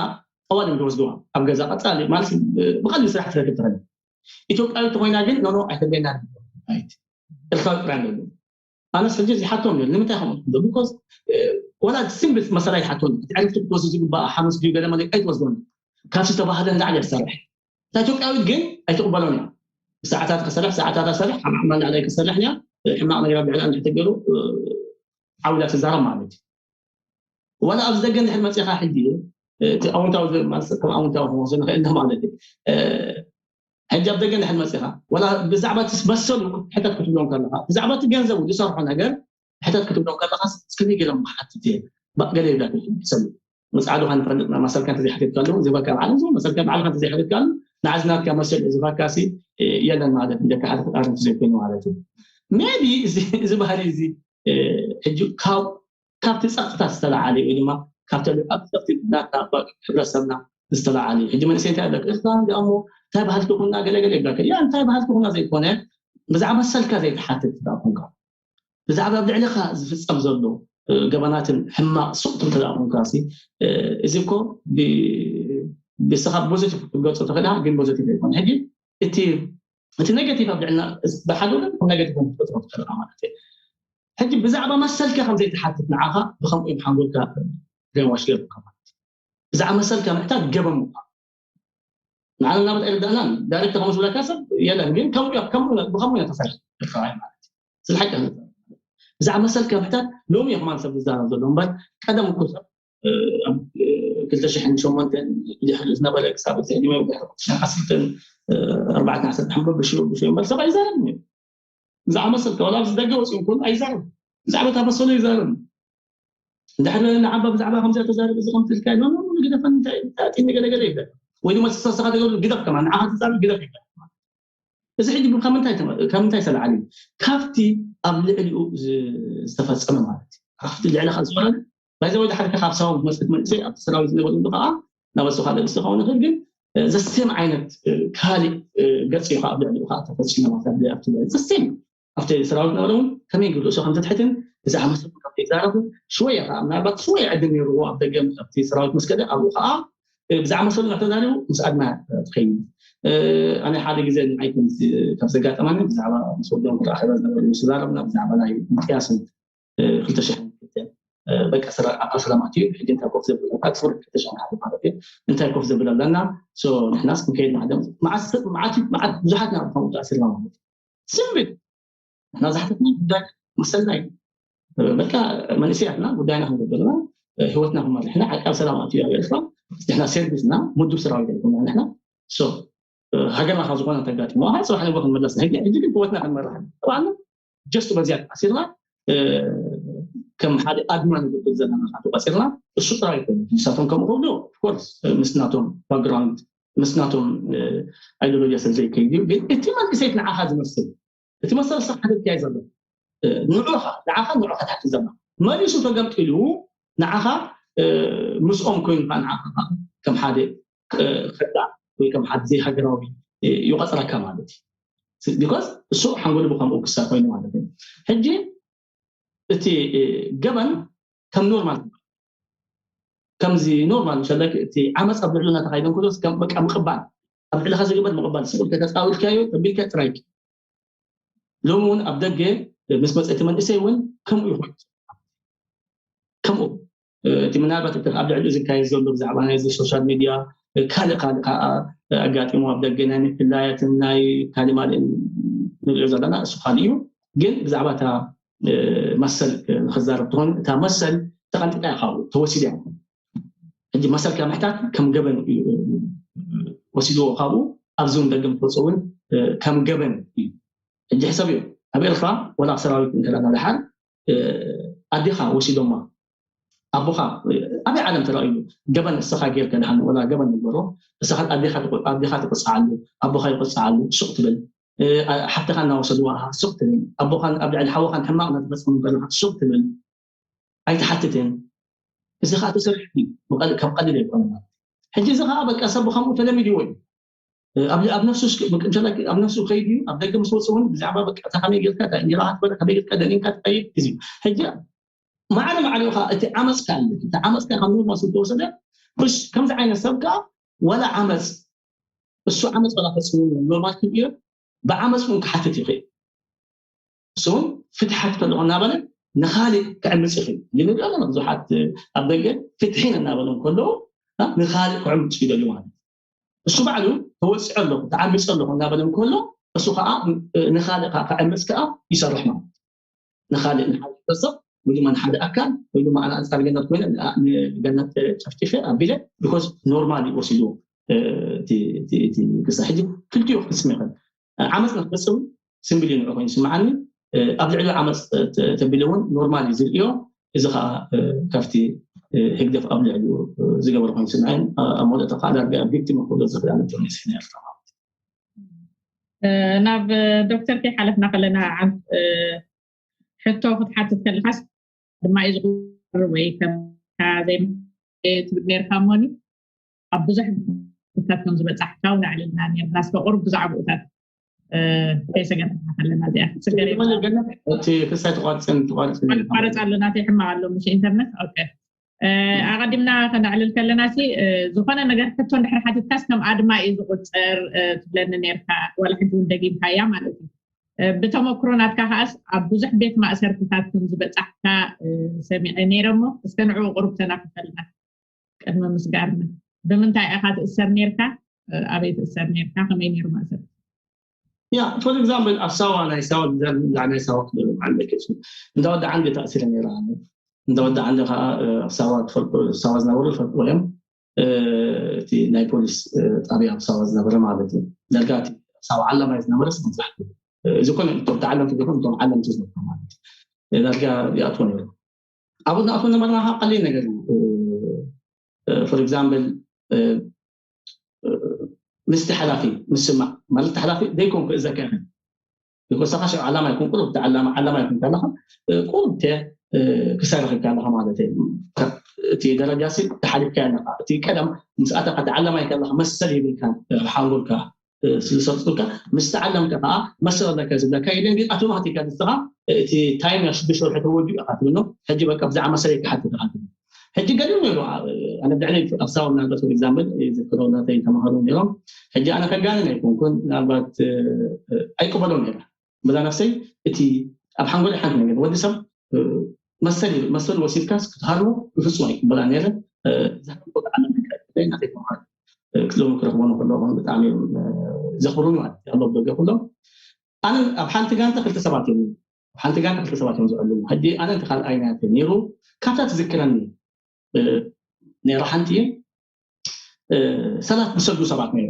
ጠዋል እዮም ዝወስድዋ ኣብ ገዛ ቀፃሊ ማለት ብቀሊል ስራሕ ትረክብ ትኽእል ኢትዮጵያዊት ተኮይና ግን ኖኖ ኣይተብለና ኤርትራዊት ጥራይ ኣለሉ ኣነስ ሕጂ እዚ ሓቶም ነር ንምንታይ ከምኡ ትብሎ ቢኮዝ ወላ ሲምብል መሰላ ይሓቶም እቲ ዕረፍቲ ክትወስድ ዝግባእ ሓሙስ ድዩ ገለ መለ ኣይትወስዶን ካብዚ ዝተባህለ ንላዕሊ የሰርሕ እታ ኢትዮጵያዊት ግን ኣይትቕበሎን እያ ሰዓታት ከሰርሕ ሰዓታት ኣሰርሕ ኣብ ዓማል ንዕላይ ክሰርሕ እያ ሕማቕ ነገር ኣብ ልዕላ እንድሕር ተገይሩ ዓውዳ ትዛረብ ማለት እዩ ዋላ ኣብዚ ደገ እንድሕር መፂኻ ሕጂ እቲ ኣውንታዊ ከም ኣውንታዊ ክወስዶ ንኽእል ማለት እዩ ሕጂ ኣብ ደገ እንድሕር መፂኻ ዋላ ብዛዕባ እቲ መሰሉ ሕተት ክትብሎም ከለኻ ብዛዕባ እቲ ገንዘቡ ዝሰርሖ ነገር ሕተት ክትብሎም ከለኻ ከመይ ገይሮም ክሓትት እየ ገለ ይብላ ሰብ መፅዓዱካ ንፈልጥ መሰልካ እንተዘይሓተትካሉ ዝህበካ ብዓለም ዝኮ መሰልካ ብዓልካ እንተዘይሓተትካሉ ንዓዚ ናትካ መሰል ዝህበካ ሲ የለን ማለት እዩ ደካ ሓደ ፈጣሪ እንተዘይኮይኑ ማለት እዩ ሜቢ እዚ ባህሪ እዚ ሕጂ ካብ ካብቲ ፀቕጥታት ዝተለዓለ ወይ ድማ ካብቲ ኣብ ፀቕጢ ናትና ሕብረተሰብና ዝተለዓለ እዩ ሕጂ መንእሰይ እንታይ ኣለካ እኽላ እሞ እንታይ ባህልቲ ኩና ገለገለ ይብለካ ያ እንታይ ባህልቲ ኩና ዘይኮነ ብዛዕባ መሰልካ ዘይትሓትት ዳ ኮንካ ብዛዕባ ኣብ ልዕሊኻ ዝፍፀም ዘሎ ገበናትን ሕማቕ ሱቕትን ተደኣ ኮንካ እዚ እኮ ብስኻ ፖዚቲቭ ክትገልፆ ትኽእላ ግን ፖዚቲቭ ኣይኮነ ሕጂ እቲ እቲ ኔጋቲቭ ኣብ ልዕልና ብሓደ ወገን ኔጋቲቭ ክትፈጥሮ ትኽእልካ ማለት እዩ ሕጂ ብዛዕባ መሰልካ ከም ዘይትሓትት ንዓኻ ብከምኡ እዮም ሓንጎልካ ገንዋሽ ገርካ ማለት ብዛዕባ መሰልካ ምሕታት ገበን ምዃን ንዓና እናመት ኣይርዳእናን ዳይሬክት ከም ዝብለካ ሰብ የለን ግን ከምኡ ብከምኡ ኢና ተሰርሕ ኤርትራውያን ማለት እዩ ስለ ሓቂ ብዛዕባ መሰልካ ምሕታት ሎሚ እዩ ከማን ሰብ ዝዛረብ ዘሎ እምበር ቀደም እኮ ሰብ ክልተ ሽሕን ሸሞንተን ድሕሪ ዝነበረ ክሳብ እዚ ዕድመ ድሕሪ ክልተ ሽሕን ዓሰርተን ኣርባዕተን ዓሰርተ ሓሙሽተ ብሽዮ ብሽዮ እምበር ሰብ ኣይዛረብን እዩ ብዛዕባ መሰልካ ዋላ ኣብዚ ደገ ወፂኡ እንኮን ኣይዛረብ ብዛዕባ እታ መሰሉ ይዛረብ እንድሕር ንዓባ ብዛዕባ ከምዚኣ ተዛረብ እዚ ከምትልካ ኖ ግደፈን እንታይ ጣጢኒ ገለገለ ይበል ወይ ድማ ተሳሰኻ ተገሩ ግደፍ ከማ ንዓኻ ትዛረብ ግደፍ ይበል እዚ ሕጂ ካብ ምንታይ ተላዓሊ ካብቲ ኣብ ልዕሊኡ ዝተፈፀመ ማለት እዩ ካብቲ ልዕሊ ከዝወረድ ባይዘ ወይ ድሓር ካብ ሰራዊት መስት መንእሰይ ኣብቲ ሰራዊት ዝነበሩ ከዓ ናበሱ ካልእ ምስ ተኸውን ይኽእል ግን ዘሴም ዓይነት ካሊእ ገፂ ከዓ ኣብ ልዕሊኡ ከዓ ተፈፂሙ ዘሴም ኣብቲ ሰራዊት ነበረ እውን ከመይ ግብሉ እሱ ከምተትሕትን ብዛዕባ መሰሉ ካብ ዘይዛረቡ ሽወየ ከዓ ምናልባት ሽወየ ዕድል ነይርዎ ኣብ ደገ ኣብቲ ሰራዊት ምስ ከደ ኣብኡ ከዓ ብዛዕባ መሰሉ እናተዛሪቡ ምስ ኣድማ ትኸይድ ኣነ ሓደ ግዜ ንዓይ ካብ ዘጋጠማኒ ብዛዕባ ምስ ወዶም ክረኸበ ዝነበሩ ምስ ተዛረብና ብዛዕባ ናይ ምጥያስ ክልተ ሽሕን ክልተን በቃ ስራ ኣባ ሰላም ኣትዩ ሕጂ እንታይ ኮፍ ዘብል ኣክስፎርድ ክልተ ሽሕን ሓደ ማለት እዩ እንታይ ኮፍ ዘብል ኣለና ንሕናስ ክንከይድ ማዕደም መዓት ብዙሓት ናብ ከምኡ ተኣሲርና ማለት ስንብት ንሕና ዝሓተትና ጉዳይ መሰልና እዩ በቃ መንእሰያትና ጉዳይና ክንገብርና ህይወትና ክመርሕና ዓቃብ ሰላም ኣትዩ ኣብ ኤርትራ ንሕና ሰርቪስና ምዱብ ሰራዊት ኣይኮና ንሕና ሃገርና ካብ ዝኾነ ተጋጢሞ ከዓ ፅባሕ ንግሆ ክንምለስ ንሕጂ ሕጂ ግን ህይወትና ክንመርሕ ተባዕና ጀስት በዚኣ ተኣሲርና ከም ሓደ ኣድማ ንግብር ዘለና ተቆፂርና እሱ ጥራይ ይኮኑ ንሳቶም ከምኡ ከብሉ ኮርስ ምስ ናቶም ባክግራውንድ ምስ ናቶም ኣይዲዮሎጂ ስለ ዘይከይድ እዩ ግን እቲ መንእሰይት ንዓኻ ዝመስል እቲ መሰል ስራሕ ሓደግያ ዘሎ ንዑኻ ንዓኻ ንዑኻ ትሓቲ ዘሎ መሊሱ ተገምጢሉ ንዓኻ ምስኦም ኮይኑ ንዓኻ ከም ሓደ ከዳ ወይ ከም ሓደ ዘይሃገራዊ ይቆፅረካ ማለት እዩ ቢኮዝ እሱ ሓንጎሉ ብከምኡ ክሳ ኮይኑ ማለት እዩ ሕጂ እቲ ገበን ከም ኖርማል ከምዚ ኖርማል ሸለክ እቲ ዓመፅ ኣብ ልዕሉ እናተካይደ እንከሎ በቃ ምቅባል ኣብ ልዕልካ ዝግበር ምቅባል ስቁል ከተፃውልካዮ ተቢልካ ጥራይ ሎሚ እውን ኣብ ደገ ምስ መፀ እቲ መንእሰይ እውን ከምኡ ይኮን ከምኡ እቲ ምናልባት እቲ ኣብ ልዕሊ ዝካየድ ዘሎ ብዛዕባ ናይዚ ሶሻል ሚድያ ካልእ ካልእ ከዓ ኣጋጢሙ ኣብ ደገ ናይ ምፍላያትን ናይ ካሊእ ማልእን ንሪኦ ዘለና እሱ ካልእ እዩ ግን ብዛዕባ እታ መሰል ንክዛረብ ትኾን እታ መሰል ተቐንጢጣ እያ ካብኡ ተወሲዳ። ሕጂ መሰልካ ምሕታት ከም ገበን እዩ ወሲድዎ ካብኡ። ኣብዚ እውን ደገ ምስ ወፁ እውን ከም ገበን እዩ። ሕጂ ሕሰብ እዩ ኣብ ኤርትራ ወላ ሰራዊት እንከለና ደሓር ኣዴኻ ወሲዶማ ኣቦኻ ኣበይ ዓለም ተራእዩ? ገበን እስኻ ጌርካ ደሓን ወላ ገበን ንገሮ። እስኻ ኣዴኻ ትቆ- ኣዴኻ ትቆፅዓሉ፣ ኣቦኻ ይቆፅዓሉ፣ ሱቕ ትብል። ሓፍትኻ እናወሰድዋ ሱቕ ትብል። ኣቦኻን ኣብ ልዕሊ ሓወኻን ሕማቕ እናተፈፀሙ ከለኻ ሱቕ ትብል። ኣይትሓትትን። እዚ ከዓ ተሰሪሑ እዩ። ብቐል- ካብ ቀሊል ኣይኮነና። ሕጂ እዚ ከዓ በቃ ሰብ ብከምኡ ተለሚድዎ እዩ። ኣብ ኣብ ነፍሱ እስኪ- ብቅንጨላ ኣብ ነፍሱ ከይድ እዩ። ኣብ ደገ ምስ ወፁ እውን ብዛዕባ በቃ እታ ከመይ ጌርካ እታ እንጀራ ክትበልዕ ከመይ ጌርካ ደኒንካ ትኸይድ ግዜ ሕጂ ማዕረ ማዕሪኡ ከዓ እቲ ዓመፅካ ኣሎ። እቲ ዓመፅካ ካብ ኖርማል ዝተወሰደ ብሽ ከምዚ ዓይነት ሰብ ከዓ ዋላ ዓመፅ እሱ ዓመፅ ዋላ ፈፂሙ ኖርማል ክብዮ ብዓመፅ እውን ክሓትት ይኽእል። እሱ እውን ፍትሒ ሓትት ኣለኹ እናበለ ንኻሊእ ክዕምፅ ይኽእል። ንርኢ ኣለና ብዙሓት ኣብ ደገ ፍትሒ እናበሉ ከለዉ ንኻሊእ ክዕምፁ ይደልዩ ማለት እዩ። እሱ ባዕሉ ተወፂዖ ኣለኹ ተዓሚፀ ኣለኹ እናበለ ከሎ እሱ ከዓ ንኻሊእ ከዓ ክዕምፅ ከዓ ይሰርሕ ማለት እዩ። ንኻሊእ ንሓደ ሰብ ወይ ድማ ንሓደ ኣካል ወይ ድማ ኣነ ኣንፃር ገነት ኮይነ ንገነት ጨፍጭፈ ኣቢለ because ኖርማል እዩ ወሲድዎ እቲ ክሳ ሕጂ ክልቲኡ ክፍፅም ይኽእል። ዓመፅ ንክፍፅም ስምብል እዩ ንዑ ኮይኑ ይስምዓኒ። ኣብ ልዕሊ ዓመፅ ተቢሉ እውን ኖርማል እዩ ዝርእዮ። እዚ ከዓ ካብቲ ህግደፍ ኣብ ልዕሊኡ ዝገበረ ኮይኑ ይስምዓኒ። ኣብ መወዳእታ ከዓ ዳርጋ ቪክቲም ክብሎ ዝኽእል ኣነ ጆርናሊስት ኤርትራ ማለት እዩ። ናብ ዶክተር ከይሓለፍና ከለና ሕቶ ክትሓትት ከለካስ ድማ እዩ ዝቁርብ ወይ ከም ትብል ነርካ እሞኒ ኣብ ብዙሕ ቦታታት ከም ዝበፃሕካ እውን ኣዕሊልና ነርና ስለ ቁሩብ ብዛዕባኡታት ከይሰገርና ከለና እዚኣ ክትስገር እቲ ክሳይ ተቋርፅን ተቋርፅን ቋረፅ ኣሎ ናተይ ሕማቕ ኣሎ ምስ ኢንተርነት ኦኬ ኣቐዲምና ከነዕልል ከለና ሲ ዝኾነ ነገር ሕቶ እንድሕር ሓቲትካስ ከም ኣድማ እዩ ዝቁፀር ትብለኒ ነርካ ዋላ ሕጂ እውን ደጊምካያ ማለት እዩ ብተመክሮ ናትካ ከዓስ ኣብ ብዙሕ ቤት ማእሰርትታት ከም ዝበፃሕካ ሰሚዐ ነይረ እሞ እስከ ንዕኡ ቁሩብ ተናፍፈልና ቅድሚ ምስጋርና ብምንታይ ኢኻ ትእሰር ነርካ ኣበይ ትእሰር ነርካ ከመይ ነይሩ ማእሰር ያ for example ኣብ ሳዋ ናይ ሳዋ ናይ ሳዋ ክበሉ ማለት እንዳ ወዲ ዓንዲ ተኣሲረ ነይረ እንዳ ወዲ ዓንዲ ከዓ ኣብ ሳዋ ዝነበሩ ይፈልጥዎ እዮም እቲ ናይ ፖሊስ ጣብያ ኣብ ሳዋ ዝነበረ ማለት እዩ ዳርጋ እቲ ሳዋ ዓላማይ ዝነበረ መብዛሕትኡ እዚ ኮነ እቶም ተዓለምቲ ዲኹም እቶም ዓለምቲ ዝነበሩ ማለት እዩ ዳርጋ ይኣትዎ ነይሩ ኣብኡ ንኣትዎ ነበርና ከዓ ቀሊል ነገር እዩ for example ምስቲ ሓላፊ ምስማዕ ማለት ሓላፊ ዘይኮንኩ እዘካ ይኽእል ንኮሳኻ ሸው ዓላማ ይኩን ቁሩብ ዓላማ ዓላማ ይኩን ከለኻ ቁሩብ ክሳይ ረኺብካ ኣለኻ ማለት እዩ እቲ ደረጃ ሲ ተሓሊፍካ ኣለኻ እቲ ቀደም ምስ ኣተኻ ዓላማ ከለኻ መሰል ይብልካ ሓንጎልካ ስለሰርፅልካ ምስ ተዓለምካ ከዓ መሰል ኣለካ ዝብለካ የለን ግን ኣቶማቲካ ንስኻ እቲ ታይም ያ ሽዱሽተ ወርሒ ተወዲኡ ኢኻ ትብሎ ሕጂ በቃ ብዛዕባ መሰለይ ክሓትት ኢኻ ትብል ሕጂ ገሊኡ ነይሩ ኣነ ብዕለይ ኣብ ሳዋ እናገርኩ ኤግዛምፕል ይዝክሮ ናተይ ተምሃሮ ነይሮም ሕጂ ኣነ ከጋንን ኣይኮንኩን ምናልባት ኣይቅበሎ ነይረ በዛ ነፍሰይ እቲ ኣብ ሓንጎለይ ሓንቲ ነገር ወዲ ሰብ መሰል መሰል ወሲድካስ ክትሃርሞ ብፍፁም ኣይቅበላ ነይረ ዝሃርሞ ዓለም ናተይ ተምሃሮ ክሎም ክረኽቦ ከለኹም ብጣዕሚ እዮም ዘኽብሩኒ ማለት እዩ ኣሎ ደገ ኩሎም ኣነ ኣብ ሓንቲ ጋንታ ክልተ ሰባት እዮም ሓንቲ ጋንታ ክልተ ሰባት እዮም ዝዕልሉ ሕጂ ኣነ እቲ ካልኣይ ናተ ነይሩ ካብታ ትዝክረኒ ነይራ ሓንቲ ሰላት ዝሰግዱ ሰባት ነይሩ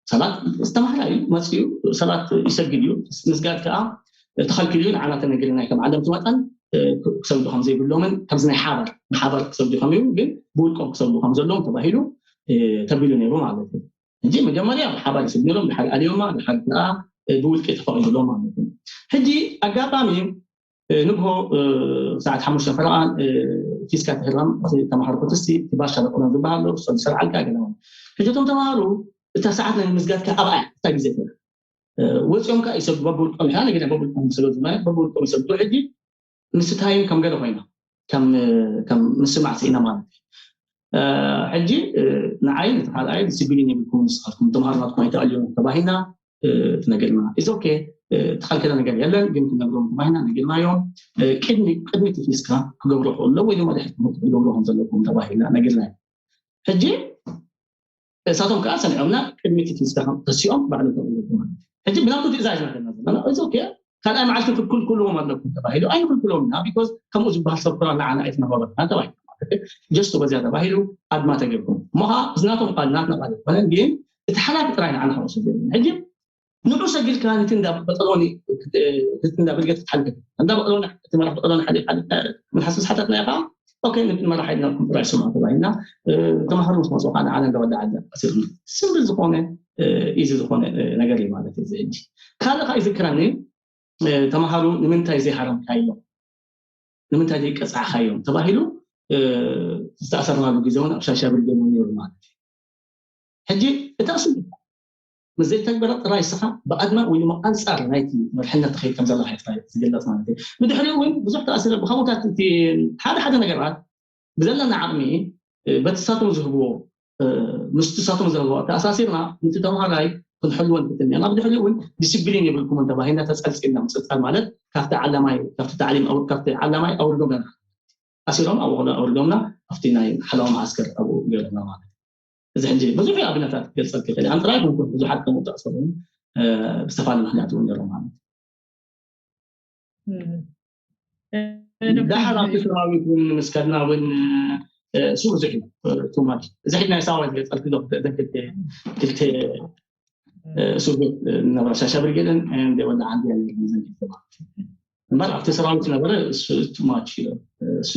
ሰላት ዝተማህራ እዩ መፅኡ ሰላት ይሰግድ እዩ ምስጋድ ከዓ ተኸልኪሉ እዩ ንዓና ተነግርና ከም ዓለምቲ መጠን ክሰግዱ ከም ዘይብሎምን ከምዚ ናይ ሓበር ብሓበር ክሰግዱ ከም እዩ ግን ብውልቆም ክሰግዱ ከም ዘለዎም ተባሂሉ ተቢሉ ነይሩ ማለት እዩ እንጂ መጀመርያ ብሓባር ይስግድሎም ድሓር ኣልዮማ ድሓር ከዓ ብውልቂ ተፈቒዱሎም ማለት እዩ ሕጂ ኣጋጣሚ ንግሆ ሰዓት ሓሙሽተ ፈረቓ ፊስካ ትህረም ተማሃርኩት እስቲ ባሻ ለቆሎም ዝበሃሉ ዝሰርዓልካ ገለማ ሕጂ እቶም ተማሃሩ እታ ሰዓት ናይ ምዝጋትካ ኣብኣ እታ ግዜ ወፂኦም ከዓ ይሰግዱ በብውልቆም ኢኻ ንግና በብውልቆም ይሰገዱ ማለት በብውልቆም ይሰግዱ ሕጂ ምስ ታይም ከም ገለ ኮይና ከም ምስማዕ ስኢና ማለት እዩ ሕጂ ንዓይ ነቲ ካልኣይ ዲስፕሊን የብልኩም ንስኻትኩም ተምሃሮ ናትኩም ኣይተኣልዮም ተባሂልና ትነገርና እዚ ኦኬ ተኸልከለ ነገር የለን ግን ክነግሮም ተባሂልና ነጊርናዮም ቅድሚ ቅድሚ ትፊስካ ክገብሮ ክእሎ ወይ ድማ ድሕሪ ትምህርቲ ክገብሮ ከም ዘለኩም ተባሂልና ነጊርና ሕጂ እሳቶም ከዓ ሰሚዖምና ቅድሚ ትፊስካ ተሲኦም ባዕሎም ተብሎ ማለት ሕጂ ብናቱ ትእዛዝ ኢና ዘለና ዘለና እዚ ኦኬ ካልኣይ መዓልቲ ክትክልክልዎም ኣለኩም ተባሂሉ ኣይንክልክሎም ኢና because ከምኡ ዝበሃል ሰብ ኩላ ንዓና ኣይትነበረና ተባሂሉ ማለት እዩ። ጀስቱ በዚያ ተባሂሉ ኣድማ ተገብሩ እሞ ከዓ እዚ ናቶም ቃል ናትና ቃል ኣይኮነን ግን እቲ ሓላፊ ጥራይ ንዓና ክንወስድ የብልና ሕጂ ንዑ ሰጊድካ ነቲ እንዳ በጠሎኒ ነቲ እንዳ ብልገት ክትሓልፍ እንዳ በጠሎኒ እቲ መራሕ በጠሎኒ ሓሊፍ ሓሊፍ ምን ሓስብ ሓታትና ኢኻ ኦኬ ነቲ መራሕ ሓይልና ኩም ጥራይ ስማ ተባሂልና ተማሃሮ ምስ መፁ ከዓ ንዓና እንዳወዳ ዓዲ ኣሲርና ስምብል ዝኾነ ኢዚ ዝኾነ ነገር እዩ ማለት እዩ እዚ ሕጂ ካልእ ከዓ ይዝክረኒ ተማሃሩ ንምንታይ ዘይሃረምካዮም ንምንታይ ዘይቀፃዕካዮም ተባሂሉ ዝተኣሰርናሉ ግዜ እውን ኣብ ሻሻ ብርጌድ ነይሩ ማለት እዩ ሕጂ እቲ ኣስሉ ምስ ዘይተግበረ ጥራይ ስኻ ብኣድማ ወይ ድማ ኣንፃር ናይቲ መርሕነት ትኸይድ ከም ዘለካ እዩ ዝግለፅ ማለት እዩ ብድሕሪኡ እውን ብዙሕ ተኣሲረ ብከምኡታት እቲ ሓደ ሓደ ነገራት ብዘለና ዓቕሚ በቲ ሳቶም ዝህብዎ ምስቲ ሳቶም ዝህብዎ ተኣሳሲርና ነቲ ተምሃራይ ክንሕልዎ ንክእል ኢና ብድሕሪኡ እውን ዲስፕሊን የብልኩምን ተባሂልና ተፀልፂልና ምፅልፃል ማለት ካብቲ ዓላማይ ካብቲ ታዕሊም ካብቲ ዓላማይ ኣውርዶም ኣሲሮም ኣብኡ ኣውርዶምና ኣብቲ ናይ ሓለዋ መዓስከር ኣብኡ ገይሮምና ማለት እዚ ሕጂ ብዙሕ ኣብነታት ክገልፀልክ ይኽእል ኣንጥራይ ኮንኩን ብዙሓት ከምኡ ተኣሰሩ ብዝተፈላለዩ ምክንያት እውን ነይሮም ማለት ዳሓር ኣብቲ ሰራዊት እውን ምስ ከድና እውን እሱ ብዙሕ እዩ ቱማች እዚ ሕጂ ናይ ሰራዊት ገልፀልክ ዶ ክልተ ክልተ እሱ ቤት ነበረ ሻሻ ብርጌድን ወላ ዓዲ እምበር ኣብቲ ሰራዊት ነበረ ቱማች እዩ እሱ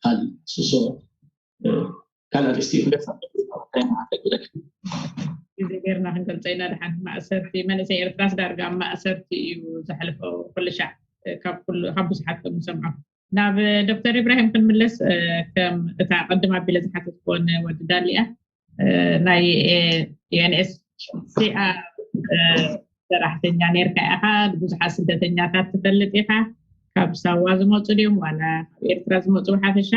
ካልእ እሱ ካልእ ኣርእስቲ እዩ ግዜ ጌርና ክንገልፀ ኢና ድሓን ማእሰርቲ መንእሰይ ኤርትራስ ዳርጋ ኣብ ማእሰርቲ እዩ ዘሕልፎ ኩሉ ሻዕ ካብ ብዙሓት ከም ንሰምዖ ናብ ዶክተር ኢብራሂም ክንምለስ ከም እታ ቅድም ኣቢለ ዝሓተትክወን ወዲ ዳሊያ ናይ ዩኤንኤስሲኣ ሰራሕተኛ ነርካ ኢኻ ብዙሓት ስደተኛታት ትፈልጥ ኢኻ ካብ ሳዋ ዝመፁ ድዮም ዋላ ካብ ኤርትራ ዝመፁ ብሓፈሻ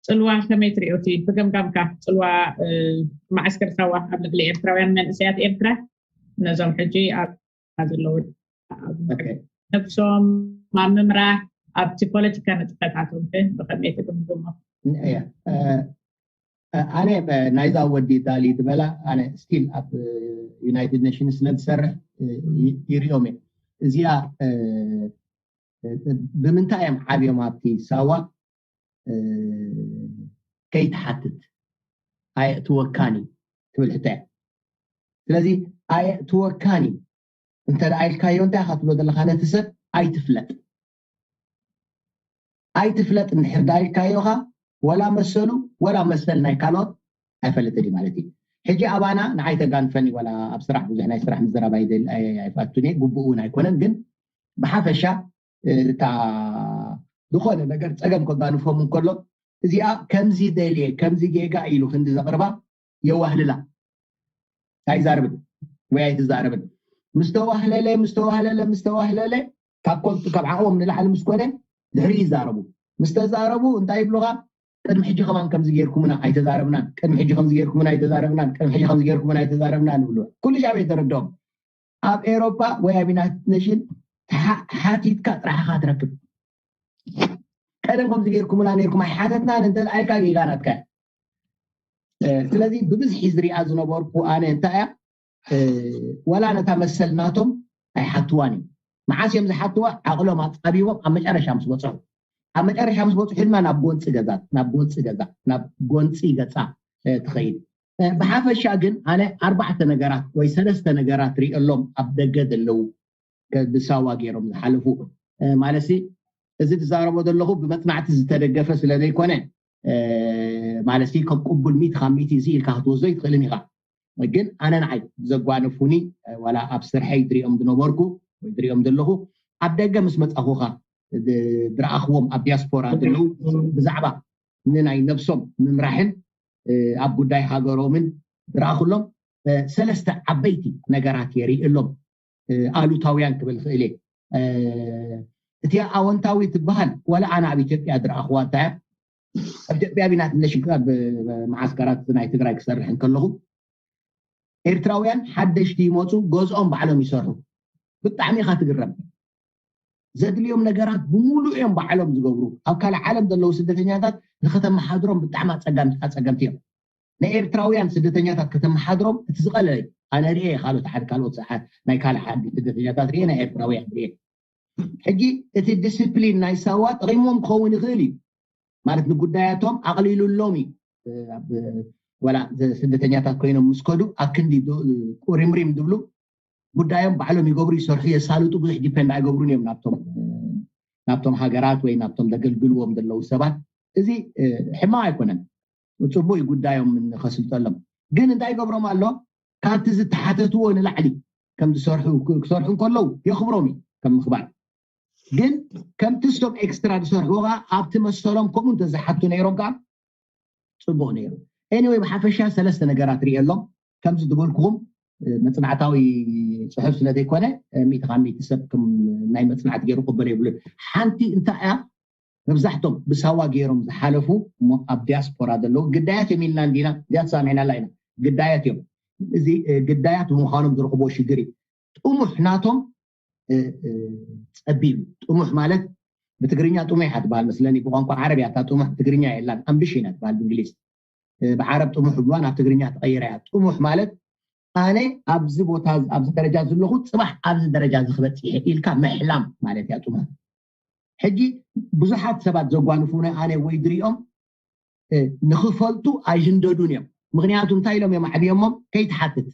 ፅልዋ ከመይ ትሪኦ እቲ ብገምጋምካ ፅልዋ ማዓስከር ሳዋ ኣብ ልዕሊ ኤርትራውያን መንእሰያት ኤርትራ ነዞም ሕጂ ኣብ ዘለዉ ነብሶም ኣብ ምምራሕ ኣብቲ ፖለቲካ ንጥፈታቶም ብከመይ ትግምግሞ ኣነ ናይዛ ወዲ ዳሊ ዝበላ ኣነ ስቲል ኣብ ዩናይትድ ኔሽንስ ስለ ዝሰርሕ ይሪኦም እየ እዚኣ ብምንታይ እዮም ዓብዮም ኣብቲ ሳዋ ከይትሓትት ኣየእትወካን እዩ ትብል ሕቶ እያ ስለዚ ኣየእትወካን እዩ እንተ ደኣ ኢልካዮ እንታይ ኢኻ ትብሎ ዘለኻ ነቲ ሰብ ኣይትፍለጥ ኣይትፍለጥ እንድሕር ደኣ ኢልካዮኻ ወላ መሰሉ ወላ መሰል ናይ ካልኦት ኣይፈልጥን እዩ ማለት እዩ ሕጂ ኣባና ንዓይ ተጋንፈኒ ዋላ ኣብ ስራሕ ብዙሕ ናይ ስራሕ ምዝራብ ኣይፋቱን እየ ግቡእ እውን ኣይኮነን ግን ብሓፈሻ እታ ዝኾነ ነገር ፀገም ከጋንፎም እንከሎ እዚኣ ከምዚ ደልየ ከምዚ ጌጋ ኢሉ ክንዲ ዘቕርባ የዋህልላ ኣይዛርብን ወይ ኣይትዛረብን ምስተዋህለለ ምስተዋህለለ ምስተዋህለለ ካብ ኮንቱ ካብ ዓቕሞም ንላዕሊ ምስ ኮነ ድሕሪ ይዛረቡ ምስተዛረቡ እንታይ ይብሉኻ ቅድሚ ሕጂ ከማን ከምዚ ጌርኩምና ኣይተዛረብናን ቅድሚ ሕጂ ከምዚ ጌርኩምና ኣይተዛረብናን ቅድሚ ሕጂ ከምዚ ጌርኩምና ኣይተዛረብናን ይብሉ ኩሉ ሻብ የተረድኦም ኣብ ኤሮፓ ወይ ኣብ ዩናይትድ ኔሽን ሓቲትካ ጥራሕኻ ትረክብ ቀደም ከምዚ ጌርኩምና ኔርኩም ኣይሓተትናን እንተ ኢልካ ጌጋ ናትካ ስለዚ ብብዝሒ ዝሪኣ ዝነበርኩ ኣነ እንታይ እያ ዋላ ነታ መሰል ናቶም ኣይሓትዋን እዩ መዓስ እዮም ዝሓትዋ ዓቕሎም ኣፃቢቦም ኣብ መጨረሻ ምስ በፅሑ ኣብ መጨረሻ ምስ በፅሑ ድማ ናብ ጎንፂ ገዛ ናብ ጎንፂ ገዛ ናብ ጎንፂ ገፃ ትኸይድ ብሓፈሻ ግን ኣነ ኣርባዕተ ነገራት ወይ ሰለስተ ነገራት ሪእሎም ኣብ ደገ ዘለዉ ብሳዋ ገይሮም ዝሓለፉ ማለት እዚ ዝዛረቦ ዘለኹ ብመፅናዕቲ ዝተደገፈ ስለ ዘይኮነ ማለት ከም ቅቡል ሚት ካብ ሚት እዚ ኢልካ ክትወስዶ ይትኽእልን ኢኻ ግን ኣነ ንዓይ ዘጓነፉኒ ዋላ ኣብ ስርሐይ ዝሪኦም ዝነበርኩ ወይ ዝሪኦም ዘለኹ ኣብ ደገ ምስ መፃኹኻ ዝረኣኽዎም ኣብ ዲያስፖራ ዘለዉ ብዛዕባ ንናይ ነብሶም ምምራሕን ኣብ ጉዳይ ሃገሮምን ዝረኣኽሎም ሰለስተ ዓበይቲ ነገራት የርእሎም ኣሉታውያን ክብል ክእል እየ እቲ ኣወንታዊ ትበሃል ዋላ ኣነ ኣብ ኢትዮጵያ ዝረኣኽዋ እንታይ ኣብ ኢትዮጵያ ቢናት ነሽንክብ መዓስከራት ናይ ትግራይ ክሰርሕ እንከለኹ ኤርትራውያን ሓደሽቲ ይመፁ ገዝኦም ባዕሎም ይሰርሑ ብጣዕሚ ኢኻ ትግረም ዘድልዮም ነገራት ብምሉእ እዮም ባዕሎም ዝገብሩ ኣብ ካልእ ዓለም ዘለዉ ስደተኛታት ንከተመሓድሮም ብጣዕሚ ኣፀገምቲ እዮም ናይ ኤርትራውያን ስደተኛታት ከተመሓድሮም እቲ ዝቐለለ እዩ ኣነ ርኤ ካልኦት ሓደ ካልኦት ናይ ካልእ ሓዲ ስደተኛታት ርኤ ናይ ኤርትራውያን ርኤ። ሕጂ እቲ ዲስፕሊን ናይ ሳዋ ጠቒሞም ክኸውን ይኽእል እዩ። ማለት ንጉዳያቶም ኣቕሊሉሎም እዩ። ወላ ስደተኛታት ኮይኖም ምስ ከዱ ኣብ ክንዲ ቁሪምሪም ዝብሉ ጉዳዮም ባዕሎም ይገብሩ፣ ይሰርሑ፣ የሳልጡ፣ ብዙሕ ዲፔንድ ኣይገብሩን እዮም ናብቶም ናብቶም ሃገራት ወይ ናብቶም ዘገልግልዎም ዘለዉ ሰባት። እዚ ሕማቕ ኣይኮነን፣ ፅቡቅ ጉዳዮም ንኸስልጠሎም። ግን እንታይ ይገብሮም ኣሎ? ካብቲ ዝተሓተትዎ ንላዕሊ ከም ዝሰርሑ ክሰርሑ እንከለዉ የኽብሮም እዩ ከም ምኽባር። ግን ከምቲ እሶም ኤክስትራ ዝሰርሕዎ ከዓ ኣብቲ መሰሎም ከምኡ እንተዝሓቱ ነይሮም ከዓ ፅቡቅ ነይሩ። ኤኒወይ ብሓፈሻ ሰለስተ ነገራት ርእየሎም። ከምዚ ዝበልኩኹም መፅናዕታዊ ፅሑፍ ስለ ዘይኮነ ሚእቲ ካብ ሚእቲ ሰብ ናይ መፅናዕቲ ገይሩ ቅበሎ የብሉን። ሓንቲ እንታይ እያ? መብዛሕቶም ብሳዋ ገይሮም ዝሓለፉ እሞ ኣብ ዲያስፖራ ዘለዉ ግዳያት እዮም ኢልና እንዲና እዚኣ ተሳሚዕናላ ኢና። ግዳያት እዮም። እዚ ግዳያት ብምዃኖም ዝረኽብዎ ሽግር እዩ። ጥሙሕ ናቶም ፀቢብ እዩ። ጥሙሕ ማለት ብትግርኛ ጥሙሕ እያ ትበሃል መስለኒ፣ ብቋንቋ ዓረብ እያ እታ ጥሙሕ፣ ብትግርኛ የላን፣ ኣምቢሽን እያ ትበሃል ብእንግሊዝ። ብዓረብ ጥሙሕ ብሏ ናብ ትግርኛ ተቐይራ እያ። ጥሙሕ ማለት ኣነ ኣብዚ ቦታ ኣብዚ ደረጃ ዘለኹ ፅባሕ ኣብዚ ደረጃ ዝክበፅሐ ኢልካ ምሕላም ማለት እያ ጥሙሕ። ሕጂ ብዙሓት ሰባት ዘጓንፉና ኣነ ወይ ድሪኦም ንክፈልጡ ኣይህንደዱን እዮም። ምክንያቱ እንታይ ኢሎም እዮም ኣዕብዮሞም? ከይትሓትት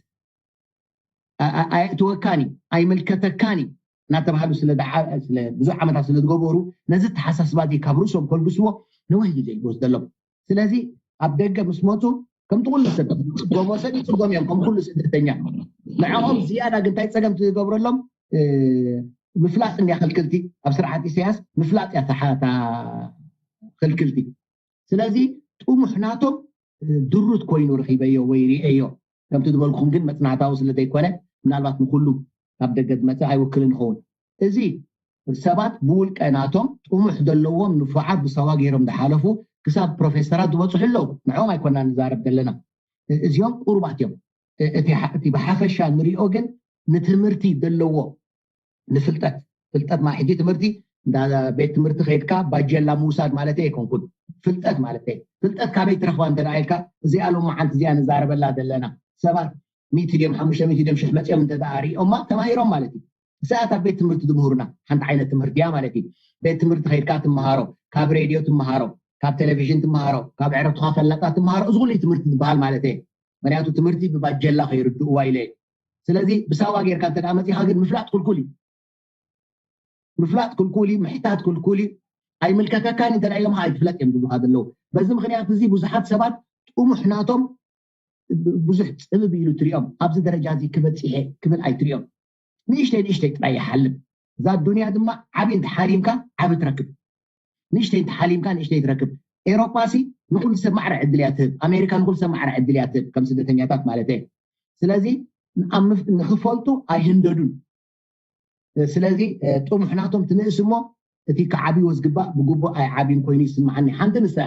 ኣየእትወካን እዩ፣ ኣይምልከተካን እዩ እናተባሃሉ ብዙሕ ዓመታት ስለ ዝገበሩ ነዚ ተሓሳስባ እዚ ካብ ርእሶም ከልግስዎ ነዊሕ ግዜ ይወስደሎም። ስለዚ ኣብ ደገ ምስ መፁ ከምቲ ኩሉ ሰብ ዝፅገሞ ሰብ ይፅገም እዮም ከም ኩሉ ስደተኛ። ንዕኦም ዝያዳ ግን እንታይ ፀገም ትገብረሎም? ምፍላጥ እንድያ ክልክልቲ ኣብ ስርዓት ኢሳያስ ምፍላጥ እያ ክልክልቲ። ስለዚ ጥሙሕ ናቶም ድሩት ኮይኑ ረኺበዮ ወይ ርእየዮ። ከምቲ ዝበልኩም ግን መፅናዕታዊ ስለ ዘይኮነ ምናልባት ንኩሉ ካብ ደገ ዝመፅእ ኣይውክልን ይኸውን። እዚ ሰባት ብውልቀ ናቶም ጥሙሕ ዘለዎም ንፉዓት ብሳዋ ገይሮም ዝሓለፉ ክሳብ ፕሮፌሰራት ዝበፅሑ ኣለዉ። ንዕኦም ኣይኮና ንዛረብ ዘለና፣ እዚኦም ቁሩባት እዮም። እቲ ብሓፈሻ ንሪኦ ግን ንትምህርቲ ዘለዎ ንፍልጠት ፍልጠት ማለት ሕጂ ትምህርቲ እንዳ ቤት ትምህርቲ ከይድካ ባጀላ ምውሳድ ማለት ኣይኮንኩን። ፍልጠት ማለት ፍልጠት ካበይ ትረኽባ እንተ ኢልካ እዚኣ ሎም መዓልቲ እዚኣ ንዛረበላ ዘለና ሰባት ሚእቲ ድዮም ሓሙሽተ ሚእቲ ድዮም ሽሕ መፅኦም እንተ ሪኦማ ተማሂሮም ማለት እዩ። እዚኣት ኣብ ቤት ትምህርቲ ዝምህሩና ሓንቲ ዓይነት ትምህርቲ እያ ማለት እዩ። ቤት ትምህርቲ ከይድካ ትመሃሮ፣ ካብ ሬድዮ ትመሃሮ፣ ካብ ቴሌቪዥን ትመሃሮ፣ ካብ ዕረፍትካ ፈለጣ ትመሃሮ፣ እዚ ኩሉ ትምህርቲ ዝበሃል ማለት እዩ። ምክንያቱ ትምህርቲ ብባጀላ ከይርድእዋ ኢለ። ስለዚ ብሳዋ ጌርካ እንተ መፂኻ ግን ምፍላጥ ክልኩል እዩ። ምፍላጥ ክልኩል እዩ፣ ምሕታት ክልኩል እዩ። ኣይምልከተካን እንተ ኢሎም ኣይትፍለጥ እዮም ዝብሉካ ዘለዉ። በዚ ምክንያት እዚ ብዙሓት ሰባት ጥሙሕ ናቶም ብዙሕ ፅብብ ኢሉ ትሪኦም፣ ኣብዚ ደረጃ እዚ ክበፅሐ ክብል ኣይትሪኦም። ንእሽተይ ንእሽተይ ጥራይ ይሓልም። እዛ ዱንያ ድማ ዓብዪ እንተሓሊምካ ዓቢ ትረክብ፣ ንእሽተይ እንተሓሊምካ ንእሽተይ ትረክብ። ኤሮጳ ሲ ንኩሉ ሰብ ማዕረ ዕድል እያ ትህብ፣ ኣሜሪካ ንኩሉ ሰብ ማዕረ ዕድል እያ ትህብ፣ ከም ስደተኛታት ማለት እየ። ስለዚ ንክፈልጡ ኣይህንደዱን። ስለዚ ጥሙሕ ናቶም ትንእስ እሞ እቲ ክዓብይዎ ዝግባእ ብግቡእ ኣይዓብይን ኮይኑ ይስምዓኒ። ሓንቲ ንሳ